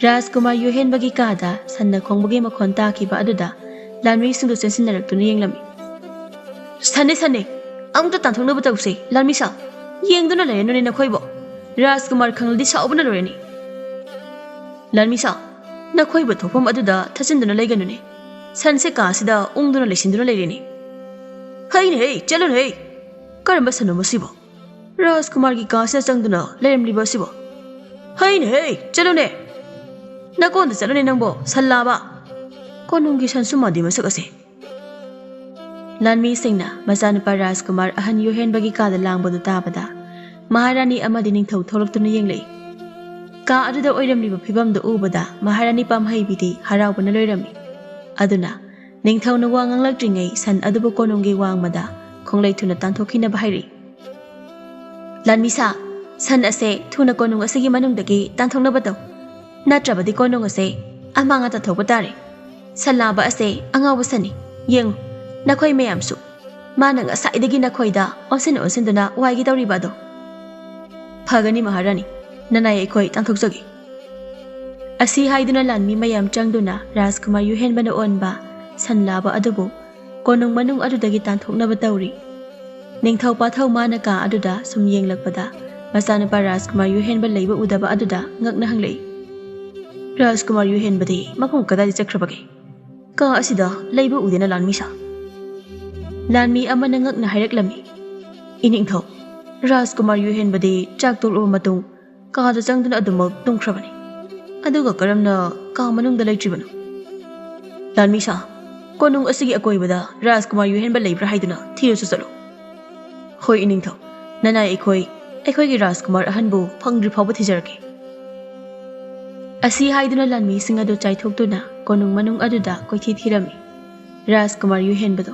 ꯔꯥꯖꯀꯨꯃꯥꯔ ꯌꯨꯍꯦꯟꯕꯒꯤ ꯀꯥꯗ ꯁꯟꯅ ꯈꯣꯡꯕꯒꯤ ꯃꯈꯣꯟ ꯇꯥꯈꯤꯕ ꯑꯗꯨꯗ ꯂꯥꯟꯃꯤꯁꯤꯡꯗꯨ ꯆꯦꯟꯁꯤꯟꯅꯔꯛꯇꯨꯅ ꯌꯦꯡꯂꯝꯃꯤ꯫ "ꯁꯟꯅꯦ, ꯁꯟꯅꯦ! ꯑꯃꯨꯛꯇ ꯇꯥꯟꯊꯣꯛꯅꯕ ꯇꯧꯁꯦ, ꯂꯥꯟꯃꯤꯁꯥ! ꯌꯦꯡꯗꯨꯅ ꯂꯩꯔꯅꯨꯅꯦ ꯅꯈꯣꯏꯕꯣ꯫ ꯔꯥꯖꯀꯨꯃꯥꯔ ꯈꯪꯂꯗꯤ ꯁꯥꯎꯕꯅ ꯂꯣꯏꯔꯅꯤ꯫ ꯂꯥꯟꯃꯤꯁꯥ, ꯅꯈꯣꯏꯕꯨ ꯊꯣꯛꯐꯝ ꯑꯗꯨꯗ ꯊꯠꯆꯤꯟꯗꯨꯅ ꯂꯩꯒꯅꯨꯅꯦ꯫ ꯁꯟꯁꯦ ꯀꯥ ꯑꯁꯤꯗ ꯎꯪꯗꯨꯅ ꯂꯩꯁꯤꯟꯗꯨꯅ ꯂꯩꯔꯦꯅꯦ꯫ ꯍꯩꯅꯦ ꯍꯩ, ꯆꯠꯂꯨꯅꯦ ꯍꯩ! ꯀꯔꯝꯕ ꯁꯟꯅꯣ ꯃꯁꯤꯕꯣ? ꯔꯥꯖꯀꯨꯃꯥꯔꯒꯤ ꯀꯥ ꯑꯁꯤꯗ ꯆꯪꯗꯨꯅ ꯂꯩꯔꯝꯂꯤꯕ ꯑꯁꯤꯕꯣ? ꯍꯩꯅꯦ ꯍꯩ, ꯆꯠꯂꯨꯅꯦ! ꯅꯀꯣꯟꯗ ꯆꯠꯂꯨꯅꯦ ꯅꯪꯕꯣ, ꯁꯟ ꯂꯥꯕ! ꯀꯣꯅꯨꯡꯒꯤ ꯁꯟꯁꯨ ꯃꯥꯟꯗꯦ ꯃꯁꯛ ꯑꯁꯦ꯫" ꯂꯥꯟꯃꯤꯁꯤꯡꯅ ꯃꯆꯥꯅꯨꯄꯥ ꯔꯥꯖꯀꯨꯃꯥꯔ ꯑꯍꯟ ꯌꯨꯍꯦꯟꯕꯒꯤ ꯀꯥꯗ ꯂꯥꯡꯕꯗꯨ ꯇꯥꯕꯗ ꯃꯍꯥꯔꯥꯅꯤ ꯑꯃꯗꯤ ꯅꯤꯡꯊꯧ ꯊꯣꯛꯂꯛꯇꯨꯅ ꯌꯦꯡꯂꯛꯏ꯫ ꯀꯥ ꯑꯗꯨꯗ ꯑꯣꯏꯔꯝꯂꯤꯕ ꯐꯤꯕꯝꯗꯨ ꯎꯕꯗ ꯃꯍꯥꯔꯥꯅꯤ ꯄꯥꯝꯍꯩꯕꯤꯗꯤ ꯍꯔꯥꯎꯕꯅ ꯂꯣꯏꯔꯝꯃꯤ꯫ ꯑꯗꯨꯅ ꯅꯤꯡꯊꯧꯅ ꯋꯥ ꯉꯥꯡꯂꯛꯇ꯭ꯔꯤꯉꯩ ꯁꯟ ꯑꯗꯨꯕꯨ ꯀꯣꯅꯨꯡꯒꯤ ꯋꯥꯡꯃꯗ ꯈꯣꯡꯂꯩ ꯊꯨꯅ ꯇꯥꯟꯊꯣꯛꯈꯤꯅꯕ ꯍꯥꯏꯔꯛꯏ꯫ "ꯂꯥꯟꯃꯤꯁꯥ, ꯁꯟ ꯑꯁꯦ ꯊꯨꯅ ꯀꯣꯅꯨꯡ ꯑꯁꯤꯒꯤ ꯃꯅꯨꯡꯗꯒꯤ ꯇꯥꯟꯊꯣꯛꯅꯕ ꯇꯧ꯫ ꯅꯠꯇ꯭ꯔꯕꯗꯤ ꯀꯣꯅꯨꯡ ꯑꯁꯦ ꯑꯃꯥꯡ ꯑꯇꯥ ꯊꯣꯛꯄ ꯇꯥꯔꯦ꯫ ꯁꯟ ꯂꯥꯕ ꯑꯁꯦ ꯑꯉꯥꯎꯕ ꯁꯟꯅꯤ꯫ ꯌꯦꯡꯉꯨ, ꯅꯈꯣꯏ ꯃꯌꯥꯝꯁꯨ꯫ ꯃꯥꯅ ꯉꯁꯥꯏꯗꯒꯤ ꯅꯈꯣꯏꯗ ꯑꯣꯟꯁꯤꯟ ꯑꯣꯟꯁꯤꯟꯗꯨꯅ ꯋꯥꯏꯒꯦ ꯇꯧꯔꯤꯕ ꯑꯗꯣ꯫" "ꯐꯒꯅꯤ ꯃꯍꯥꯔꯥꯅꯤ, ꯅꯅꯥꯏ ꯑꯩꯈꯣꯏ ꯇꯥꯟꯊꯣꯛꯆꯒꯦ꯫" ꯑꯁꯤ ꯍꯥꯏꯗꯨꯅ ꯂꯥꯟꯃꯤ ꯃꯌꯥꯝ ꯆꯪꯗꯨꯅ ꯔꯥꯖꯀꯨꯃꯥꯔ ꯌꯨꯍꯦꯟꯕꯅ ꯑꯣꯟꯕ ꯁꯟ ꯂꯥꯕ ꯑꯗꯨꯕꯨ ꯀꯣꯅꯨꯡ ꯃꯅꯨꯡ ꯑꯗꯨꯗꯒꯤ ꯇꯥꯟꯊꯣꯛꯅꯕ ꯇꯧꯔꯤ꯫ ꯅꯤꯡꯊꯧ ꯄꯥꯊꯧ ꯃꯥꯅ ꯀꯥ ꯑꯗꯨꯗ ꯁꯨꯝ ꯌꯦꯡꯂꯛꯄꯗ ꯃꯆꯥꯅꯨꯄꯥ ꯔꯥꯖꯀꯨꯃꯥꯔ ꯌꯨꯍꯦꯟꯕ ꯂꯩꯕ ꯎꯗꯕ ꯑꯗꯨꯗ ꯉꯛꯅ ꯍꯪꯂꯛꯏ, "ꯔꯥꯖꯀꯨꯃꯥꯔ ꯌꯨꯍꯦꯟꯕꯗꯤ ꯃꯐꯝ ꯀꯗꯥꯏꯗ ꯆꯠꯈ꯭ꯔꯕꯒꯦ? ꯀꯥ ꯑꯁꯤꯗ ꯂꯩꯕ ꯎꯗꯦꯅ, ꯂꯥꯟꯃꯤꯁꯥ꯫" ꯂꯥꯟꯃꯤ ꯑꯃꯅ ꯉꯛꯅ ꯍꯥꯏꯔꯛꯂꯝꯃꯤ, "ꯏꯅꯤꯡꯊꯧ, ꯔꯥꯖꯀꯨꯃꯥꯔ ꯌꯨꯍꯦꯟꯕꯗꯤ ꯆꯥꯛ ꯇꯣꯛꯂꯕ ꯃꯇꯨꯡ ꯀꯥꯗ ꯆꯪꯗꯨꯅ ꯑꯗꯨꯃꯛ ꯇꯨꯝꯈ꯭ꯔꯕꯅꯤ꯫ ꯑꯗꯨꯒ ꯀꯔꯝꯅ ꯀꯥ ꯃꯅꯨꯡꯗ ꯂꯩꯇ꯭ꯔꯤꯕꯅꯣ?" "ꯂꯥꯟꯃꯤꯁꯥ, ꯀꯣꯅꯨꯡ ꯑꯁꯤꯒꯤ ꯑꯀꯣꯏꯕꯗ ꯔꯥꯖꯀꯨꯃꯥꯔ ꯌꯨꯍꯦꯟꯕ ꯂꯩꯕ꯭ꯔꯥ ꯍꯥꯏꯗꯨꯅ ꯊꯤꯔꯁꯨ ꯆꯠꯂꯨ꯫" "ꯍꯣꯏ ꯏꯅꯤꯡꯊꯧ, ꯅꯅꯥꯏ ꯑꯩꯈꯣꯏ ꯑꯩꯈꯣꯏꯒꯤ ꯔꯥꯖꯀꯨꯃꯥꯔ ꯑꯍꯟꯕꯨ ꯐꯪꯗ꯭ꯔꯤ ꯐꯥꯎꯕ ꯊꯤꯖꯔꯛꯀꯦ꯫" ꯑꯁꯤ ꯍꯥꯏꯗꯨꯅ ꯂꯥꯟꯃꯤꯁꯤꯡ ꯑꯗꯨ ꯆꯥꯏꯊꯣꯛꯇꯨꯅ ꯀꯣꯅꯨꯡ ꯃꯅꯨꯡ ꯑꯗꯨꯗ ꯀꯣꯏꯊꯤ ꯊꯤꯔꯝꯃꯤ꯫ ꯔꯥꯖꯀꯨꯃꯥꯔ ꯌꯨꯍꯦꯟꯕꯗꯣ꯫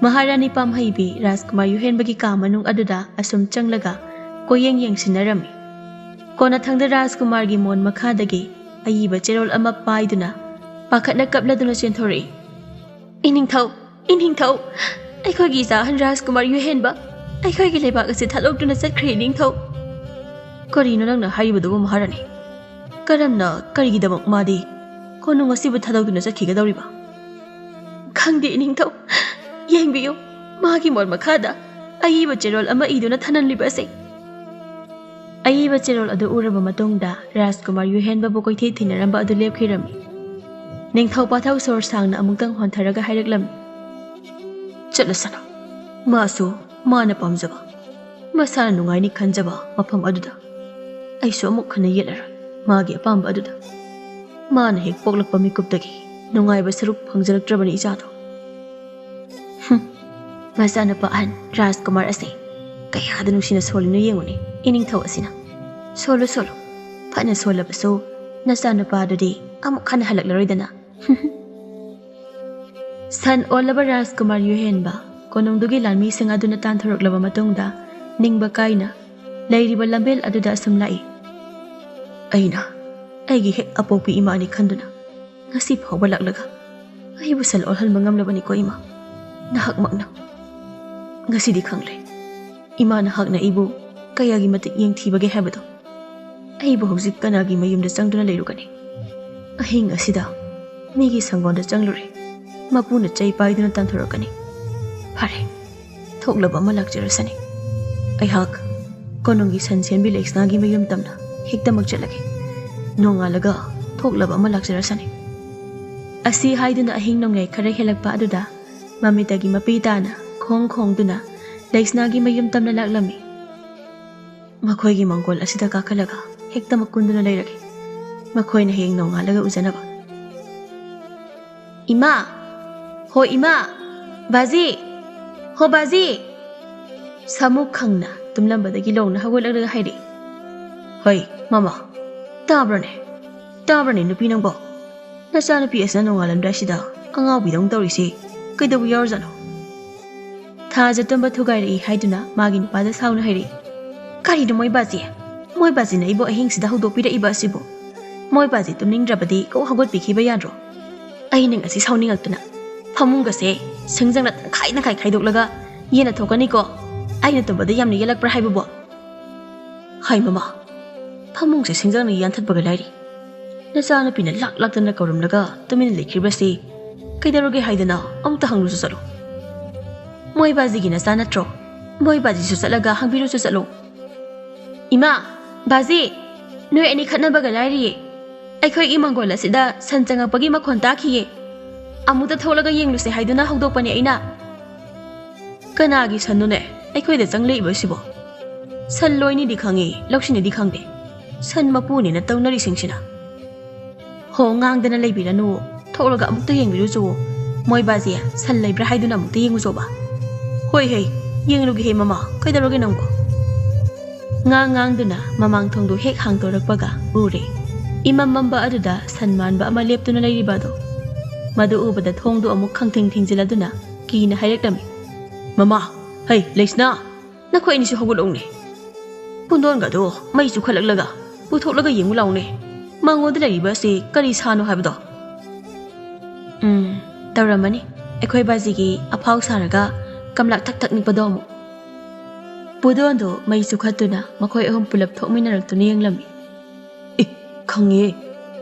ꯃꯍꯥꯔꯥꯅꯤ ꯄꯥꯝꯍꯩꯕꯤ ꯔꯥꯖꯀꯨꯃꯥꯔ ꯌꯨꯍꯦꯟꯕꯒꯤ ꯀꯥ ꯃꯅꯨꯡ ꯑꯗꯨꯗ ꯑꯁꯨꯝ ꯆꯪꯂꯒ ꯀꯣꯏꯌꯦꯡ ꯌꯦꯡꯁꯤꯟꯅꯔꯝꯃꯤ꯫ ꯀꯣꯟꯅꯊꯪꯗ ꯔꯥꯖꯀꯨꯃꯥꯔꯒꯤ ꯃꯣꯟ ꯃꯈꯥꯗꯒꯤ ꯑꯏꯕ ꯆꯦꯔꯣꯜ ꯑꯃ ꯄꯥꯏꯗꯨꯅ ꯄꯥꯈꯠꯅ ꯀꯞꯂꯗꯨꯅ ꯆꯦꯟꯊꯣꯔꯛꯏ꯫ "ꯏꯅꯤꯡꯊꯧ, ꯏꯅꯤꯡꯊꯧ, ꯑꯩꯈꯣꯏꯒꯤ ꯏꯆꯥ ꯑꯍꯟ ꯔꯥꯖꯀꯨꯃꯥꯔ ꯌꯨꯍꯦꯟꯕ ꯑꯩꯈꯣꯏꯒꯤ ꯂꯩꯕꯥꯛ ꯑꯁꯤ ꯊꯥꯗꯣꯛꯇꯨꯅ ꯆꯠꯈ꯭ꯔꯦ, ꯏꯅꯤꯡꯊꯧ!" "ꯀꯔꯤꯅꯣ ꯅꯪꯅ ꯍꯥꯏꯔꯤꯕꯗꯨꯕꯨ, ꯃꯍꯥꯔꯥꯅꯤ? ꯀꯔꯝꯅ, ꯀꯔꯤꯒꯤꯗꯃꯛ ꯃꯥꯗꯤ ꯀꯣꯅꯨꯡ ꯑꯁꯤꯕꯨ ꯊꯥꯗꯣꯛꯇꯨꯅ ꯆꯠꯈꯤꯒꯗꯧꯔꯤꯕ?" "ꯈꯪꯗꯦ, ꯏꯅꯤꯡꯊꯧ꯫ ꯌꯦꯡꯕꯤꯌꯨ, ꯃꯥꯒꯤ ꯃꯣꯟ ꯃꯈꯥꯗ ꯑꯏꯕ ꯆꯦꯔꯣꯜ ꯑꯃ ꯏꯗꯨꯅ ꯊꯅꯝꯂꯤꯕ ꯑꯁꯤ!" ꯑꯏꯕ ꯆꯦꯔꯣꯜ ꯑꯗꯨ ꯎꯔꯕ ꯃꯇꯨꯡꯗ ꯔꯥꯖꯀꯨꯃꯥꯔ ꯌꯨꯍꯦꯟꯕꯕꯨ ꯀꯣꯏꯊꯤ ꯊꯤꯅꯔꯝꯕ ꯑꯗꯨ ꯂꯦꯞꯈꯤꯔꯝꯃꯤ꯫ ꯅꯤꯡꯊꯧ ꯄꯥꯊꯧ ꯁꯣꯔ ꯁꯥꯡꯅ ꯑꯃꯨꯛꯇꯪ ꯍꯣꯟꯊꯔꯒ ꯍꯥꯏꯔꯛꯂꯝꯃꯤ, "ꯆꯠꯂꯁꯅꯨ꯫ ꯃꯥꯁꯨ ꯃꯥꯅ ꯄꯥꯝꯖꯕ, ꯃꯁꯥꯅ ꯅꯨꯡꯉꯥꯏꯅꯤ ꯈꯟꯖꯕ ꯃꯐꯝ ꯑꯗꯨꯗ꯫ ꯑꯩꯁꯨ ꯑꯃꯨꯛ ꯍꯟꯅ ꯌꯦꯠꯂꯔꯣꯏ ꯃꯥꯒꯤ ꯑꯄꯥꯝꯕ ꯑꯗꯨꯗ꯫ ꯃꯥꯅ ꯍꯦꯛ ꯄꯣꯛꯂꯛꯄ ꯃꯤꯀꯨꯞꯇꯒꯤ ꯅꯨꯡꯉꯥꯏꯕ ꯁꯔꯨꯛ ꯐꯪꯖꯔꯛꯇ꯭ꯔꯕꯅꯤ ꯏꯆꯥꯗꯣ꯫" ꯍꯨꯝ, ꯃꯆꯥꯅꯨꯄꯥ ꯑꯍꯟ ꯔꯥꯖꯀꯨꯃꯥꯔ ꯑꯁꯦ ꯀꯌꯥꯗ ꯅꯨꯡꯁꯤꯅ ꯁꯣꯜꯂꯤꯅꯣ ꯌꯦꯡꯉꯨꯅꯦ, ꯏꯅꯤꯡꯊꯧ ꯑꯁꯤꯅ꯫ ꯁꯣꯜꯂꯨ, ꯁꯣꯜꯂꯨ꯫ ꯐꯅ ꯁꯣꯜꯂꯕꯁꯨ ꯅꯆꯥꯅꯨꯄꯥꯗꯨꯗꯤ ꯑꯃꯨꯛ ꯍꯟꯅ ꯍꯜꯂꯛꯂꯔꯣꯏꯗꯅ꯫ ꯁꯟ ꯑꯣꯜꯂꯕ ꯔꯥꯖꯀꯨꯃꯥꯔ ꯌꯨꯍꯦꯟꯕ ꯀꯣꯅꯨꯡꯗꯨꯒꯤ ꯂꯥꯟꯃꯤꯁꯤꯡ ꯑꯗꯨꯅ ꯇꯥꯟꯊꯣꯔꯛꯂꯕ ꯃꯇꯨꯡꯗ ꯅꯤꯡꯕ ꯀꯥꯏꯅ ꯂꯩꯔꯤꯕ ꯂꯝꯕꯦꯜ ꯑꯗꯨꯗ ꯑꯁꯨꯝ ꯂꯥꯛꯏ꯫ ꯑꯩꯅ ꯑꯩꯒꯤ ꯍꯦꯛ ꯑꯄꯣꯛꯄꯤ ꯏꯃꯥꯅꯤ ꯈꯟꯗꯨꯅ ꯉꯁꯤ ꯐꯥꯎꯕ ꯂꯥꯛꯂꯒ ꯑꯩꯕꯨ ꯁꯟ ꯑꯣꯜꯍꯟꯕ ꯉꯝꯂꯕꯅꯤꯀꯣ ꯏꯃꯥ, ꯅꯍꯥꯛꯃꯛꯅ꯫ ꯉꯁꯤꯗꯤ ꯈꯪꯂꯦ ꯏꯃꯥ ꯅꯍꯥꯛꯅ ꯑꯩꯕꯨ ꯀꯌꯥꯒꯤ ꯃꯇꯤꯛ ꯌꯦꯡꯊꯤꯕꯒꯦ ꯍꯥꯏꯕꯗꯣ꯫ ꯑꯩꯕꯨ ꯍꯧꯖꯤꯛ ꯀꯅꯥꯒꯤ ꯃꯌꯨꯝꯗ ꯆꯪꯗꯨꯅ ꯂꯩꯔꯨꯒꯅꯤ? ꯑꯍꯤꯡ ꯑꯁꯤꯗ ꯃꯤꯒꯤ ꯁꯪꯒꯣꯟꯗ ꯆꯪꯂꯨꯔꯦ, ꯃꯄꯨꯅ ꯆꯩ ꯄꯥꯏꯗꯨꯅ ꯇꯥꯟꯊꯣꯔꯛꯀꯅꯤ꯫ ꯐꯔꯦ, ꯊꯣꯛꯂꯕ ꯑꯃ ꯂꯥꯛꯆꯔꯁꯅꯤ꯫ ꯑꯩꯍꯥꯛ ꯀꯣꯅꯨꯡꯒꯤ ꯁꯟ ꯁꯦꯟꯕꯤ ꯂꯩꯁꯅꯥꯒꯤ ꯃꯌꯨꯝ ꯇꯝꯅ ꯍꯦꯛꯇꯃꯛ ꯆꯠꯂꯒꯦ꯫ ꯅꯣꯡꯉꯥꯜꯂꯒ ꯊꯣꯛꯂꯕ ꯑꯃ ꯂꯥꯛꯆꯔꯁꯅꯤ꯫" ꯑꯁꯤ ꯍꯥꯏꯗꯨꯅ ꯑꯍꯤꯡ ꯅꯣꯡꯌꯥꯏ ꯈꯔ ꯍꯦꯜꯂꯛꯄ ꯑꯗꯨꯗ ꯃꯃꯤꯇꯒꯤ ꯃꯄꯤ ꯇꯥꯅ ꯈꯣꯡ ꯈꯣꯡꯗꯨꯅ ꯂꯩꯁꯅꯥꯒꯤ ꯃꯌꯨꯝ ꯇꯝꯅ ꯂꯥꯛꯂꯝꯃꯤ꯫ "ꯃꯈꯣꯏꯒꯤ ꯃꯪꯒꯣꯜ ꯑꯁꯤꯗ ꯀꯥꯈꯠꯂꯒ ꯍꯦꯛꯇꯃꯛ ꯀꯨꯟꯗꯨꯅ ꯂꯩꯔꯒꯦ, ꯃꯈꯣꯏꯅ ꯍꯌꯦꯡ ꯅꯣꯡꯉꯥꯜꯂꯒ ꯎꯖꯅꯕ꯫" "ꯏꯃꯥ! ꯍꯣ ꯏꯃꯥ! ꯕꯥꯖꯤ! ꯍꯣ ꯕꯥꯖꯤ!" ꯁꯥꯃꯨ ꯈꯪꯅ ꯇꯨꯝꯂꯝꯕꯗꯒꯤ ꯂꯣꯡꯅ ꯍꯧꯒꯠꯂꯛꯂꯒ ꯍꯥꯏꯔꯛꯏ꯫ "ꯍꯣꯏ, ꯃꯃꯥ!" ꯇꯥꯕ꯭ꯔꯅꯦ? ꯇꯥꯕ꯭ꯔꯅꯦ ꯅꯨꯄꯤ ꯅꯪꯕꯣ? ꯅꯆꯥꯅꯨꯄꯤ ꯑꯁꯤꯅ ꯅꯣꯡꯉꯥꯜꯂꯝꯗꯥꯏꯁꯤꯗ ꯑꯉꯥꯎꯕꯤꯗꯧꯅ ꯇꯧꯔꯤꯁꯤ ꯀꯩꯗꯧꯕ ꯌꯥꯎꯔꯖꯥꯠꯅꯣ? ꯊꯥꯖ ꯇꯨꯝꯕ ꯊꯨꯒꯥꯏꯔꯛꯏ ꯍꯥꯏꯗꯨꯅ ꯃꯥꯒꯤ ꯅꯨꯄꯥꯗ ꯁꯥꯎꯅ ꯍꯥꯏꯔꯛꯏ꯫ "ꯀꯔꯤꯅꯣ ꯃꯣꯏ ꯕꯥꯖꯤ? ꯃꯣꯏ ꯕꯥꯖꯤꯅ ꯑꯩꯕꯨ ꯑꯍꯤꯡꯁꯤꯗ ꯍꯧꯗꯣꯛꯄꯤꯔꯛꯏꯕ ꯑꯁꯤꯕꯨ? ꯃꯣꯏ ꯕꯥꯖꯤ ꯇꯨꯝꯅꯤꯡꯗ꯭ꯔꯕꯗꯤ ꯀꯣꯛ ꯍꯧꯒꯠꯄꯤꯈꯤꯕ ꯌꯥꯗ꯭ꯔꯣ?" ꯑꯩꯅ ꯉꯁꯤ ꯁꯥꯎꯅꯤꯡꯉꯛꯇꯅ ꯐꯃꯨꯡꯒꯁꯦ ꯁꯤꯡꯖꯪꯅ ꯇꯪꯈꯥꯏ ꯇꯪꯈꯥꯏ ꯈꯥꯏꯗꯣꯛꯂꯒ ꯌꯦꯟꯅ ꯊꯣꯛꯀꯅꯤꯀꯣ꯫ ꯑꯩꯅ ꯇꯨꯝꯕꯗ ꯌꯥꯝꯅ ꯌꯦꯜꯂꯛꯄ꯭ꯔꯥ ꯍꯥꯏꯕꯕꯣ? ꯍꯥꯏ ꯃꯃꯥ, ꯐꯃꯨꯡꯁꯦ ꯁꯤꯡꯖꯪꯅ ꯌꯥꯟꯊꯠꯄꯒ ꯂꯥꯏꯔꯤ꯫ ꯅꯆꯥꯅꯨꯄꯤꯅ ꯂꯥꯛ ꯂꯥꯛꯇꯅ ꯀꯧꯔꯝꯂꯒ ꯇꯨꯃꯤꯟꯅ ꯂꯩꯈ꯭ꯔꯤꯕꯁꯤ ꯀꯩꯗꯧꯔꯒꯦ ꯍꯥꯏꯗꯅ ꯑꯃꯨꯛꯇ ꯍꯪꯂꯨꯁꯨ ꯆꯠꯂꯨ꯫ ꯃꯣꯏ ꯕꯥꯖꯤꯒꯤ ꯅꯆꯥ ꯅꯠꯇ꯭ꯔꯣ? ꯃꯣꯏ ꯕꯥꯖꯤꯁꯨ ꯆꯠꯂꯒ ꯍꯪꯕꯤꯔꯨꯁꯨ ꯆꯠꯂꯨ꯫ ꯏꯃꯥ, ꯕꯥꯖꯤ, ꯅꯣꯏ ꯑꯅꯤ ꯈꯠꯅꯕꯒ ꯂꯥꯏꯔꯤꯌꯦ꯫ ꯑꯩꯈꯣꯏꯒꯤ ꯃꯪꯒꯣꯜ ꯑꯁꯤꯗ ꯁꯟ ꯆꯪꯉꯛꯄꯒꯤ ꯃꯈꯣꯟ ꯇꯥꯈꯤꯌꯦ꯫ ꯑꯃꯨꯛꯇ ꯊꯣꯛꯂꯒ ꯌꯦꯡꯂꯨꯁꯦ ꯍꯥꯏꯗꯨꯅ ꯍꯧꯗꯣꯛꯄꯅꯦ ꯑꯩꯅ꯫ ꯀꯅꯥꯒꯤ ꯁꯟꯅꯣꯅꯦ ꯑꯩꯈꯣꯏꯗ ꯆꯪꯂꯛꯏꯕꯁꯤꯕꯣ? ꯁꯟ ꯂꯣꯏꯅꯤꯗꯤ ꯈꯪꯉꯤ, ꯂꯧꯁꯤꯅꯤꯗꯤ ꯈꯪꯗꯦ꯫ ꯁꯟ ꯃꯄꯨꯅꯦꯅ ꯇꯧꯅꯔꯤꯁꯤꯡꯁꯤꯅ꯫ ꯍꯣ, ꯉꯥꯡꯗꯅ ꯂꯩꯕꯤꯔꯅꯨ, ꯊꯣꯛꯂꯒ ꯑꯃꯨꯛꯇ ꯌꯦꯡꯕꯤꯔꯨꯆꯣ꯫ ꯃꯣꯏ ꯕꯥꯖꯤ, ꯁꯟ ꯂꯩꯕ꯭ꯔꯥ ꯍꯥꯏꯗꯨꯅ ꯑꯃꯨꯛꯇ ꯌꯦꯡꯉꯨꯆꯣꯕ꯫ ꯍꯣꯏ ꯍꯦ, ꯌꯦꯡꯂꯨꯒꯦꯍꯦ ꯃꯃꯥ, ꯀꯩꯗꯧꯔꯒꯦ ꯅꯪꯕꯣ? ꯉꯥꯡ ꯉꯥꯡꯗꯨꯅ ꯃꯃꯥꯡ ꯊꯣꯡꯗꯨ ꯍꯦꯛ ꯍꯥꯡꯗꯣꯔꯛꯄꯒ ꯎꯔꯦ꯫ ꯏꯃꯝ ꯃꯝꯕ ꯑꯗꯨꯗ ꯁꯟ ꯃꯥꯟꯕ ꯑꯃ ꯂꯦꯞꯇꯨꯅ ꯂꯩꯔꯤꯕ ꯑꯗꯣ꯫ ꯃꯗꯨ ꯎꯕꯗ ꯊꯣꯡꯗꯨ ꯑꯃꯨꯛ ꯈꯪꯊꯤꯡ ꯊꯤꯡꯖꯤꯜꯂꯗꯨꯅ ꯀꯤꯅ ꯍꯥꯏꯔꯛꯂꯝꯃꯤ꯫ "ꯃꯃꯥ, ꯍꯩ ꯂꯩꯁꯅꯥ, ꯅꯈꯣꯏ ꯑꯅꯤꯁꯨ ꯍꯧꯒꯠꯂꯛꯎꯅꯦ꯫ ꯄꯨꯟꯗꯣꯟꯒꯗꯣ ꯃꯩꯁꯨ ꯈꯠꯂꯛꯂꯒ ꯄꯨꯊꯣꯛꯂꯒ ꯌꯦꯡꯉꯨ ꯂꯥꯎꯅꯦ꯫ ꯃꯉꯣꯟꯗ ꯂꯩꯔꯤꯕ ꯑꯁꯤ ꯀꯔꯤ ꯁꯥꯅꯣ ꯍꯥꯏꯕꯗꯣ?" ꯎꯝ, ꯇꯧꯔꯝꯃꯅꯤ꯫ ꯑꯩꯈꯣꯏ ꯕꯥꯖꯤꯒꯤ ꯑꯐꯥꯎ ꯁꯥꯔꯒ ꯀꯝꯂꯥ ꯊꯛ ꯊꯛ ꯅꯤꯛꯄꯗꯣ ꯑꯃꯨꯛ꯫ ꯄꯨꯗꯣꯟꯗꯣ ꯃꯩ ꯆꯨꯈꯠꯇꯨꯅ ꯃꯈꯣꯏ ꯑꯍꯨꯝ ꯄꯨꯂꯞ ꯊꯣꯛꯃꯤꯟꯅꯔꯛꯇꯨꯅ ꯌꯦꯡꯂꯝꯃꯤ꯫ "ꯑꯦ, ꯈꯪꯉꯦ꯫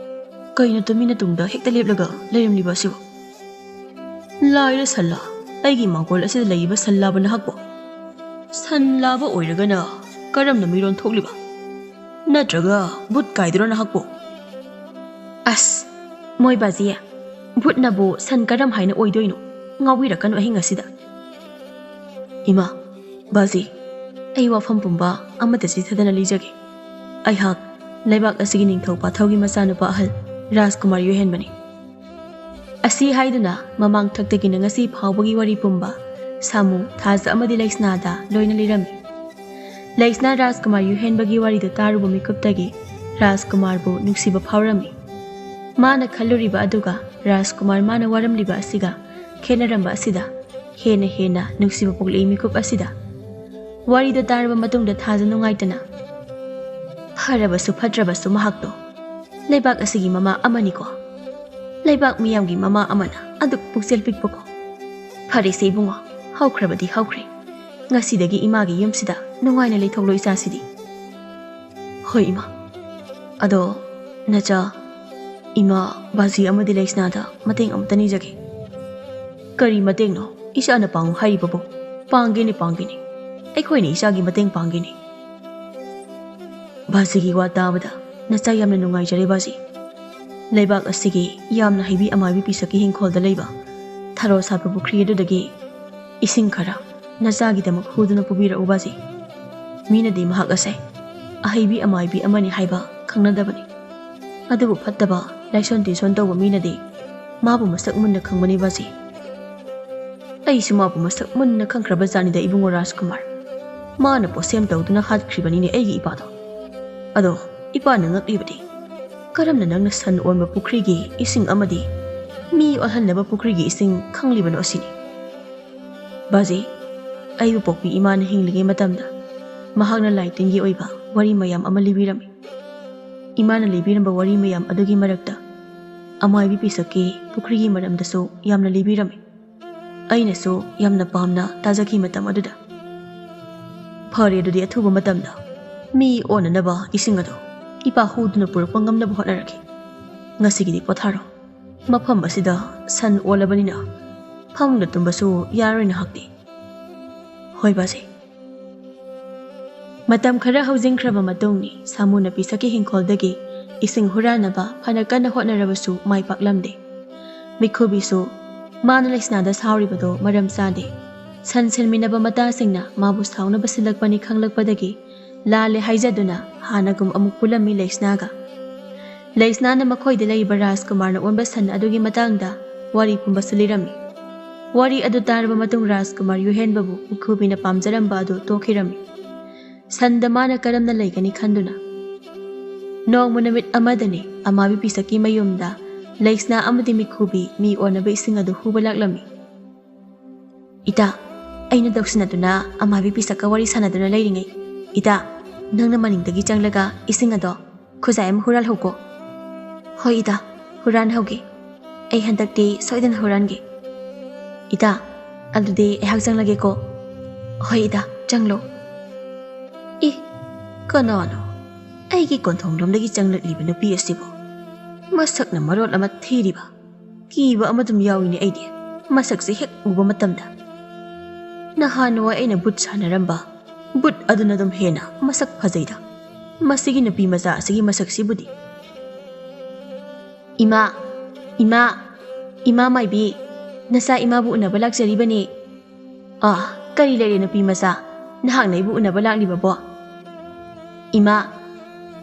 ꯀꯩꯅꯣ ꯇꯨꯃꯤꯟꯅ ꯇꯨꯡꯗ ꯍꯦꯛꯇ ꯂꯦꯞꯂꯒ ꯂꯩꯔꯝꯂꯤꯕ ꯑꯁꯤꯕꯨ? ꯂꯥꯏꯔ ꯁꯜꯂꯥ, ꯑꯩꯒꯤ ꯃꯥꯡꯒꯣꯜ ꯑꯁꯤꯗ ꯂꯩꯔꯤꯕ ꯁꯜꯂꯥꯕ ꯅꯍꯥꯛꯄꯨ? ꯁꯜꯂꯥꯕ ꯑꯣꯏꯔꯒꯅ ꯀꯔꯝꯅ ꯃꯤꯔꯣꯟ ꯊꯣꯛꯂꯤꯕ? ꯅꯠꯇ꯭ꯔꯒ ꯚꯨꯠ ꯀꯥꯏꯗꯨꯔꯣ ꯅꯍꯥꯛꯄꯨ?" ꯑꯁ, ꯃꯣꯏ ꯕꯥꯖꯤ, ꯚꯨꯠꯅꯕꯨ ꯁꯟ ꯀꯔꯝ ꯍꯥꯏꯅ ꯑꯣꯏꯗꯣꯏꯅꯣ? ꯉꯥꯎꯕꯤꯔꯛꯀꯅꯨ ꯑꯍꯤꯡ ꯑꯁꯤꯗ꯫ ꯏꯃꯥ, ꯕꯥꯖꯤ, ꯑꯩ ꯋꯥꯐꯝ ꯄꯨꯝꯕ ꯑꯃꯠꯇ ꯆꯤꯊꯗꯅ ꯂꯤꯖꯒꯦ꯫ ꯑꯩꯍꯥꯛ ꯂꯩꯕꯥꯛ ꯑꯁꯤꯒꯤ ꯅꯤꯡꯊꯧ ꯄꯥꯊꯧꯒꯤ ꯃꯆꯥꯅꯨꯄꯥ ꯑꯍꯜ ꯔꯥꯖꯀꯨꯃꯥꯔ ꯌꯨꯍꯦꯟꯕꯅꯤ꯫ ꯑꯁꯤ ꯍꯥꯏꯗꯨꯅ ꯃꯃꯥꯡ ꯊꯛꯇꯒꯤꯅ ꯉꯁꯤ ꯐꯥꯎꯕꯒꯤ ꯋꯥꯔꯤ ꯄꯨꯝꯕ ꯁꯥꯃꯨ, ꯊꯥꯖ ꯑꯃꯗꯤ ꯂꯩꯁꯅꯥꯗ ꯂꯣꯏꯅ ꯂꯤꯔꯝꯃꯤ꯫ ꯂꯩꯁꯅꯥ ꯔꯥꯖꯀꯨꯃꯥꯔ ꯌꯨꯍꯦꯟꯕꯒꯤ ꯋꯥꯔꯤꯗꯨ ꯇꯥꯔꯨꯕ ꯃꯤꯀꯨꯞꯇꯒꯤ ꯔꯥꯖꯀꯨꯃꯥꯔꯕꯨ ꯅꯨꯡꯁꯤꯕ ꯐꯥꯎꯔꯝꯃꯤ꯫ ꯃꯥꯅ ꯈꯜꯂꯨꯔꯤꯕ ꯑꯗꯨꯒ ꯔꯥꯖꯀꯨꯃꯥꯔ ꯃꯥꯅ ꯋꯥꯔꯝꯂꯤꯕ ꯑꯁꯤꯒ ꯈꯦꯠꯅꯔꯝꯕ ꯑꯁꯤꯗ ꯍꯦꯟꯅ ꯍꯦꯟꯅ ꯅꯨꯡꯁꯤꯕ ꯄꯣꯛꯂꯛꯏ ꯃꯤꯀꯨꯞ ꯑꯁꯤꯗ꯫ ꯋꯥꯔꯤꯗꯨ ꯇꯥꯔꯕ ꯃꯇꯨꯡꯗ ꯊꯥꯖ ꯅꯨꯡꯉꯥꯏꯇꯅ, "ꯐꯔꯕꯁꯨ ꯐꯠꯇ꯭ꯔꯕꯁꯨ ꯃꯍꯥꯛꯇꯣ ꯂꯩꯕꯥꯛ ꯑꯁꯤꯒꯤ ꯃꯃꯥ ꯑꯃꯅꯤꯀꯣ꯫ ꯂꯩꯕꯥꯛ ꯃꯤꯌꯥꯝꯒꯤ ꯃꯃꯥ ꯑꯃꯅ ꯑꯗꯨꯛ ꯄꯨꯛꯆꯦꯜ ꯄꯤꯛꯄꯀꯣ꯫ ꯐꯔꯦꯁꯦ ꯏꯕꯨꯡꯉꯣ, ꯍꯧꯈ꯭ꯔꯕꯗꯤ ꯍꯧꯈ꯭ꯔꯦ꯫ ꯉꯁꯤꯗꯒꯤ ꯏꯃꯥꯒꯤ ꯌꯨꯝꯁꯤꯗ ꯅꯨꯡꯉꯥꯏꯅ ꯂꯩꯊꯣꯛꯂꯣ ꯏꯆꯥꯁꯤꯗꯤ꯫" "ꯍꯣꯏ ꯏꯃꯥ꯫ ꯑꯗꯣ ꯅꯆꯥ, ꯏꯃꯥ, ꯕꯥꯖꯤ ꯑꯃꯗꯤ ꯂꯩꯁꯅꯥꯗ ꯃꯇꯦꯡ ꯑꯃꯇ ꯅꯤꯖꯒꯦ꯫" "ꯀꯔꯤ ꯃꯇꯦꯡꯅꯣ? ꯏꯆꯥꯅ ꯄꯥꯡꯉꯨ ꯍꯥꯏꯔꯤꯕꯕꯨ?" "ꯄꯥꯡꯒꯦꯅꯦ, ꯄꯥꯡꯒꯦꯅꯦ꯫ ꯑꯩꯈꯣꯏꯅ ꯏꯆꯥꯒꯤ ꯃꯇꯦꯡ ꯄꯥꯡꯒꯦꯅꯦ꯫" ꯕꯥꯖꯤꯒꯤ ꯋꯥ ꯇꯥꯕꯗ ꯅꯆꯥ ꯌꯥꯝꯅ ꯅꯨꯡꯉꯥꯏꯖꯔꯦ ꯕꯥꯖꯤ꯫ ꯂꯩꯕꯥꯛ ꯑꯁꯤꯒꯤ ꯌꯥꯝꯅ ꯍꯩꯕꯤ ꯑꯃꯥꯏꯕꯤ ꯄꯤꯁꯛꯀꯤ ꯏꯪꯈꯣꯜꯗ ꯂꯩꯕ ꯊꯔꯣ ꯁꯥꯠꯄ ꯄꯨꯈ꯭ꯔꯤ ꯑꯗꯨꯗꯒꯤ ꯏꯁꯤꯡ ꯈꯔ ꯅꯆꯥꯒꯤꯗꯃꯛ ꯍꯨꯗꯨꯅ ꯄꯨꯕꯤꯔꯛꯎ ꯕꯥꯖꯤ꯫ ꯃꯤꯅꯗꯤ ꯃꯍꯥꯛ ꯑꯁꯦ ꯑꯍꯩꯕꯤ ꯑꯃꯥꯏꯕꯤ ꯑꯃꯅꯤ ꯍꯥꯏꯕ ꯈꯪꯅꯗꯕꯅꯤ꯫ ꯑꯗꯨꯕꯨ ꯐꯠꯇꯕ ꯂꯥꯏꯁꯣꯟ ꯇꯤꯟꯁꯣꯟ ꯇꯧꯕ ꯃꯤꯅꯗꯤ ꯃꯥꯕꯨ ꯃꯁꯛ ꯃꯨꯟꯅ ꯈꯪꯕꯅꯤ ꯕꯥꯖꯤ꯫ ꯑꯩꯁꯨ ꯃꯥꯕꯨ ꯃꯁꯛ ꯃꯨꯟꯅ ꯈꯪꯈ꯭ꯔꯕ ꯖꯥꯠꯅꯤꯗ ꯏꯕꯨꯡꯉꯣ ꯔꯥꯖꯀꯨꯃꯥꯔ꯫ ꯃꯥꯅ ꯄꯣꯠꯁꯦꯝ ꯇꯧꯗꯨꯅ ꯍꯥꯠꯈ꯭ꯔꯤꯕꯅꯤꯅꯦ ꯑꯩꯒꯤ ꯏꯄꯥꯗꯣ꯫ ꯑꯗꯣ ꯏꯄꯥꯅ ꯉꯛꯂꯤꯕꯗꯤ, ꯀꯔꯝꯅ ꯅꯪꯅ ꯁꯟ ꯑꯣꯟꯕ ꯄꯨꯈ꯭ꯔꯤꯒꯤ ꯏꯁꯤꯡ ꯑꯃꯗꯤ ꯃꯤ ꯑꯣꯜꯍꯟꯅꯕ ꯄꯨꯈ꯭ꯔꯤꯒꯤ ꯏꯁꯤꯡ ꯈꯪꯂꯤꯕꯅꯣ ꯑꯁꯤꯅꯤ꯫ ꯕꯥꯖꯤ, ꯑꯩꯕꯨ ꯄꯣꯛꯄꯤ ꯏꯃꯥꯅ ꯍꯤꯡꯂꯤꯉꯩ ꯃꯇꯝꯗ ꯃꯍꯥꯛꯅ ꯂꯥꯏ ꯇꯤꯟꯒꯤ ꯑꯣꯏꯕ ꯋꯥꯔꯤ ꯃꯌꯥꯝ ꯑꯃ ꯂꯤꯕꯤꯔꯝꯃꯤ꯫ ꯏꯃꯥꯅ ꯂꯤꯕꯤꯔꯝꯕ ꯋꯥꯔꯤ ꯃꯌꯥꯝ ꯑꯗꯨꯒꯤ ꯃꯔꯛꯇ ꯑꯃꯥꯏꯕꯤ ꯄꯤꯁꯛꯀꯤ ꯄꯨꯈ꯭ꯔꯤꯒꯤ ꯃꯔꯝꯗꯁꯨ ꯌꯥꯝꯅ ꯂꯤꯕꯤꯔꯝꯃꯤ꯫ ꯑꯩꯅꯁꯨ ꯌꯥꯝꯅ ꯄꯥꯝꯅ ꯇꯥꯖꯈꯤ ꯃꯇꯝ ꯑꯗꯨꯗ꯫ ꯐꯔꯦ, ꯑꯗꯨꯗꯤ ꯑꯊꯨꯕ ꯃꯇꯝꯗ ꯃꯤ ꯑꯣꯟꯅꯅꯕ ꯏꯁꯤꯡ ꯑꯗꯨ ꯏꯄꯥ ꯍꯨꯗꯨꯅ ꯄꯨꯔꯛꯄ ꯉꯝꯅꯕ ꯍꯣꯠꯅꯔꯒꯦ꯫ ꯉꯁꯤꯒꯤꯗꯤ ꯄꯣꯊꯥꯔꯣ꯫ ꯃꯐꯝ ꯑꯁꯤꯗ ꯁꯟ ꯑꯣꯜꯂꯕꯅꯤꯅ ꯐꯃꯨꯡꯗ ꯇꯨꯝꯕꯁꯨ ꯌꯥꯔꯣꯏ ꯅꯍꯥꯛꯇꯤ꯫ ꯍꯣꯏ ꯕꯥꯖꯤ꯫ ꯃꯇꯝ ꯈꯔ ꯍꯧꯖꯤꯟꯈ꯭ꯔꯕ ꯃꯇꯨꯡ ꯁꯥꯃꯨꯅ ꯄꯤꯁꯛꯀꯤ ꯍꯤꯡꯈꯣꯜꯗꯒꯤ ꯏꯁꯤꯡ ꯍꯨꯔꯥꯟꯅꯕ ꯐꯅ ꯀꯟꯅ ꯍꯣꯠꯅꯔꯕꯁꯨ ꯃꯥꯏ ꯄꯥꯛꯂꯝꯗꯦ꯫ ꯃꯤꯈꯨꯕꯤꯁꯨ ꯃꯥꯅ ꯂꯩꯁꯅꯥꯗ ꯁꯥꯎꯔꯤꯕꯗꯣ ꯃꯔꯝ ꯆꯥꯗꯦ꯫ ꯁꯟ ꯁꯦꯟꯃꯤꯟꯅꯕ ꯃꯇꯥꯁꯤꯡꯅ ꯃꯥꯕꯨ ꯁꯥꯎꯅꯕ ꯁꯤꯜꯂꯛꯄꯅꯤ ꯈꯪꯂꯛꯄꯗꯒꯤ ꯂꯥꯜꯂꯦ ꯍꯥꯏꯖꯗꯨꯅ ꯍꯥꯟꯅꯒꯨꯝ ꯑꯃꯨꯛ ꯄꯨꯜꯂꯝꯃꯤ ꯂꯩꯁꯅꯥꯒ꯫ ꯂꯩꯁꯅꯥꯅ ꯃꯈꯣꯏꯗ ꯂꯩꯔꯤꯕ ꯔꯥꯖꯀꯨꯃꯥꯔꯅ ꯑꯣꯟꯕ ꯁꯟ ꯑꯗꯨꯒꯤ ꯃꯇꯥꯡꯗ ꯋꯥꯔꯤ ꯄꯨꯝꯕꯁꯨ ꯂꯤꯔꯝꯃꯤ꯫ ꯋꯥꯔꯤ ꯑꯗꯨ ꯇꯥꯔꯕ ꯃꯇꯨꯡ ꯔꯥꯖꯀꯨꯃꯥꯔ ꯌꯨꯍꯦꯟꯕꯕꯨ ꯃꯤꯈꯨꯕꯤꯅ ꯄꯥꯝꯖꯔꯝꯕ ꯑꯗꯨ ꯇꯣꯛꯈꯤꯔꯝꯃꯤ꯫ ꯁꯟꯗ ꯃꯥꯅ ꯀꯔꯝꯅ ꯂꯩꯒꯅꯤ ꯈꯟꯗꯨꯅ꯫ ꯅꯣꯡꯃ ꯅꯨꯃꯤꯠ ꯑꯃꯗꯅꯤ ꯑꯃꯥꯏꯕꯤ ꯄꯤꯁꯛꯀꯤ ꯃꯌꯨꯝꯗ ꯂꯩꯁꯅꯥ ꯑꯃꯗꯤ ꯃꯤꯈꯨꯕꯤ ꯃꯤ ꯑꯣꯟꯅꯕ ꯏꯁꯤꯡ ꯑꯗꯨ ꯍꯨꯕ ꯂꯥꯛꯂꯝꯃꯤ꯫ "ꯏꯇꯥ, ꯑꯩꯅ ꯇꯧꯁꯤꯟꯅꯗꯨꯅ ꯑꯃꯥꯏꯕꯤ ꯄꯤꯁꯛꯀ ꯋꯥꯔꯤ ꯁꯥꯟꯅꯗꯨꯅ ꯂꯩꯔꯤꯉꯩ, ꯏꯇꯥ, ꯅꯪꯅ ꯃꯅꯤꯡꯗꯒꯤ ꯆꯪꯂꯒ ꯏꯁꯤꯡ ꯑꯗꯣ ꯈꯨꯖꯥꯏ ꯑꯃ ꯍꯨꯔꯥꯜꯍꯧꯀꯣ꯫" "ꯍꯣꯏ ꯏꯇꯥ, ꯍꯨꯔꯥꯟꯍꯧꯒꯦ꯫ ꯑꯩ ꯍꯟꯗꯛꯇꯤ ꯁꯣꯏꯗꯅ ꯍꯨꯔꯥꯟꯒꯦ꯫ ꯏꯇꯥ, ꯑꯗꯨꯗꯤ ꯑꯩꯍꯥꯛ ꯆꯪꯂꯒꯦꯀꯣ꯫" "ꯍꯣꯏ ꯏꯇꯥ, ꯆꯪꯂꯣ꯫" "ꯏ, ꯀꯅꯥꯅꯣ ꯑꯩꯒꯤ ꯀꯣꯟꯊꯣꯡꯂꯣꯝꯗꯒꯤ ꯆꯪꯂꯛꯂꯤꯕ ꯅꯨꯄꯤ ꯑꯁꯤꯕꯨ? ꯃꯁꯛꯅ ꯃꯔꯣꯜ ꯑꯃ ꯊꯤꯔꯤꯕ, ꯀꯤꯕ ꯑꯃꯗꯨꯝ ꯌꯥꯎꯏꯅꯦ ꯑꯩꯗꯤ ꯃꯁꯛꯁꯦ ꯍꯦꯛ ꯎꯕ ꯃꯇꯝꯗ꯫ ꯅꯍꯥꯟꯋꯥꯏ ꯑꯩꯅ ꯕꯨꯠ ꯁꯥꯟꯅꯔꯝꯕ ꯕꯨꯠ ꯑꯗꯨꯅ ꯑꯗꯨꯝ ꯍꯦꯟꯅ ꯃꯁꯛ ꯐꯖꯩꯗ꯫ ꯃꯁꯤꯒꯤ ꯅꯨꯄꯤ ꯃꯆꯥ ꯑꯁꯤꯒꯤ ꯃꯁꯛꯁꯤꯕꯨꯗꯤ꯫" "ꯏꯃꯥ, ꯏꯃꯥ, ꯏꯃꯥ ꯃꯥꯏꯕꯤ, ꯅꯆꯥ ꯏꯃꯥꯕꯨ ꯎꯅꯕ ꯂꯥꯛꯆꯔꯤꯕꯅꯤ꯫" "ꯑꯥ, ꯀꯔꯤ ꯂꯩꯔꯦ ꯅꯨꯄꯤ ꯃꯆꯥ? ꯅꯍꯥꯛꯅ ꯑꯩꯕꯨ ꯎꯅꯕ ꯂꯥꯛꯂꯤꯕꯕꯣ?" "ꯏꯃꯥ,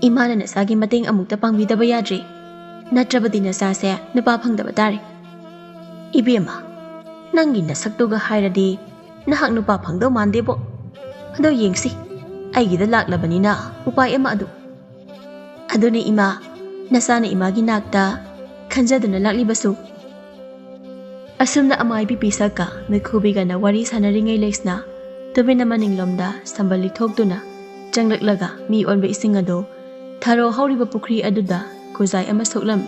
ꯏꯃꯥꯅ ꯅꯆꯥꯒꯤ ꯃꯇꯦꯡ ꯑꯃꯨꯛꯇ ꯄꯥꯡꯕꯤꯗꯕ ꯌꯥꯗ꯭ꯔꯦ꯫ ꯅꯠꯇ꯭ꯔꯕꯗꯤ ꯅꯆꯥꯁꯦ ꯅꯨꯄꯥ ꯐꯪꯗꯕ ꯇꯥꯔꯦ꯫" "ꯏꯕꯦꯝꯃ, ꯅꯪꯒꯤ ꯅꯁꯛꯇꯨꯒ ꯍꯥꯏꯔꯗꯤ ꯅꯍꯥꯛ ꯅꯨꯄꯥ ꯐꯪꯗꯧ ꯃꯥꯟꯗꯦꯕꯣ꯫ ꯑꯗꯣ ꯌꯦꯡꯁꯤ, ꯑꯩꯒꯤꯗ ꯂꯥꯛꯂꯕꯅꯤꯅ ꯎꯄꯥꯏ ꯑꯃ ꯑꯗꯨ꯫" "ꯑꯗꯨꯅꯦ ꯏꯃꯥ, ꯅꯆꯥꯅ ꯏꯃꯥꯒꯤ ꯅꯥꯛꯇ ꯈꯟꯖꯗꯨꯅ ꯂꯥꯛꯂꯤꯕꯁꯨ꯫" ꯑꯁꯨꯝꯅ ꯑꯃꯥꯏꯕꯤ ꯄꯤꯁꯛꯀ ꯃꯤꯈꯨꯕꯤꯒꯅ ꯋꯥꯔꯤ ꯁꯥꯟꯅꯔꯤꯉꯩ ꯂꯩꯁꯅ ꯇꯨꯃꯤꯟꯅ ꯃꯅꯤꯡꯂꯣꯝꯗ ꯁꯝꯕꯜ ꯂꯤꯊꯣꯛꯇꯨꯅ ꯆꯪꯂꯛꯂꯒ ꯃꯤ ꯑꯣꯟꯕ ꯏꯁꯤꯡ ꯑꯗꯨ ꯊꯥꯔꯣ ꯍꯧꯔꯤꯕ ꯄꯨꯈ꯭ꯔꯤ ꯑꯗꯨꯗ ꯈꯨꯖꯥꯏ ꯑꯃ ꯁꯣꯛꯂꯝꯃꯤ꯫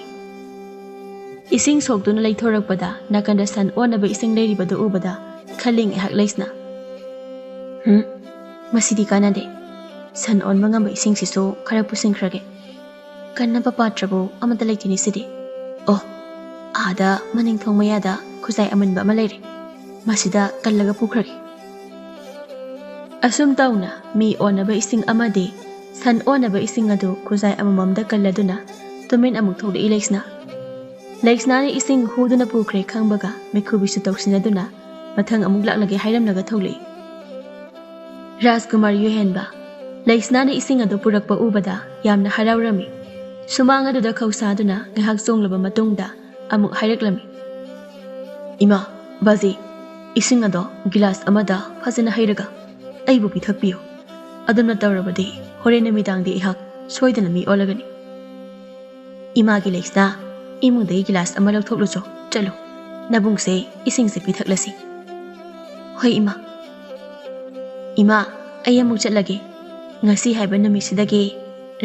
ꯏꯁꯤꯡ ꯁꯣꯛꯇꯨꯅ ꯂꯩꯊꯣꯔꯛꯄꯗ ꯅꯥꯀꯟꯗ ꯁꯟ ꯑꯣꯟꯅꯕ ꯏꯁꯤꯡ ꯂꯩꯔꯤꯕꯗꯨ ꯎꯕꯗ ꯈꯜꯂꯤ ꯉꯥꯏꯍꯥꯛ ꯂꯩꯁꯅ꯫ "ꯍꯨꯝ, ꯃꯁꯤꯗꯤ ꯀꯥꯟꯅꯗꯦ꯫ ꯁꯟ ꯑꯣꯟꯕ ꯉꯝꯕ ꯏꯁꯤꯡꯁꯤꯁꯨ ꯈꯔ ꯄꯨꯁꯤꯟꯈ꯭ꯔꯒꯦ꯫ ꯀꯟꯅꯕ ꯄꯥꯇ꯭ꯔꯕꯨ ꯑꯃꯠꯇ ꯂꯩꯇꯦꯅꯦ ꯁꯤꯗꯤ꯫ ꯑꯣ, ꯑꯥꯗ ꯃꯅꯤꯡ ꯊꯣꯡ ꯃꯌꯥꯗ ꯈꯨꯖꯥꯏ ꯑꯃꯟꯕ ꯑꯃ ꯂꯩꯔꯦ꯫ ꯃꯁꯤꯗ ꯀꯜꯂꯒ ꯄꯨꯈ꯭ꯔꯒꯦ꯫" ꯑꯁꯨꯝ ꯇꯧꯅ ꯃꯤ ꯑꯣꯟꯅꯕ ꯏꯁꯤꯡ ꯑꯃꯗꯤ ꯁꯟ ꯑꯣꯟꯅꯕ ꯏꯁꯤꯡ ꯑꯗꯨ ꯈꯨꯖꯥꯏ ꯑꯃꯃꯝꯗ ꯀꯜꯂꯗꯨꯅ ꯇꯨꯃꯤꯟ ꯑꯃꯨꯛ ꯊꯣꯛꯂꯛꯏ ꯂꯩꯁꯅꯥ꯫ ꯂꯩꯁꯅꯥꯅ ꯏꯁꯤꯡ ꯍꯨꯗꯨꯅ ꯄꯨꯈ꯭ꯔꯦ ꯈꯪꯕꯒ ꯃꯤꯈꯨꯕꯤꯁꯨ ꯇꯧꯁꯤꯟꯅꯗꯨꯅ ꯃꯊꯪ ꯑꯃꯨꯛ ꯂꯥꯛꯂꯒꯦ ꯍꯥꯏꯔꯝꯂꯒ ꯊꯣꯛꯂꯛꯏ꯫ ꯔꯥꯖꯀꯨꯃꯥꯔ ꯌꯨꯍꯦꯟꯕ ꯂꯩꯁꯅꯥꯅ ꯏꯁꯤꯡ ꯑꯗꯨ ꯄꯨꯔꯛꯄ ꯎꯕꯗ ꯌꯥꯝꯅ ꯍꯔꯥꯎꯔꯝꯃꯤ꯫ ꯁꯨꯃꯥꯡ ꯑꯗꯨꯗ ꯈꯧꯁꯥꯗꯨꯅ ꯉꯥꯏꯍꯥꯛ ꯆꯣꯡꯂꯕ ꯃꯇꯨꯡꯗ ꯑꯃꯨꯛ ꯍꯥꯏꯔꯛꯂꯝꯃꯤ꯫ "ꯏꯃꯥ, ꯕꯥꯖꯤ, ꯏꯁꯤꯡ ꯑꯗꯣ ꯒꯤꯂꯥꯁ ꯑꯃꯗ ꯐꯖꯅ ꯍꯩꯔꯒ ꯑꯩꯕꯨ ꯄꯤꯊꯛꯄꯤꯌꯨ꯫ ꯑꯗꯨꯝꯅ ꯇꯧꯔꯕꯗꯤ ꯍꯣꯔꯦꯟ ꯅꯨꯃꯤꯗꯥꯡꯗꯤ ꯑꯩꯍꯥꯛ ꯁꯣꯏꯗꯅ ꯃꯤ ꯑꯣꯜꯂꯒꯅꯤ꯫ ꯏꯃꯥꯒꯤ ꯂꯩꯁꯤꯅ, ꯏꯃꯨꯡꯗꯒꯤ ꯒꯤꯂꯥꯁ ꯑꯃ ꯂꯧꯊꯣꯛꯂꯨꯆꯣ, ꯆꯠꯂꯨ꯫ ꯅꯕꯨꯡꯁꯦ ꯏꯁꯤꯡꯁꯦ ꯄꯤꯊꯛꯂꯁꯤ꯫ ꯍꯣꯏ ꯏꯃꯥ꯫ ꯏꯃꯥ, ꯑꯩ ꯑꯃꯨꯛ ꯆꯠꯂꯒꯦ꯫ ꯉꯁꯤ ꯍꯥꯏꯕ ꯅꯨꯃꯤꯠꯁꯤꯗꯒꯤ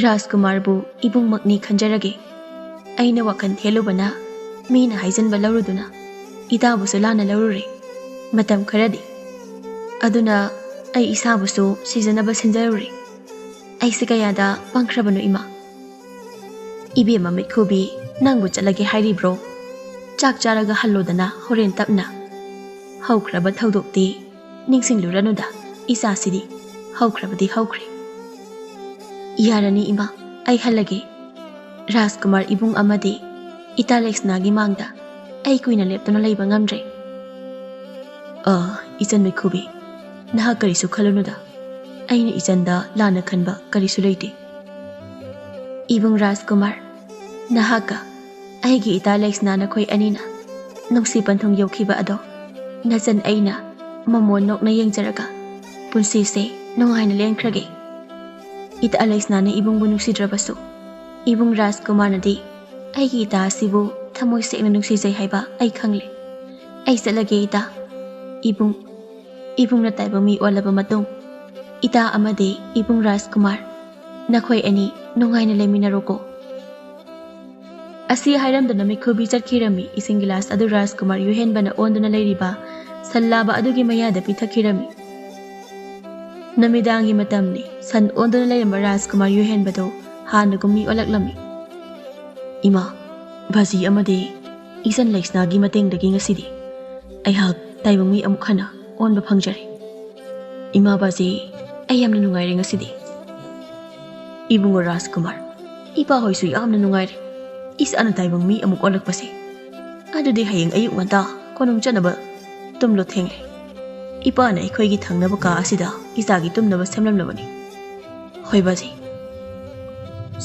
ꯔꯥꯖꯀꯨꯃꯥꯔꯕꯨ ꯏꯕꯨꯡꯃꯛꯅꯤ ꯈꯟꯖꯔꯒꯦ꯫ ꯑꯩꯅ ꯋꯥꯈꯜ ꯊꯦꯜꯂꯨꯕꯅ ꯃꯤꯅ ꯍꯥꯏꯖꯟꯕ ꯂꯧꯔꯨꯗꯨꯅ ꯏꯇꯥꯕꯨꯁꯨ ꯂꯥꯟꯅ ꯂꯧꯔꯨꯔꯦ ꯃꯇꯝ ꯈꯔꯗꯤ꯫ ꯑꯗꯨꯅ ꯑꯩ ꯏꯁꯥꯕꯨꯁꯨ ꯁꯤꯖꯅꯕ ꯁꯤꯟꯖꯔꯨꯔꯦ꯫ ꯑꯩꯁꯦ ꯀꯌꯥꯗ ꯄꯪꯈ꯭ꯔꯕꯅꯣ ꯏꯃꯥ꯫ ꯏꯕꯦꯝꯃ ꯃꯤꯠꯈꯨꯕꯤ, ꯅꯪꯕꯨ ꯆꯠꯂꯒꯦ ꯍꯥꯏꯔꯤꯕ꯭ꯔꯣ? ꯆꯥꯛ ꯆꯥꯔꯒ ꯍꯜꯂꯣꯗꯅ ꯍꯣꯔꯦꯟ ꯇꯞꯅ꯫ ꯍꯧꯈ꯭ꯔꯕ ꯊꯧꯗꯣꯛꯇꯤ ꯅꯤꯡꯁꯤꯡꯂꯨꯔꯅꯨꯗ, ꯏꯆꯥꯁꯤꯗꯤ꯫ ꯍꯧꯈ꯭ꯔꯕꯗꯤ ꯍꯧꯈ꯭ꯔꯦ꯫ ꯌꯥꯔꯅꯤ ꯏꯃꯥ, ꯑꯩ ꯍꯜꯂꯒꯦ꯫ ꯔꯥꯖꯀꯨꯃꯥꯔ ꯏꯕꯨꯡ ꯑꯃꯗꯤ ꯏꯇꯥ ꯂꯩꯁꯅꯥꯒꯤ ꯃꯥꯡꯗ ꯑꯩ ꯀꯨꯏꯅ ꯂꯦꯞꯇꯨꯅ ꯂꯩꯕ ꯉꯝꯗ꯭ꯔꯦ꯫ ꯑ, ꯏꯆꯟ ꯃꯤꯠꯈꯨꯕꯤ, ꯅꯍꯥꯛ ꯀꯔꯤꯁꯨ ꯈꯜꯂꯨꯅꯨꯗ꯫ ꯑꯩꯅ ꯏꯆꯟꯗ ꯂꯥꯟꯅ ꯈꯟꯕ ꯀꯔꯤꯁꯨ ꯂꯩꯇꯦ꯫ ꯏꯕꯨꯡ ꯔꯥꯖꯀꯨꯃꯥꯔ, ꯅꯍꯥꯛꯀ ꯑꯩꯒꯤ ꯏꯇꯥ ꯂꯩꯁꯅꯥ ꯅꯈꯣꯏ ꯑꯅꯤꯅ ꯅꯨꯡꯁꯤ ꯄꯟꯊꯨꯡ ꯌꯧꯈꯤꯕ ꯑꯗꯣ ꯅꯆꯟ ꯑꯩꯅ ꯃꯃꯣꯟ ꯅꯣꯛꯅ ꯌꯦꯡꯖꯔꯒ ꯄꯨꯟꯁꯤꯁꯦ ꯅꯨꯡꯉꯥꯏꯅ ꯂꯦꯟꯈ꯭ꯔꯒꯦ꯫ ꯏꯇꯥ ꯂꯩꯁꯅꯥꯅ ꯏꯕꯨꯡꯕꯨ ꯅꯨꯡꯁꯤꯗ꯭ꯔꯕꯁꯨ ꯏꯕꯨꯡ ꯔꯥꯖꯀꯨꯃꯥꯔꯅꯗꯤ ꯑꯩꯒꯤ ꯏꯇꯥ ꯑꯁꯤꯕꯨ ꯊꯃꯣꯏ ꯁꯦꯡꯅ ꯅꯨꯡꯁꯤꯖꯩ ꯍꯥꯏꯕ ꯑꯩ ꯈꯪꯂꯦ꯫ ꯑꯩ ꯆꯠꯂꯒꯦ ꯏꯇꯥ꯫ ꯏꯕꯨꯡ, ꯏꯕꯨꯡꯅ ꯇꯥꯏꯕꯪ ꯃꯤ ꯑꯣꯜꯂꯕ ꯃꯇꯨꯡ ꯏꯇꯥ ꯑꯃꯗꯤ ꯏꯕꯨꯡ ꯔꯥꯖꯀꯨꯃꯥꯔ, ꯅꯈꯣꯏ ꯑꯅꯤ ꯅꯨꯡꯉꯥꯏꯅ ꯂꯩꯃꯤꯟꯅꯔꯣꯀꯣ꯫ ꯑꯁꯤ ꯍꯥꯏꯔꯝꯗꯨꯅ ꯃꯤꯠꯈꯨꯕꯤ ꯆꯠꯈꯤꯔꯝꯃꯤ꯫ ꯏꯁꯤꯡ ꯒꯤꯂꯥꯁ ꯑꯗꯨ ꯔꯥꯖꯀꯨꯃꯥꯔ ꯌꯨꯍꯦꯟꯕꯅ ꯑꯣꯟꯗꯨꯅ ꯂꯩꯔꯤꯕ ꯁꯟ ꯂꯥꯕ ꯑꯗꯨꯒꯤ ꯃꯌꯥꯗ ꯄꯤꯊꯛꯈꯤꯔꯝꯃꯤ꯫ ꯅꯨꯃꯤꯗꯥꯡꯒꯤ ꯃꯇꯝꯅꯤ꯫ ꯁꯟ ꯑꯣꯟꯗꯨꯅ ꯂꯩꯔꯝꯕ ꯔꯥꯖꯀꯨꯃꯥꯔ ꯌꯨꯍꯦꯟꯕꯗꯨ ꯍꯥꯟꯅꯒꯨꯝ ꯃꯤ ꯑꯣꯜꯂꯛꯂꯝꯃꯤ꯫ ꯏꯃꯥ, ꯕꯥꯖꯤ ꯑꯃꯗꯤ ꯏꯆꯟ ꯂꯩꯁꯅꯥꯒꯤ ꯃꯇꯦꯡꯗꯒꯤ ꯉꯁꯤꯗꯤ ꯑꯩꯍꯥꯛ ꯇꯥꯏꯕꯪ ꯃꯤ ꯑꯃꯨꯛ ꯍꯟꯅ ꯑꯣꯟꯕ ꯐꯪꯖꯔꯦ꯫ ꯏꯃꯥ ꯕꯥꯖꯤ, ꯑꯩ ꯌꯥꯝꯅ ꯅꯨꯡꯉꯥꯏꯔꯦ ꯉꯁꯤꯗꯤ꯫ ꯏꯕꯨꯡꯉꯣ ꯔꯥꯖꯀꯨꯃꯥꯔ, ꯏꯄꯥ ꯍꯣꯏꯁꯨ ꯌꯥꯝꯅ ꯅꯨꯡꯉꯥꯏꯔꯦ ꯏꯆꯥꯅ ꯇꯥꯏꯕꯪ ꯃꯤ ꯑꯃꯨꯛ ꯑꯣꯜꯂꯛꯄꯁꯦ꯫ ꯑꯗꯨꯗꯤ ꯍꯌꯦꯡ ꯑꯌꯨꯛ ꯉꯟꯇꯥ ꯀꯣꯅꯨꯡ ꯆꯠꯅꯕ ꯇꯨꯝꯂꯣ, ꯊꯦꯡꯂꯦ꯫ ꯏꯄꯥꯅ ꯑꯩꯈꯣꯏꯒꯤ ꯊꯪꯅꯕ ꯀꯥ ꯑꯁꯤꯗ ꯏꯆꯥꯒꯤ ꯇꯨꯝꯅꯕ ꯁꯦꯝꯂꯝꯂꯕꯅꯤ꯫ ꯍꯣꯏ ꯕꯥꯖꯤ꯫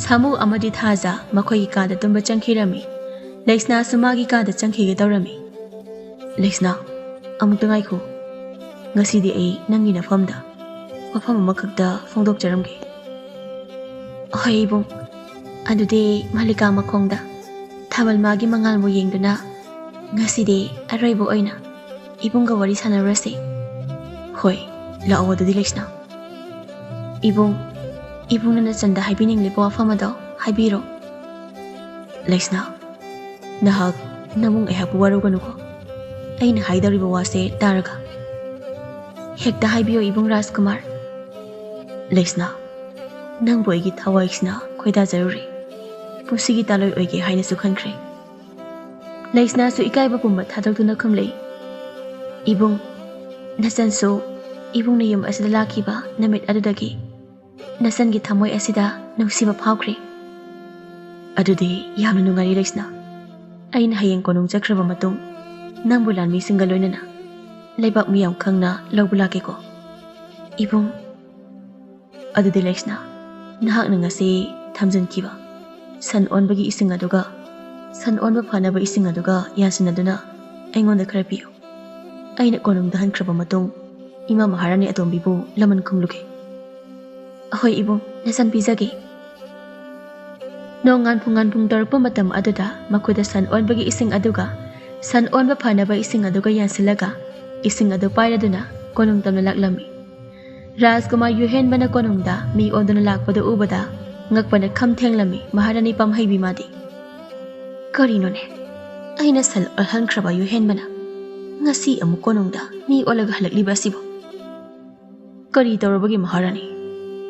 ꯁꯥꯃꯨ ꯑꯃꯗꯤ ꯊꯥꯖ ꯃꯈꯣꯏꯒꯤ ꯀꯥꯗ ꯇꯨꯝꯕ ꯆꯪꯈꯤꯔꯝꯃꯤ꯫ ꯂꯩꯁꯅꯥꯁꯨ ꯃꯥꯒꯤ ꯀꯥꯗ ꯆꯪꯈꯤꯒꯦ ꯇꯧꯔꯝꯃꯤ꯫ ꯂꯩꯁꯅꯥ, ꯑꯃꯨꯛꯇ ꯉꯥꯏꯈꯣ꯫ ꯉꯁꯤꯗꯤ ꯑꯩ ꯅꯪꯒꯤ ꯅꯐꯝꯗ ꯋꯥꯐꯝ ꯑꯃꯈꯛꯇ ꯐꯣꯡꯗꯣꯛꯆꯔꯝꯒꯦ꯫ ꯍꯣꯏ ꯏꯕꯨꯡ, ꯑꯗꯨꯗꯤ ꯃꯜꯂꯤꯀꯥ ꯃꯈꯣꯡꯗ ꯊꯥꯕꯜ ꯃꯥꯒꯤ ꯃꯉꯥꯜꯕꯨ ꯌꯦꯡꯗꯨꯅ ꯉꯁꯤꯗꯤ ꯑꯔꯣꯏꯕ ꯑꯣꯏꯅ ꯏꯕꯨꯡꯒ ꯋꯥꯔꯤ ꯁꯥꯟꯅꯔꯨꯔꯁꯤ꯫ ꯍꯣꯏ, ꯂꯥꯛꯑꯣ ꯑꯗꯨꯗꯤ ꯂꯩꯁꯅꯥ꯫ ꯏꯕꯨꯡ, ꯏꯕꯨꯡꯅ ꯅꯆꯟꯗ ꯍꯥꯏꯕꯤꯅꯤꯡꯂꯤꯕ ꯋꯥꯐꯝ ꯑꯗꯣ ꯍꯥꯏꯕꯤꯔꯣ꯫ ꯂꯩꯁꯅꯥ, ꯅꯍꯥꯛ ꯅꯕꯨꯡ ꯑꯩꯍꯥꯛꯄꯨ ꯋꯥꯔꯧꯒꯅꯨꯀꯣ, ꯑꯩꯅ ꯍꯥꯏꯗꯧꯔꯤꯕ ꯋꯥꯁꯦ ꯇꯥꯔꯒ꯫ ꯍꯦꯛꯇ ꯍꯥꯏꯕꯤꯌꯨ ꯏꯕꯨꯡ ꯔꯥꯖꯀꯨꯃꯥꯔ꯫ ꯂꯩꯁꯅꯥ, ꯅꯪꯕꯨ ꯑꯩꯒꯤ ꯊꯋꯥꯏꯁꯤꯅ ꯈꯣꯏꯗꯥꯖꯔꯨꯔꯦ꯫ ꯄꯨꯟꯁꯤꯒꯤ ꯇꯥꯂꯣꯏ ꯑꯣꯏꯒꯦ ꯍꯥꯏꯅꯁꯨ ꯈꯟꯈ꯭ꯔꯦ꯫ ꯂꯩꯁꯅꯥꯁꯨ ꯏꯀꯥꯏꯕ ꯄꯨꯝꯕ ꯊꯥꯗꯣꯛꯇꯨꯅ ꯈꯨꯝꯂꯛꯏ, ꯏꯕꯨꯡ, ꯅꯆꯟꯁꯨ ꯏꯕꯨꯡꯅ ꯌꯨꯝ ꯑꯁꯤꯗ ꯂꯥꯛꯈꯤꯕ ꯅꯨꯃꯤꯠ ꯑꯗꯨꯗꯒꯤ ꯅꯆꯟꯒꯤ ꯊꯃꯣꯏ ꯑꯁꯤꯗ ꯅꯨꯡꯁꯤꯕ ꯐꯥꯎꯈ꯭ꯔꯦ꯫ ꯑꯗꯨꯗꯤ ꯌꯥꯝꯅ ꯅꯨꯡꯉꯥꯏꯔꯦ ꯂꯩꯁꯅꯥ꯫ ꯑꯩꯅ ꯍꯌꯦꯡ ꯀꯣꯅꯨꯡ ꯆꯠꯈ꯭ꯔꯕ ꯃꯇꯨꯡ ꯅꯪꯕꯨ ꯂꯥꯟꯃꯤꯁꯤꯡꯒ ꯂꯣꯏꯅꯅ ꯂꯩꯕꯥꯛ ꯃꯤꯌꯥꯝ ꯈꯪꯅ ꯂꯧꯕ ꯂꯥꯛꯀꯦꯀꯣ꯫ ꯏꯕꯨꯡ, ꯑꯗꯨꯗꯤ ꯂꯩꯁꯅꯥ, ꯅꯍꯥꯛꯅ ꯉꯁꯤ ꯊꯝꯖꯤꯟꯈꯤꯕ ꯁꯟ ꯑꯣꯟꯕꯒꯤ ꯏꯁꯤꯡ ꯑꯗꯨꯒ ꯁꯟ ꯑꯣꯟꯕ ꯐꯅꯕ ꯏꯁꯤꯡ ꯑꯗꯨꯒ ꯌꯥꯟꯁꯤꯟꯅꯗꯨꯅ ꯑꯩꯉꯣꯟꯗ ꯈꯔ ꯄꯤꯌꯨ꯫ ꯑꯩꯅ ꯀꯣꯅꯨꯡꯗ ꯍꯟꯈ꯭ꯔꯕ ꯃꯇꯨꯡ ꯏꯃꯥ ꯃꯍꯥꯔꯥꯅꯤ ꯑꯇꯣꯝꯕꯤꯕꯨ ꯂꯃꯟ ꯈꯨꯝꯂꯨꯒꯦ꯫ ꯑꯍꯣꯏ ꯏꯕꯨꯡ, ꯅꯆꯟ ꯄꯤꯖꯒꯦ꯫ ꯅꯣꯡ ꯉꯥꯟꯐꯨꯡ ꯉꯥꯟꯐꯨꯡ ꯇꯧꯔꯛꯄ ꯃꯇꯝ ꯑꯗꯨꯗ ꯃꯈꯨꯠꯇ ꯁꯟ ꯑꯣꯟꯕꯒꯤ ꯏꯁꯤꯡ ꯑꯗꯨꯒ ꯁꯟ ꯑꯣꯟꯕ ꯐꯅꯕ ꯏꯁꯤꯡ ꯑꯗꯨꯒ ꯌꯥꯟꯁꯤꯜꯂꯒ ꯏꯁꯤꯡ ꯑꯗꯨ ꯄꯥꯏꯔꯗꯨꯅ ꯀꯣꯅꯨꯡ ꯇꯝꯅ ꯂꯥꯛꯂꯝꯃꯤ꯫ ꯔꯥꯖꯀꯨꯃꯥꯔ ꯌꯨꯍꯦꯟꯕꯅ ꯀꯣꯅꯨꯡꯗ ꯃꯤ ꯑꯣꯟꯗꯨꯅ ꯂꯥꯛꯄꯗꯨ ꯎꯕꯗ ꯉꯛꯄꯅ ꯈꯝ ꯊꯦꯡꯂꯝꯃꯤ ꯃꯍꯥꯔꯥꯅꯤ ꯄꯥꯝꯍꯩꯕꯤ ꯃꯥꯗꯤ꯫ ꯀꯔꯤꯅꯣꯅꯦ? ꯑꯩꯅ ꯁꯟ ꯑꯣꯜꯍꯟꯈ꯭ꯔꯕ ꯌꯨꯍꯦꯟꯕꯅ ꯉꯁꯤ ꯑꯃꯨꯛ ꯀꯣꯅꯨꯡꯗ ꯃꯤ ꯑꯣꯜꯂꯒ ꯍꯜꯂꯛꯂꯤꯕ ꯑꯁꯤꯕꯨ? ꯀꯔꯤ ꯇꯧꯔꯕꯒꯦ ꯃꯍꯥꯔꯥꯅꯤ?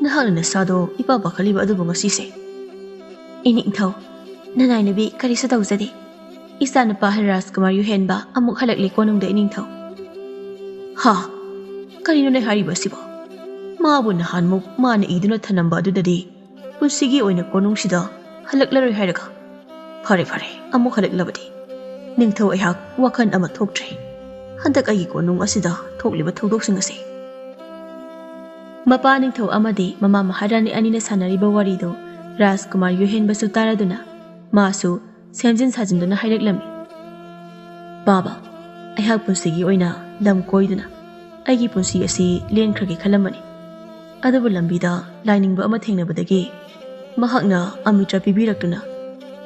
ꯅꯍꯥꯛꯅ ꯅꯁꯥꯗꯣ ꯏꯄꯥ ꯄꯥꯈꯠꯂꯤꯕ ꯑꯗꯨꯕꯨ ꯉꯁꯤꯁꯦ? ꯏꯅꯤꯡꯊꯧ, ꯅꯅꯥꯏꯅꯕꯤ ꯀꯔꯤꯁꯨ ꯇꯧꯖꯗꯦ꯫ ꯏꯆꯥꯅꯨꯄꯥ ꯔꯥꯖꯀꯨꯃꯥꯔ ꯌꯨꯍꯦꯟꯕ ꯑꯃꯨꯛ ꯍꯜꯂꯛꯂꯦ ꯀꯣꯅꯨꯡꯗ ꯏꯅꯤꯡꯊꯧ꯫ ꯍꯥ? ꯀꯔꯤꯅꯣꯅꯦ ꯍꯥꯏꯔꯤꯕ ꯑꯁꯤꯕꯣ? ꯃꯥꯕꯨ ꯅꯍꯥꯟꯃꯨꯛ ꯃꯥꯅ ꯏꯗꯨꯅ ꯊꯅꯝꯕ ꯑꯗꯨꯗꯗꯤ ꯄꯨꯟꯁꯤꯒꯤ ꯑꯣꯏꯅ ꯀꯣꯅꯨꯡꯁꯤꯗ ꯍꯜꯂꯛꯂꯔꯣꯏ ꯍꯥꯏꯔꯒ? ꯐꯔꯦ ꯐꯔꯦ, ꯑꯃꯨꯛ ꯍꯜꯂꯛꯂꯕꯗꯤ ꯅꯤꯡꯊꯧ ꯑꯩꯍꯥꯛ ꯋꯥꯈꯜ ꯑꯃ ꯊꯣꯛꯇ꯭ꯔꯦ꯫ ꯍꯟꯗꯛ ꯑꯩꯒꯤ ꯀꯣꯅꯨꯡ ꯑꯁꯤꯗ ꯊꯣꯛꯂꯤꯕ ꯊꯧꯗꯣꯛꯁꯤꯡ ꯑꯁꯤ꯫ ꯃꯄꯥ ꯅꯤꯡꯊꯧ ꯑꯃꯗꯤ ꯃꯃꯥ ꯃꯍꯥꯔꯥꯅꯤ ꯑꯅꯤꯅ ꯁꯥꯟꯅꯔꯤꯕ ꯋꯥꯔꯤꯗꯨ ꯔꯥꯖꯀꯨꯃꯥꯔ ꯌꯨꯍꯦꯟꯕꯁꯨ ꯇꯥꯔꯗꯨꯅ ꯃꯥꯁꯨ ꯁꯦꯝꯖꯤꯟ ꯁꯥꯖꯤꯟꯗꯨꯅ ꯍꯥꯏꯔꯛꯂꯝꯃꯤ꯫ ꯄꯥꯕ, ꯑꯩꯍꯥꯛ ꯄꯨꯟꯁꯤꯒꯤ ꯑꯣꯏꯅ ꯂꯝ ꯀꯣꯏꯗꯨꯅ ꯑꯩꯒꯤ ꯄꯨꯟꯁꯤ ꯑꯁꯤ ꯂꯦꯟꯈ꯭ꯔꯒꯦ ꯈꯜꯂꯝꯕꯅꯤ꯫ ꯑꯗꯨꯕꯨ ꯂꯝꯕꯤꯗ ꯂꯥꯏꯅꯤꯡꯕ ꯑꯃ ꯊꯦꯡꯅꯕꯗꯒꯤ ꯃꯍꯥꯛꯅ ꯑꯃꯤꯇ꯭ꯔ ꯄꯤꯕꯤꯔꯛꯇꯨꯅ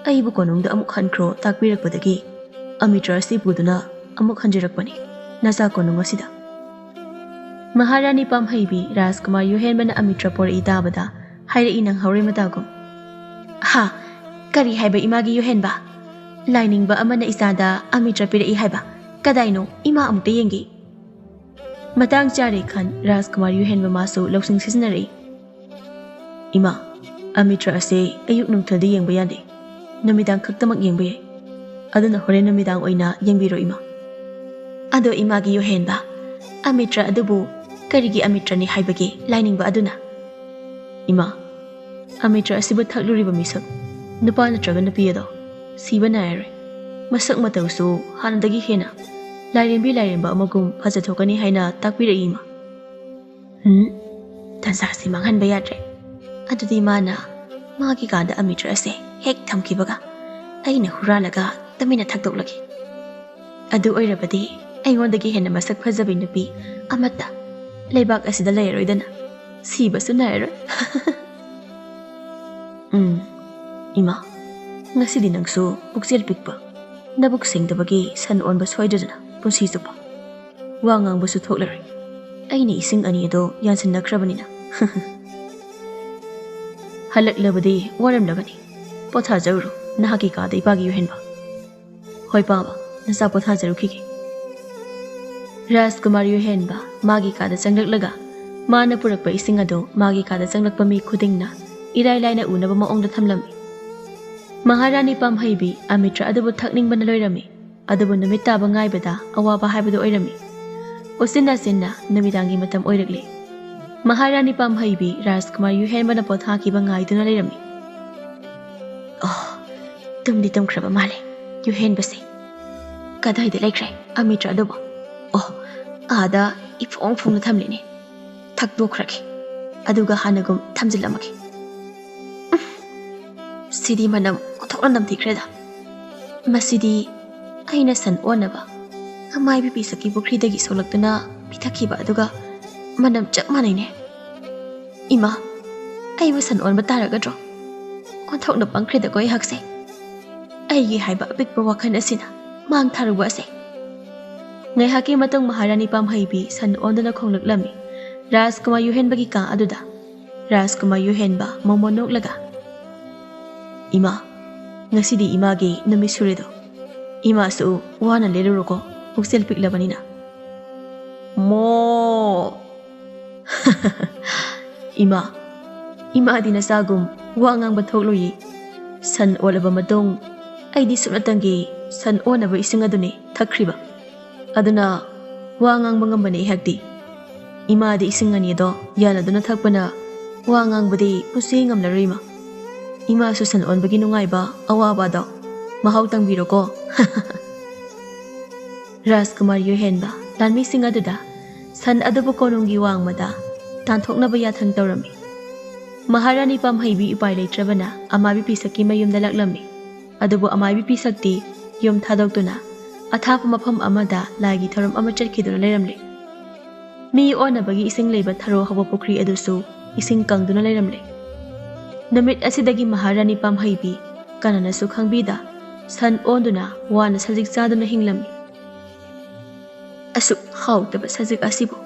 ꯑꯩꯕꯨ ꯀꯣꯅꯨꯡꯗ ꯑꯃꯨꯛ ꯍꯟꯈ꯭ꯔꯣ ꯇꯥꯛꯄꯤꯔꯛꯄꯗꯒꯤ ꯑꯃꯤꯇ꯭ꯔ ꯑꯁꯤ ꯄꯨꯗꯨꯅ ꯑꯃꯨꯛ ꯍꯟꯖꯔꯛꯄꯅꯤ ꯅꯆꯥ ꯀꯣꯅꯨꯡ ꯑꯁꯤꯗ꯫ ꯃꯍꯥꯔꯥꯅꯤ ꯄꯥꯝꯍꯩꯕꯤ ꯔꯥꯖꯀꯨꯃꯥꯔ ꯌꯨꯍꯦꯟꯕꯅ ꯑꯃꯤꯇ꯭ꯔ ꯄꯣꯔꯛꯏ ꯇꯥꯕꯗ ꯍꯥꯏꯔꯛꯏ ꯅꯪꯍꯧꯔꯣꯏ ꯃꯇꯥꯒꯨꯝ꯫ ꯍꯥ? ꯀꯔꯤ ꯍꯥꯏꯕ ꯏꯃꯥꯒꯤ ꯌꯨꯍꯦꯟꯕ? ꯂꯥꯏꯅꯤꯡꯕ ꯑꯃꯅ ꯏꯆꯥꯗ ꯑꯃꯤꯇ꯭ꯔ ꯄꯤꯔꯛꯏ ꯍꯥꯏꯕ? ꯀꯗꯥꯏꯅꯣ? ꯏꯃꯥ ꯑꯃꯨꯛꯇ ꯌꯦꯡꯒꯦ꯫ ꯃꯇꯥꯡ ꯆꯥꯔꯦ ꯈꯟ ꯔꯥꯖꯀꯨꯃꯥꯔ ꯌꯨꯍꯦꯟꯕ ꯃꯥꯁꯨ ꯂꯧꯁꯤꯡ ꯁꯤꯖꯤꯟꯅꯔꯛꯏ꯫ ꯏꯃꯥ, ꯑꯃꯤꯇ꯭ꯔ ꯑꯁꯦ ꯑꯌꯨꯛ ꯅꯨꯡꯊꯤꯜꯗ ꯌꯦꯡꯕ ꯌꯥꯗꯦ꯫ ꯅꯨꯃꯤꯗꯥꯡ ꯈꯛꯇꯃꯛ ꯌꯦꯡꯕ ꯌꯥꯏ꯫ ꯑꯗꯨꯅ ꯍꯣꯔꯦꯟ ꯅꯨꯃꯤꯗꯥꯡ ꯑꯣꯏꯅ ꯌꯦꯡꯕꯤꯔꯣ ꯏꯃꯥ꯫ ꯑꯗꯣ ꯏꯃꯥꯒꯤ ꯌꯨꯍꯦꯟꯕ, ꯑꯃꯤꯇ꯭ꯔ ꯑꯗꯨꯕꯨ ꯀꯔꯤꯒꯤ ꯑꯃꯤꯇ꯭ꯔꯅꯤ ꯍꯥꯏꯕꯒꯦ ꯂꯥꯏꯅꯤꯡꯕ ꯑꯗꯨꯅ? ꯏꯃꯥ, ꯑꯃꯤꯇ꯭ꯔ ꯑꯁꯤꯕꯨ ꯊꯛꯂꯨꯔꯤꯕ ꯃꯤꯁꯛ, ꯅꯨꯄꯥ ꯅꯠꯇ꯭ꯔꯒ ꯅꯨꯄꯤ ꯑꯗꯣ, ꯁꯤꯕ ꯅꯥꯏꯔꯔꯣꯏ꯫ ꯃꯁꯛ ꯃꯇꯧꯁꯨ ꯍꯥꯟꯅꯗꯒꯤ ꯍꯦꯟꯅ ꯂꯥꯏꯔꯦꯝꯕꯤ ꯂꯥꯏꯔꯦꯝꯕ ꯑꯃꯒꯨꯝ ꯐꯖꯊꯣꯛꯀꯅꯤ ꯍꯥꯏꯅ ꯇꯥꯛꯄꯤꯔꯛꯏ ꯏꯃꯥ꯫ ꯍꯨꯝ, ꯇꯟꯖꯥꯁꯤ ꯃꯥꯡꯍꯟꯕ ꯌꯥꯗ꯭ꯔꯦ꯫ ꯑꯗꯨꯗꯤ ꯃꯥꯅ ꯃꯥꯒꯤ ꯀꯥꯗ ꯑꯃꯤꯇ꯭ꯔ ꯑꯁꯦ ꯍꯦꯛ ꯊꯝꯈꯤꯕꯒ ꯑꯩꯅ ꯍꯨꯔꯥꯜꯂꯒ ꯇꯨꯃꯤꯟꯅ ꯊꯛꯇꯣꯛꯂꯒꯦ꯫ ꯑꯗꯨ ꯑꯣꯏꯔꯕꯗꯤ ꯑꯩꯉꯣꯟꯗꯒꯤ ꯍꯦꯟꯅ ꯃꯁꯛ ꯐꯖꯕꯤ ꯅꯨꯄꯤ ꯑꯃꯠꯇ ꯂꯩꯕꯥꯛ ꯑꯁꯤꯗ ꯂꯩꯔꯔꯣꯏꯗꯅ ꯁꯤꯕꯁꯨ ꯅꯥꯏꯔꯔꯣꯏ꯫ ꯎꯝ, ꯏꯃꯥ, ꯉꯁꯤꯗꯤ ꯅꯪꯁꯨ ꯄꯨꯛꯆꯦꯜ ꯄꯤꯛꯄ, ꯅꯕꯨꯛ ꯁꯦꯡꯗꯕꯒꯤ ꯁꯟ ꯑꯣꯟꯕ ꯁꯣꯏꯗ꯭ꯔꯗꯅ ꯄꯨꯟꯁꯤ ꯆꯨꯞꯄ꯫ ꯋꯥ ꯉꯥꯡꯕꯁꯨ ꯊꯣꯛꯂꯔꯣꯏ꯫ ꯑꯩꯅ ꯏꯁꯤꯡ ꯑꯅꯤ ꯑꯗꯣ ꯌꯥꯟꯁꯤꯟꯅꯈ꯭ꯔꯕꯅꯤꯅ꯫ ꯍꯜꯂꯛꯂꯕꯗꯤ ꯋꯥꯔꯝꯂꯒꯅꯤ꯫ ꯄꯣꯊꯥꯖꯔꯨꯔꯣ, ꯅꯍꯥꯛꯀꯤ ꯀꯥꯗ ꯏꯄꯥꯒꯤ ꯌꯨꯍꯦꯟꯕ꯫ ꯍꯣꯏ ꯄꯥꯕ, ꯅꯆꯥ ꯄꯣꯊꯥꯖꯔꯨꯈꯤꯒꯦ꯫ ꯔꯥꯖꯀꯨꯃꯥꯔ ꯌꯨꯍꯦꯟꯕ ꯃꯥꯒꯤ ꯀꯥꯗ ꯆꯪꯂꯛꯂꯒ ꯃꯥꯅ ꯄꯨꯔꯛꯄ ꯏꯁꯤꯡ ꯑꯗꯨ ꯃꯥꯒꯤ ꯀꯥꯗ ꯆꯪꯂꯛꯄ ꯃꯤ ꯈꯨꯗꯤꯡꯅ ꯏꯔꯥꯏ ꯂꯥꯏꯅ ꯎꯅꯕ ꯃꯑꯣꯡꯗ ꯊꯝꯂꯝꯃꯤ꯫ ꯃꯍꯥꯔꯥꯅꯤ ꯄꯥꯝꯍꯩꯕꯤ ꯑꯃꯤꯇ꯭ꯔ ꯑꯗꯨꯕꯨ ꯊꯛꯅꯤꯡꯕꯅ ꯂꯣꯏꯔꯝꯃꯤ꯫ ꯑꯗꯨꯕꯨ ꯅꯨꯃꯤꯠ ꯇꯥꯕ ꯉꯥꯏꯕꯗ ꯑꯋꯥꯕ ꯍꯥꯏꯕꯗꯨ ꯑꯣꯏꯔꯝꯃꯤ꯫ ꯎꯆꯤꯟ ꯅꯥꯆꯤꯟꯅ ꯅꯨꯃꯤꯗꯥꯡꯒꯤ ꯃꯇꯝ ꯑꯣꯏꯔꯛꯂꯤ꯫ ꯃꯍꯥꯔꯥꯅꯤ ꯄꯥꯝꯍꯩꯕꯤ ꯔꯥꯖꯀꯨꯃꯥꯔ ꯌꯨꯍꯦꯟꯕꯅ ꯄꯣꯊꯥꯈꯤꯕ ꯉꯥꯏꯗꯨꯅ ꯂꯩꯔꯝꯃꯤ꯫ ꯑꯣ, ꯇꯨꯝꯗꯤ ꯇꯨꯝꯈ꯭ꯔꯕ ꯃꯥꯜꯂꯦ ꯌꯨꯍꯦꯟꯕꯁꯦ꯫ ꯀꯗꯥꯏꯗ ꯂꯩꯈ꯭ꯔꯦ ꯑꯃꯤꯇ꯭ꯔ ꯑꯗꯨꯕꯨ? ꯑꯣ, ꯑꯥꯗ ꯏꯐꯣꯡ ꯐꯣꯡꯅ ꯊꯝꯂꯤꯅꯦ꯫ ꯊꯛꯇꯣꯛꯈ꯭ꯔꯒꯦ꯫ ꯑꯗꯨꯒ ꯍꯥꯟꯅꯒꯨꯝ ꯊꯝꯖꯤꯜꯂꯝꯃꯒꯦ꯫ ꯎꯝ, ꯁꯤꯗꯤ ꯃꯅꯝ ꯑꯣꯟꯊꯣꯛꯅ ꯅꯝꯊꯤꯈ꯭ꯔꯦꯗ꯫ ꯃꯁꯤꯗꯤ ꯑꯩꯅ ꯁꯟ ꯑꯣꯟꯅꯕ ꯑꯃꯥꯏꯕꯤ ꯄꯤꯁꯛꯀꯤ ꯄꯨꯈ꯭ꯔꯤꯗꯒꯤ ꯁꯣꯛꯂꯛꯇꯨꯅ ꯄꯤꯊꯛꯈꯤꯕ ꯑꯗꯨꯒ ꯃꯅꯝ ꯆꯞ ꯃꯥꯟꯅꯩꯅꯦ꯫ ꯏꯃꯥ, ꯑꯩꯕꯨ ꯁꯟ ꯑꯣꯟꯕ ꯇꯥꯔꯒꯗ꯭ꯔꯣ? ꯑꯣꯟꯊꯣꯛꯅ ꯄꯪꯈ꯭ꯔꯦꯗꯀꯣ ꯑꯩꯍꯥꯛꯁꯦ꯫ ꯑꯩꯒꯤ ꯍꯥꯏꯕ ꯑꯄꯤꯛꯄ ꯋꯥꯈꯜ ꯑꯁꯤꯅ ꯃꯥꯡ ꯊꯥꯔꯨꯕ ꯑꯁꯦ꯫ ꯉꯥꯏꯍꯥꯛꯀꯤ ꯃꯇꯨꯡ ꯃꯍꯥꯔꯥꯅꯤ ꯄꯥꯝꯍꯩꯕꯤ ꯁꯟ ꯑꯣꯟꯗꯨꯅ ꯈꯣꯡꯂꯛꯂꯝꯃꯤ꯫ ꯔꯥꯖꯀꯨꯃꯥꯔ ꯌꯨꯍꯦꯟꯕꯒꯤ ꯀꯥ ꯑꯗꯨꯗ꯫ ꯔꯥꯖꯀꯨꯃꯥꯔ ꯌꯨꯍꯦꯟꯕ ꯃꯣꯃꯣꯟ ꯅꯣꯛꯂꯒ, "ꯏꯃꯥ, ꯉꯁꯤꯗꯤ ꯏꯃꯥꯒꯤ ꯅꯨꯃꯤꯠ ꯁꯨꯔꯦꯗꯣ꯫ ꯏꯃꯥꯁꯨ ꯋꯥꯅ ꯂꯦꯜꯂꯨꯔꯣꯀꯣ, ꯄꯨꯛꯆꯦꯜ ꯄꯤꯛꯂꯕꯅꯤꯅ꯫" "ꯃꯣ!" "ꯏꯃꯥ, ꯏꯃꯥꯗꯤ ꯅꯆꯥꯒꯨꯝ ꯋꯥ ꯉꯥꯡꯕ ꯊꯣꯛꯂꯣꯏꯌꯦ꯫ ꯁꯟ ꯑꯣꯜꯂꯕ ꯃꯇꯨꯡ ꯑꯩꯗꯤ ꯁꯨꯞꯅꯇꯪꯒꯤ ꯁꯟ ꯑꯣꯟꯅꯕ ꯏꯁꯤꯡ ꯑꯗꯨꯅꯤ ꯊꯛꯈ꯭ꯔꯤꯕ꯫ ꯑꯗꯨꯅ ꯋꯥ ꯉꯥꯡꯕ ꯉꯝꯕꯅꯦ ꯑꯩꯍꯥꯛꯇꯤ꯫ ꯏꯃꯥꯗꯤ ꯏꯁꯤꯡ ꯑꯅꯤꯗꯣ ꯌꯥꯅꯗꯨꯅ ꯊꯛꯄꯅ ꯋꯥ ꯉꯥꯡꯕꯗꯤ ꯄꯨꯟꯁꯤ ꯉꯝꯂꯔꯣꯏ ꯏꯃꯥ꯫ ꯏꯃꯥꯁꯨ ꯁꯟ ꯑꯣꯟꯕꯒꯤ ꯅꯨꯡꯉꯥꯏꯕ ꯑꯋꯥꯕꯗꯣ ꯃꯍꯥꯎ ꯇꯪꯕꯤꯔꯣꯀꯣ꯫" ꯔꯥꯖꯀꯨꯃꯥꯔ ꯌꯨꯍꯦꯟꯕ ꯂꯥꯟꯃꯤꯁꯤꯡ ꯑꯗꯨꯗ ꯁꯟ ꯑꯗꯨꯕꯨ ꯀꯣꯅꯨꯡꯒꯤ ꯋꯥꯡꯃꯗ ꯇꯥꯟꯊꯣꯛꯅꯕ ꯌꯥꯊꯪ ꯇꯧꯔꯝꯃꯤ꯫ ꯃꯍꯥꯔꯥꯅꯤ ꯄꯥꯝꯍꯩꯕꯤ ꯎꯄꯥꯏ ꯂꯩꯇ꯭ꯔꯕꯅ ꯑꯃꯥꯏꯕꯤ ꯄꯤꯁꯛꯀꯤ ꯃꯌꯨꯝꯗ ꯂꯥꯛꯂꯝꯃꯤ꯫ ꯑꯗꯨꯕꯨ ꯑꯃꯥꯏꯕꯤ ꯄꯤꯁꯛꯇꯤ ꯌꯨꯝ ꯊꯥꯗꯣꯛꯇꯨꯅ ꯑꯊꯥꯞꯄ ꯃꯐꯝ ꯑꯃꯗ ꯂꯥꯏꯒꯤ ꯊꯧꯔꯝ ꯑꯃ ꯆꯠꯈꯤꯗꯨꯅ ꯂꯩꯔꯝꯂꯦ꯫ ꯃꯤ ꯑꯣꯟꯅꯕꯒꯤ ꯏꯁꯤꯡ ꯂꯩꯕ ꯊꯔꯣ ꯍꯧꯕ ꯄꯨꯈ꯭ꯔꯤ ꯑꯗꯨꯁꯨ ꯏꯁꯤꯡ ꯀꯪꯗꯨꯅ ꯂꯩꯔꯝꯂꯦ꯫ ꯅꯨꯃꯤꯠ ꯑꯁꯤꯗꯒꯤ ꯃꯍꯥꯔꯥꯅꯤ ꯄꯥꯝꯍꯩꯕꯤ ꯀꯅꯥꯅꯁꯨ ꯈꯪꯕꯤꯗ ꯁꯟ ꯑꯣꯟꯗꯨꯅ ꯋꯥꯅ ꯁꯖꯤꯛ ꯆꯥꯗꯨꯅ ꯍꯤꯡꯂꯝꯃꯤ꯫ "ꯑꯁꯨꯛ ꯍꯥꯎꯇꯕ ꯁꯖꯤꯛ ꯑꯁꯤꯕꯨ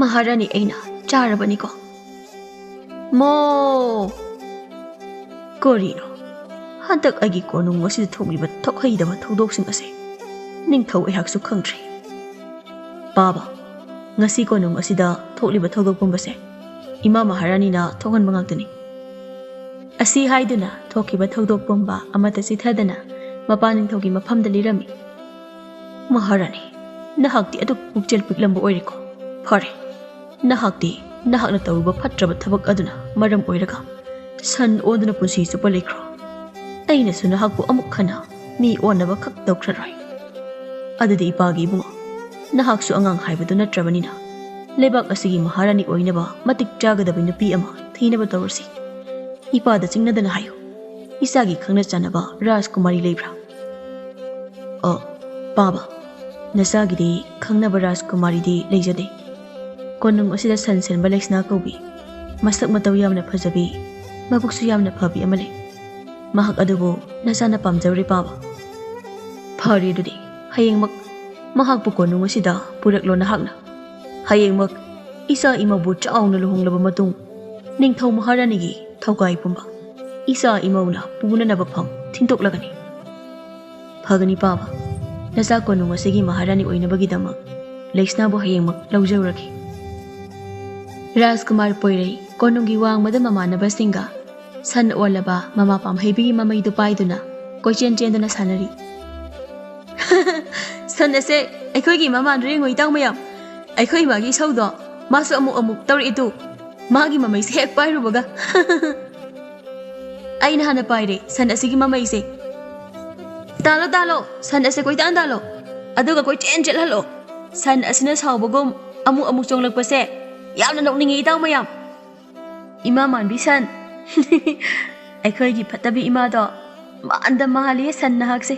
ꯃꯍꯥꯔꯥꯅꯤ ꯑꯩꯅ ꯆꯥꯔꯕꯅꯤꯀꯣ꯫ ꯃꯣ!" "ꯀꯔꯤꯅꯣ ꯍꯟꯗꯛ ꯑꯩꯒꯤ ꯀꯣꯅꯨꯡ ꯑꯁꯤꯗ ꯊꯣꯛꯂꯤꯕ ꯊꯣꯛꯍꯩꯗꯕ ꯊꯧꯗꯣꯛꯁꯤꯡ ꯑꯁꯦ? ꯅꯤꯡꯊꯧ ꯑꯩꯍꯥꯛꯁꯨ ꯈꯪꯗ꯭ꯔꯦ꯫ ꯄꯥꯕ, ꯉꯁꯤ ꯀꯣꯅꯨꯡ ꯑꯁꯤꯗ ꯊꯣꯛꯂꯤꯕ ꯊꯧꯗꯣꯛ ꯄꯨꯝꯕꯁꯦ ꯏꯃꯥ ꯃꯍꯥꯔꯥꯅꯤꯅ ꯊꯣꯛꯍꯟꯕ ꯉꯥꯛꯇꯅꯤ꯫" ꯑꯁꯤ ꯍꯥꯏꯗꯨꯅ ꯊꯣꯛꯈꯤꯕ ꯊꯧꯗꯣꯛ ꯄꯨꯝꯕ ꯑꯃꯠꯇ ꯆꯤꯊꯗꯅ ꯃꯄꯥ ꯅꯤꯡꯊꯧꯒꯤ ꯃꯐꯝꯗ ꯂꯤꯔꯝꯃꯤ꯫ "ꯃꯍꯥꯔꯥꯅꯤ, ꯅꯍꯥꯛꯇꯤ ꯑꯗꯨꯛ ꯄꯨꯛꯆꯦꯜ ꯄꯤꯛꯂꯝꯕ ꯑꯣꯏꯔꯦꯀꯣ꯫ ꯐꯔꯦ, ꯅꯍꯥꯛꯇꯤ ꯅꯍꯥꯛꯅ ꯇꯧꯔꯨꯕ ꯐꯠꯇ꯭ꯔꯕ ꯊꯕꯛ ꯑꯗꯨꯅ ꯃꯔꯝ ꯑꯣꯏꯔꯒ ꯁꯟ ꯑꯣꯟꯗꯨꯅ ꯄꯨꯟꯁꯤ ꯆꯨꯞꯄ ꯂꯩꯈ꯭ꯔꯣ꯫ ꯑꯩꯅꯁꯨ ꯅꯍꯥꯛꯄꯨ ꯑꯃꯨꯛ ꯍꯟꯅ ꯃꯤ ꯑꯣꯟꯅꯕ ꯈꯛ ꯇꯧꯈ꯭ꯔꯔꯣꯏ꯫ ꯑꯗꯨꯗꯤ ꯏꯄꯥꯒꯤ ꯏꯕꯨꯡꯉꯣ, ꯅꯍꯥꯛꯁꯨ ꯑꯉꯥꯡ ꯍꯥꯏꯕꯗꯨ ꯅꯠꯇ꯭ꯔꯕꯅꯤꯅ ꯂꯩꯕꯥꯛ ꯑꯁꯤꯒꯤ ꯃꯍꯥꯔꯥꯅꯤ ꯑꯣꯏꯅꯕ ꯃꯇꯤꯛ ꯆꯥꯒꯗꯕ ꯅꯨꯄꯤ ꯑꯃ ꯊꯤꯅꯕ ꯇꯧꯔꯁꯤ꯫ ꯏꯄꯥꯗ ꯆꯤꯡꯅꯗꯅ ꯍꯥꯏꯌꯨ, ꯏꯆꯥꯒꯤ ꯈꯪꯅ ꯆꯥꯟꯅꯕ ꯔꯥꯖꯀꯨꯃꯥꯔꯤ ꯂꯩꯕ꯭ꯔꯥ?" "ꯑ, ꯄꯥꯕ, ꯅꯆꯥꯒꯤꯗꯤ ꯈꯪꯅꯕ ꯔꯥꯖꯀꯨꯃꯥꯔꯤꯗꯤ ꯂꯩꯖꯗꯦ꯫ ꯀꯣꯅꯨꯡ ꯑꯁꯤꯗ ꯁꯟ ꯁꯦꯟꯕ ꯂꯩꯁꯅꯥ ꯀꯧꯕꯤ, ꯃꯁꯛ ꯃꯇꯧ ꯌꯥꯝꯅ ꯐꯖꯕꯤ, ꯃꯕꯨꯛꯁꯨ ꯌꯥꯝꯅ ꯐꯕꯤ ꯑꯃ ꯂꯩ꯫ ꯃꯍꯥꯛ ꯑꯗꯨꯕꯨ ꯅꯆꯥꯅ ꯄꯥꯝꯖꯕ꯭ꯔꯦ, ꯄꯥꯕ? ꯐꯔꯦ, ꯑꯗꯨꯗꯤ ꯍꯌꯦꯡꯃꯛ ꯃꯍꯥꯛꯄꯨ ꯀꯣꯅꯨꯡ ꯑꯁꯤꯗ ꯄꯨꯔꯛꯂꯣ ꯅꯍꯥꯛꯅ꯫ ꯍꯌꯦꯡꯃꯛ ꯏꯆꯥ ꯏꯃꯧꯕꯨ ꯆꯥꯎꯅ ꯂꯨꯍꯣꯡꯂꯕ ꯃꯇꯨꯡ, ꯅꯤꯡꯊꯧ ꯃꯍꯥꯔꯥꯅꯤꯒꯤ ꯊꯧꯒꯥꯏ ꯄꯨꯝꯕ ꯏꯆꯥ ꯏꯃꯧꯅ ꯄꯨꯅꯅꯕ ꯐꯝ ꯊꯤꯟꯗꯣꯛꯂꯒꯅꯤ꯫ ꯐꯒꯅꯤ, ꯄꯥꯕ꯫ ꯅꯆꯥ ꯀꯣꯅꯨꯡ ꯑꯁꯤꯒꯤ ꯃꯍꯥꯔꯥꯅꯤ ꯑꯣꯏꯅꯕꯒꯤꯗꯃꯛ ꯂꯩꯁꯅꯥꯕꯨ ꯍꯌꯦꯡꯃꯛ ꯂꯧꯖꯔꯨꯔꯒꯦ꯫ ꯔꯥꯖꯀꯨꯃꯥꯔ ꯄꯣꯏꯔꯩ ꯀꯣꯅꯨꯡꯒꯤ ꯋꯥꯡꯃꯗ ꯃꯃꯥꯟꯅꯕꯁꯤꯡꯒ ꯁꯟ ꯑꯣꯜꯂꯕ ꯃꯃꯥ ꯄꯥꯝꯍꯩꯕꯤꯒꯤ ꯃꯃꯩꯗꯨ ꯄꯥꯏꯗꯨꯅ ꯀꯣꯏꯆꯦꯟ ꯆꯦꯟꯗꯨꯅ ꯁꯥꯟꯅꯔꯤ꯫ "ꯁꯟ ꯑꯁꯦ ꯑꯩꯈꯣꯏꯒꯤ ꯃꯃꯥꯟꯗꯨ ꯌꯦꯡꯉꯨ, ꯏꯇꯥꯎ ꯃꯌꯥꯝ꯫ ꯑꯩꯈꯣꯏ ꯏꯃꯥꯒꯤ ꯏꯁꯧꯗꯣ ꯃꯥꯁꯨ ꯑꯃꯨꯛ ꯑꯃꯨꯛ ꯇꯧꯔꯛꯏ ꯇꯨ꯫ ꯃꯥꯒꯤ ꯃꯃꯩꯁꯦ ꯍꯦꯛ ꯄꯥꯏꯔꯨꯕꯒ꯫" "ꯑꯩꯅ ꯍꯥꯟꯅ ꯄꯥꯏꯔꯦ ꯁꯟ ꯑꯁꯤꯒꯤ ꯃꯃꯩꯁꯦ꯫ ꯇꯥꯜꯂꯣ, ꯇꯥꯜꯂꯣ, ꯁꯟ ꯑꯁꯦ ꯀꯣꯏꯇꯥꯟ ꯇꯥꯜꯂꯣ꯫ ꯑꯗꯨꯒ ꯀꯣꯏꯆꯦꯟ ꯆꯦꯜꯍꯜꯂꯣ꯫ ꯁꯟ ꯑꯁꯤꯅ ꯁꯥꯎꯕꯒꯨꯝ ꯑꯃꯨꯛ ꯑꯃꯨꯛ ꯆꯣꯡꯂꯛꯄꯁꯦ ꯌꯥꯝꯅ ꯅꯣꯛꯅꯤꯡꯉꯤ, ꯏꯇꯥꯎ ꯃꯌꯥꯝ꯫ ꯏꯃꯥ ꯃꯥꯟꯕꯤ ꯁꯟ꯫" ꯑꯩꯈꯣꯏꯒꯤ ꯐꯠꯇꯕꯤ ꯏꯃꯥꯗꯣ ꯃꯥꯟꯗ ꯃꯥꯜꯂꯤꯌꯦ ꯁꯟ ꯅꯍꯥꯛꯁꯦ꯫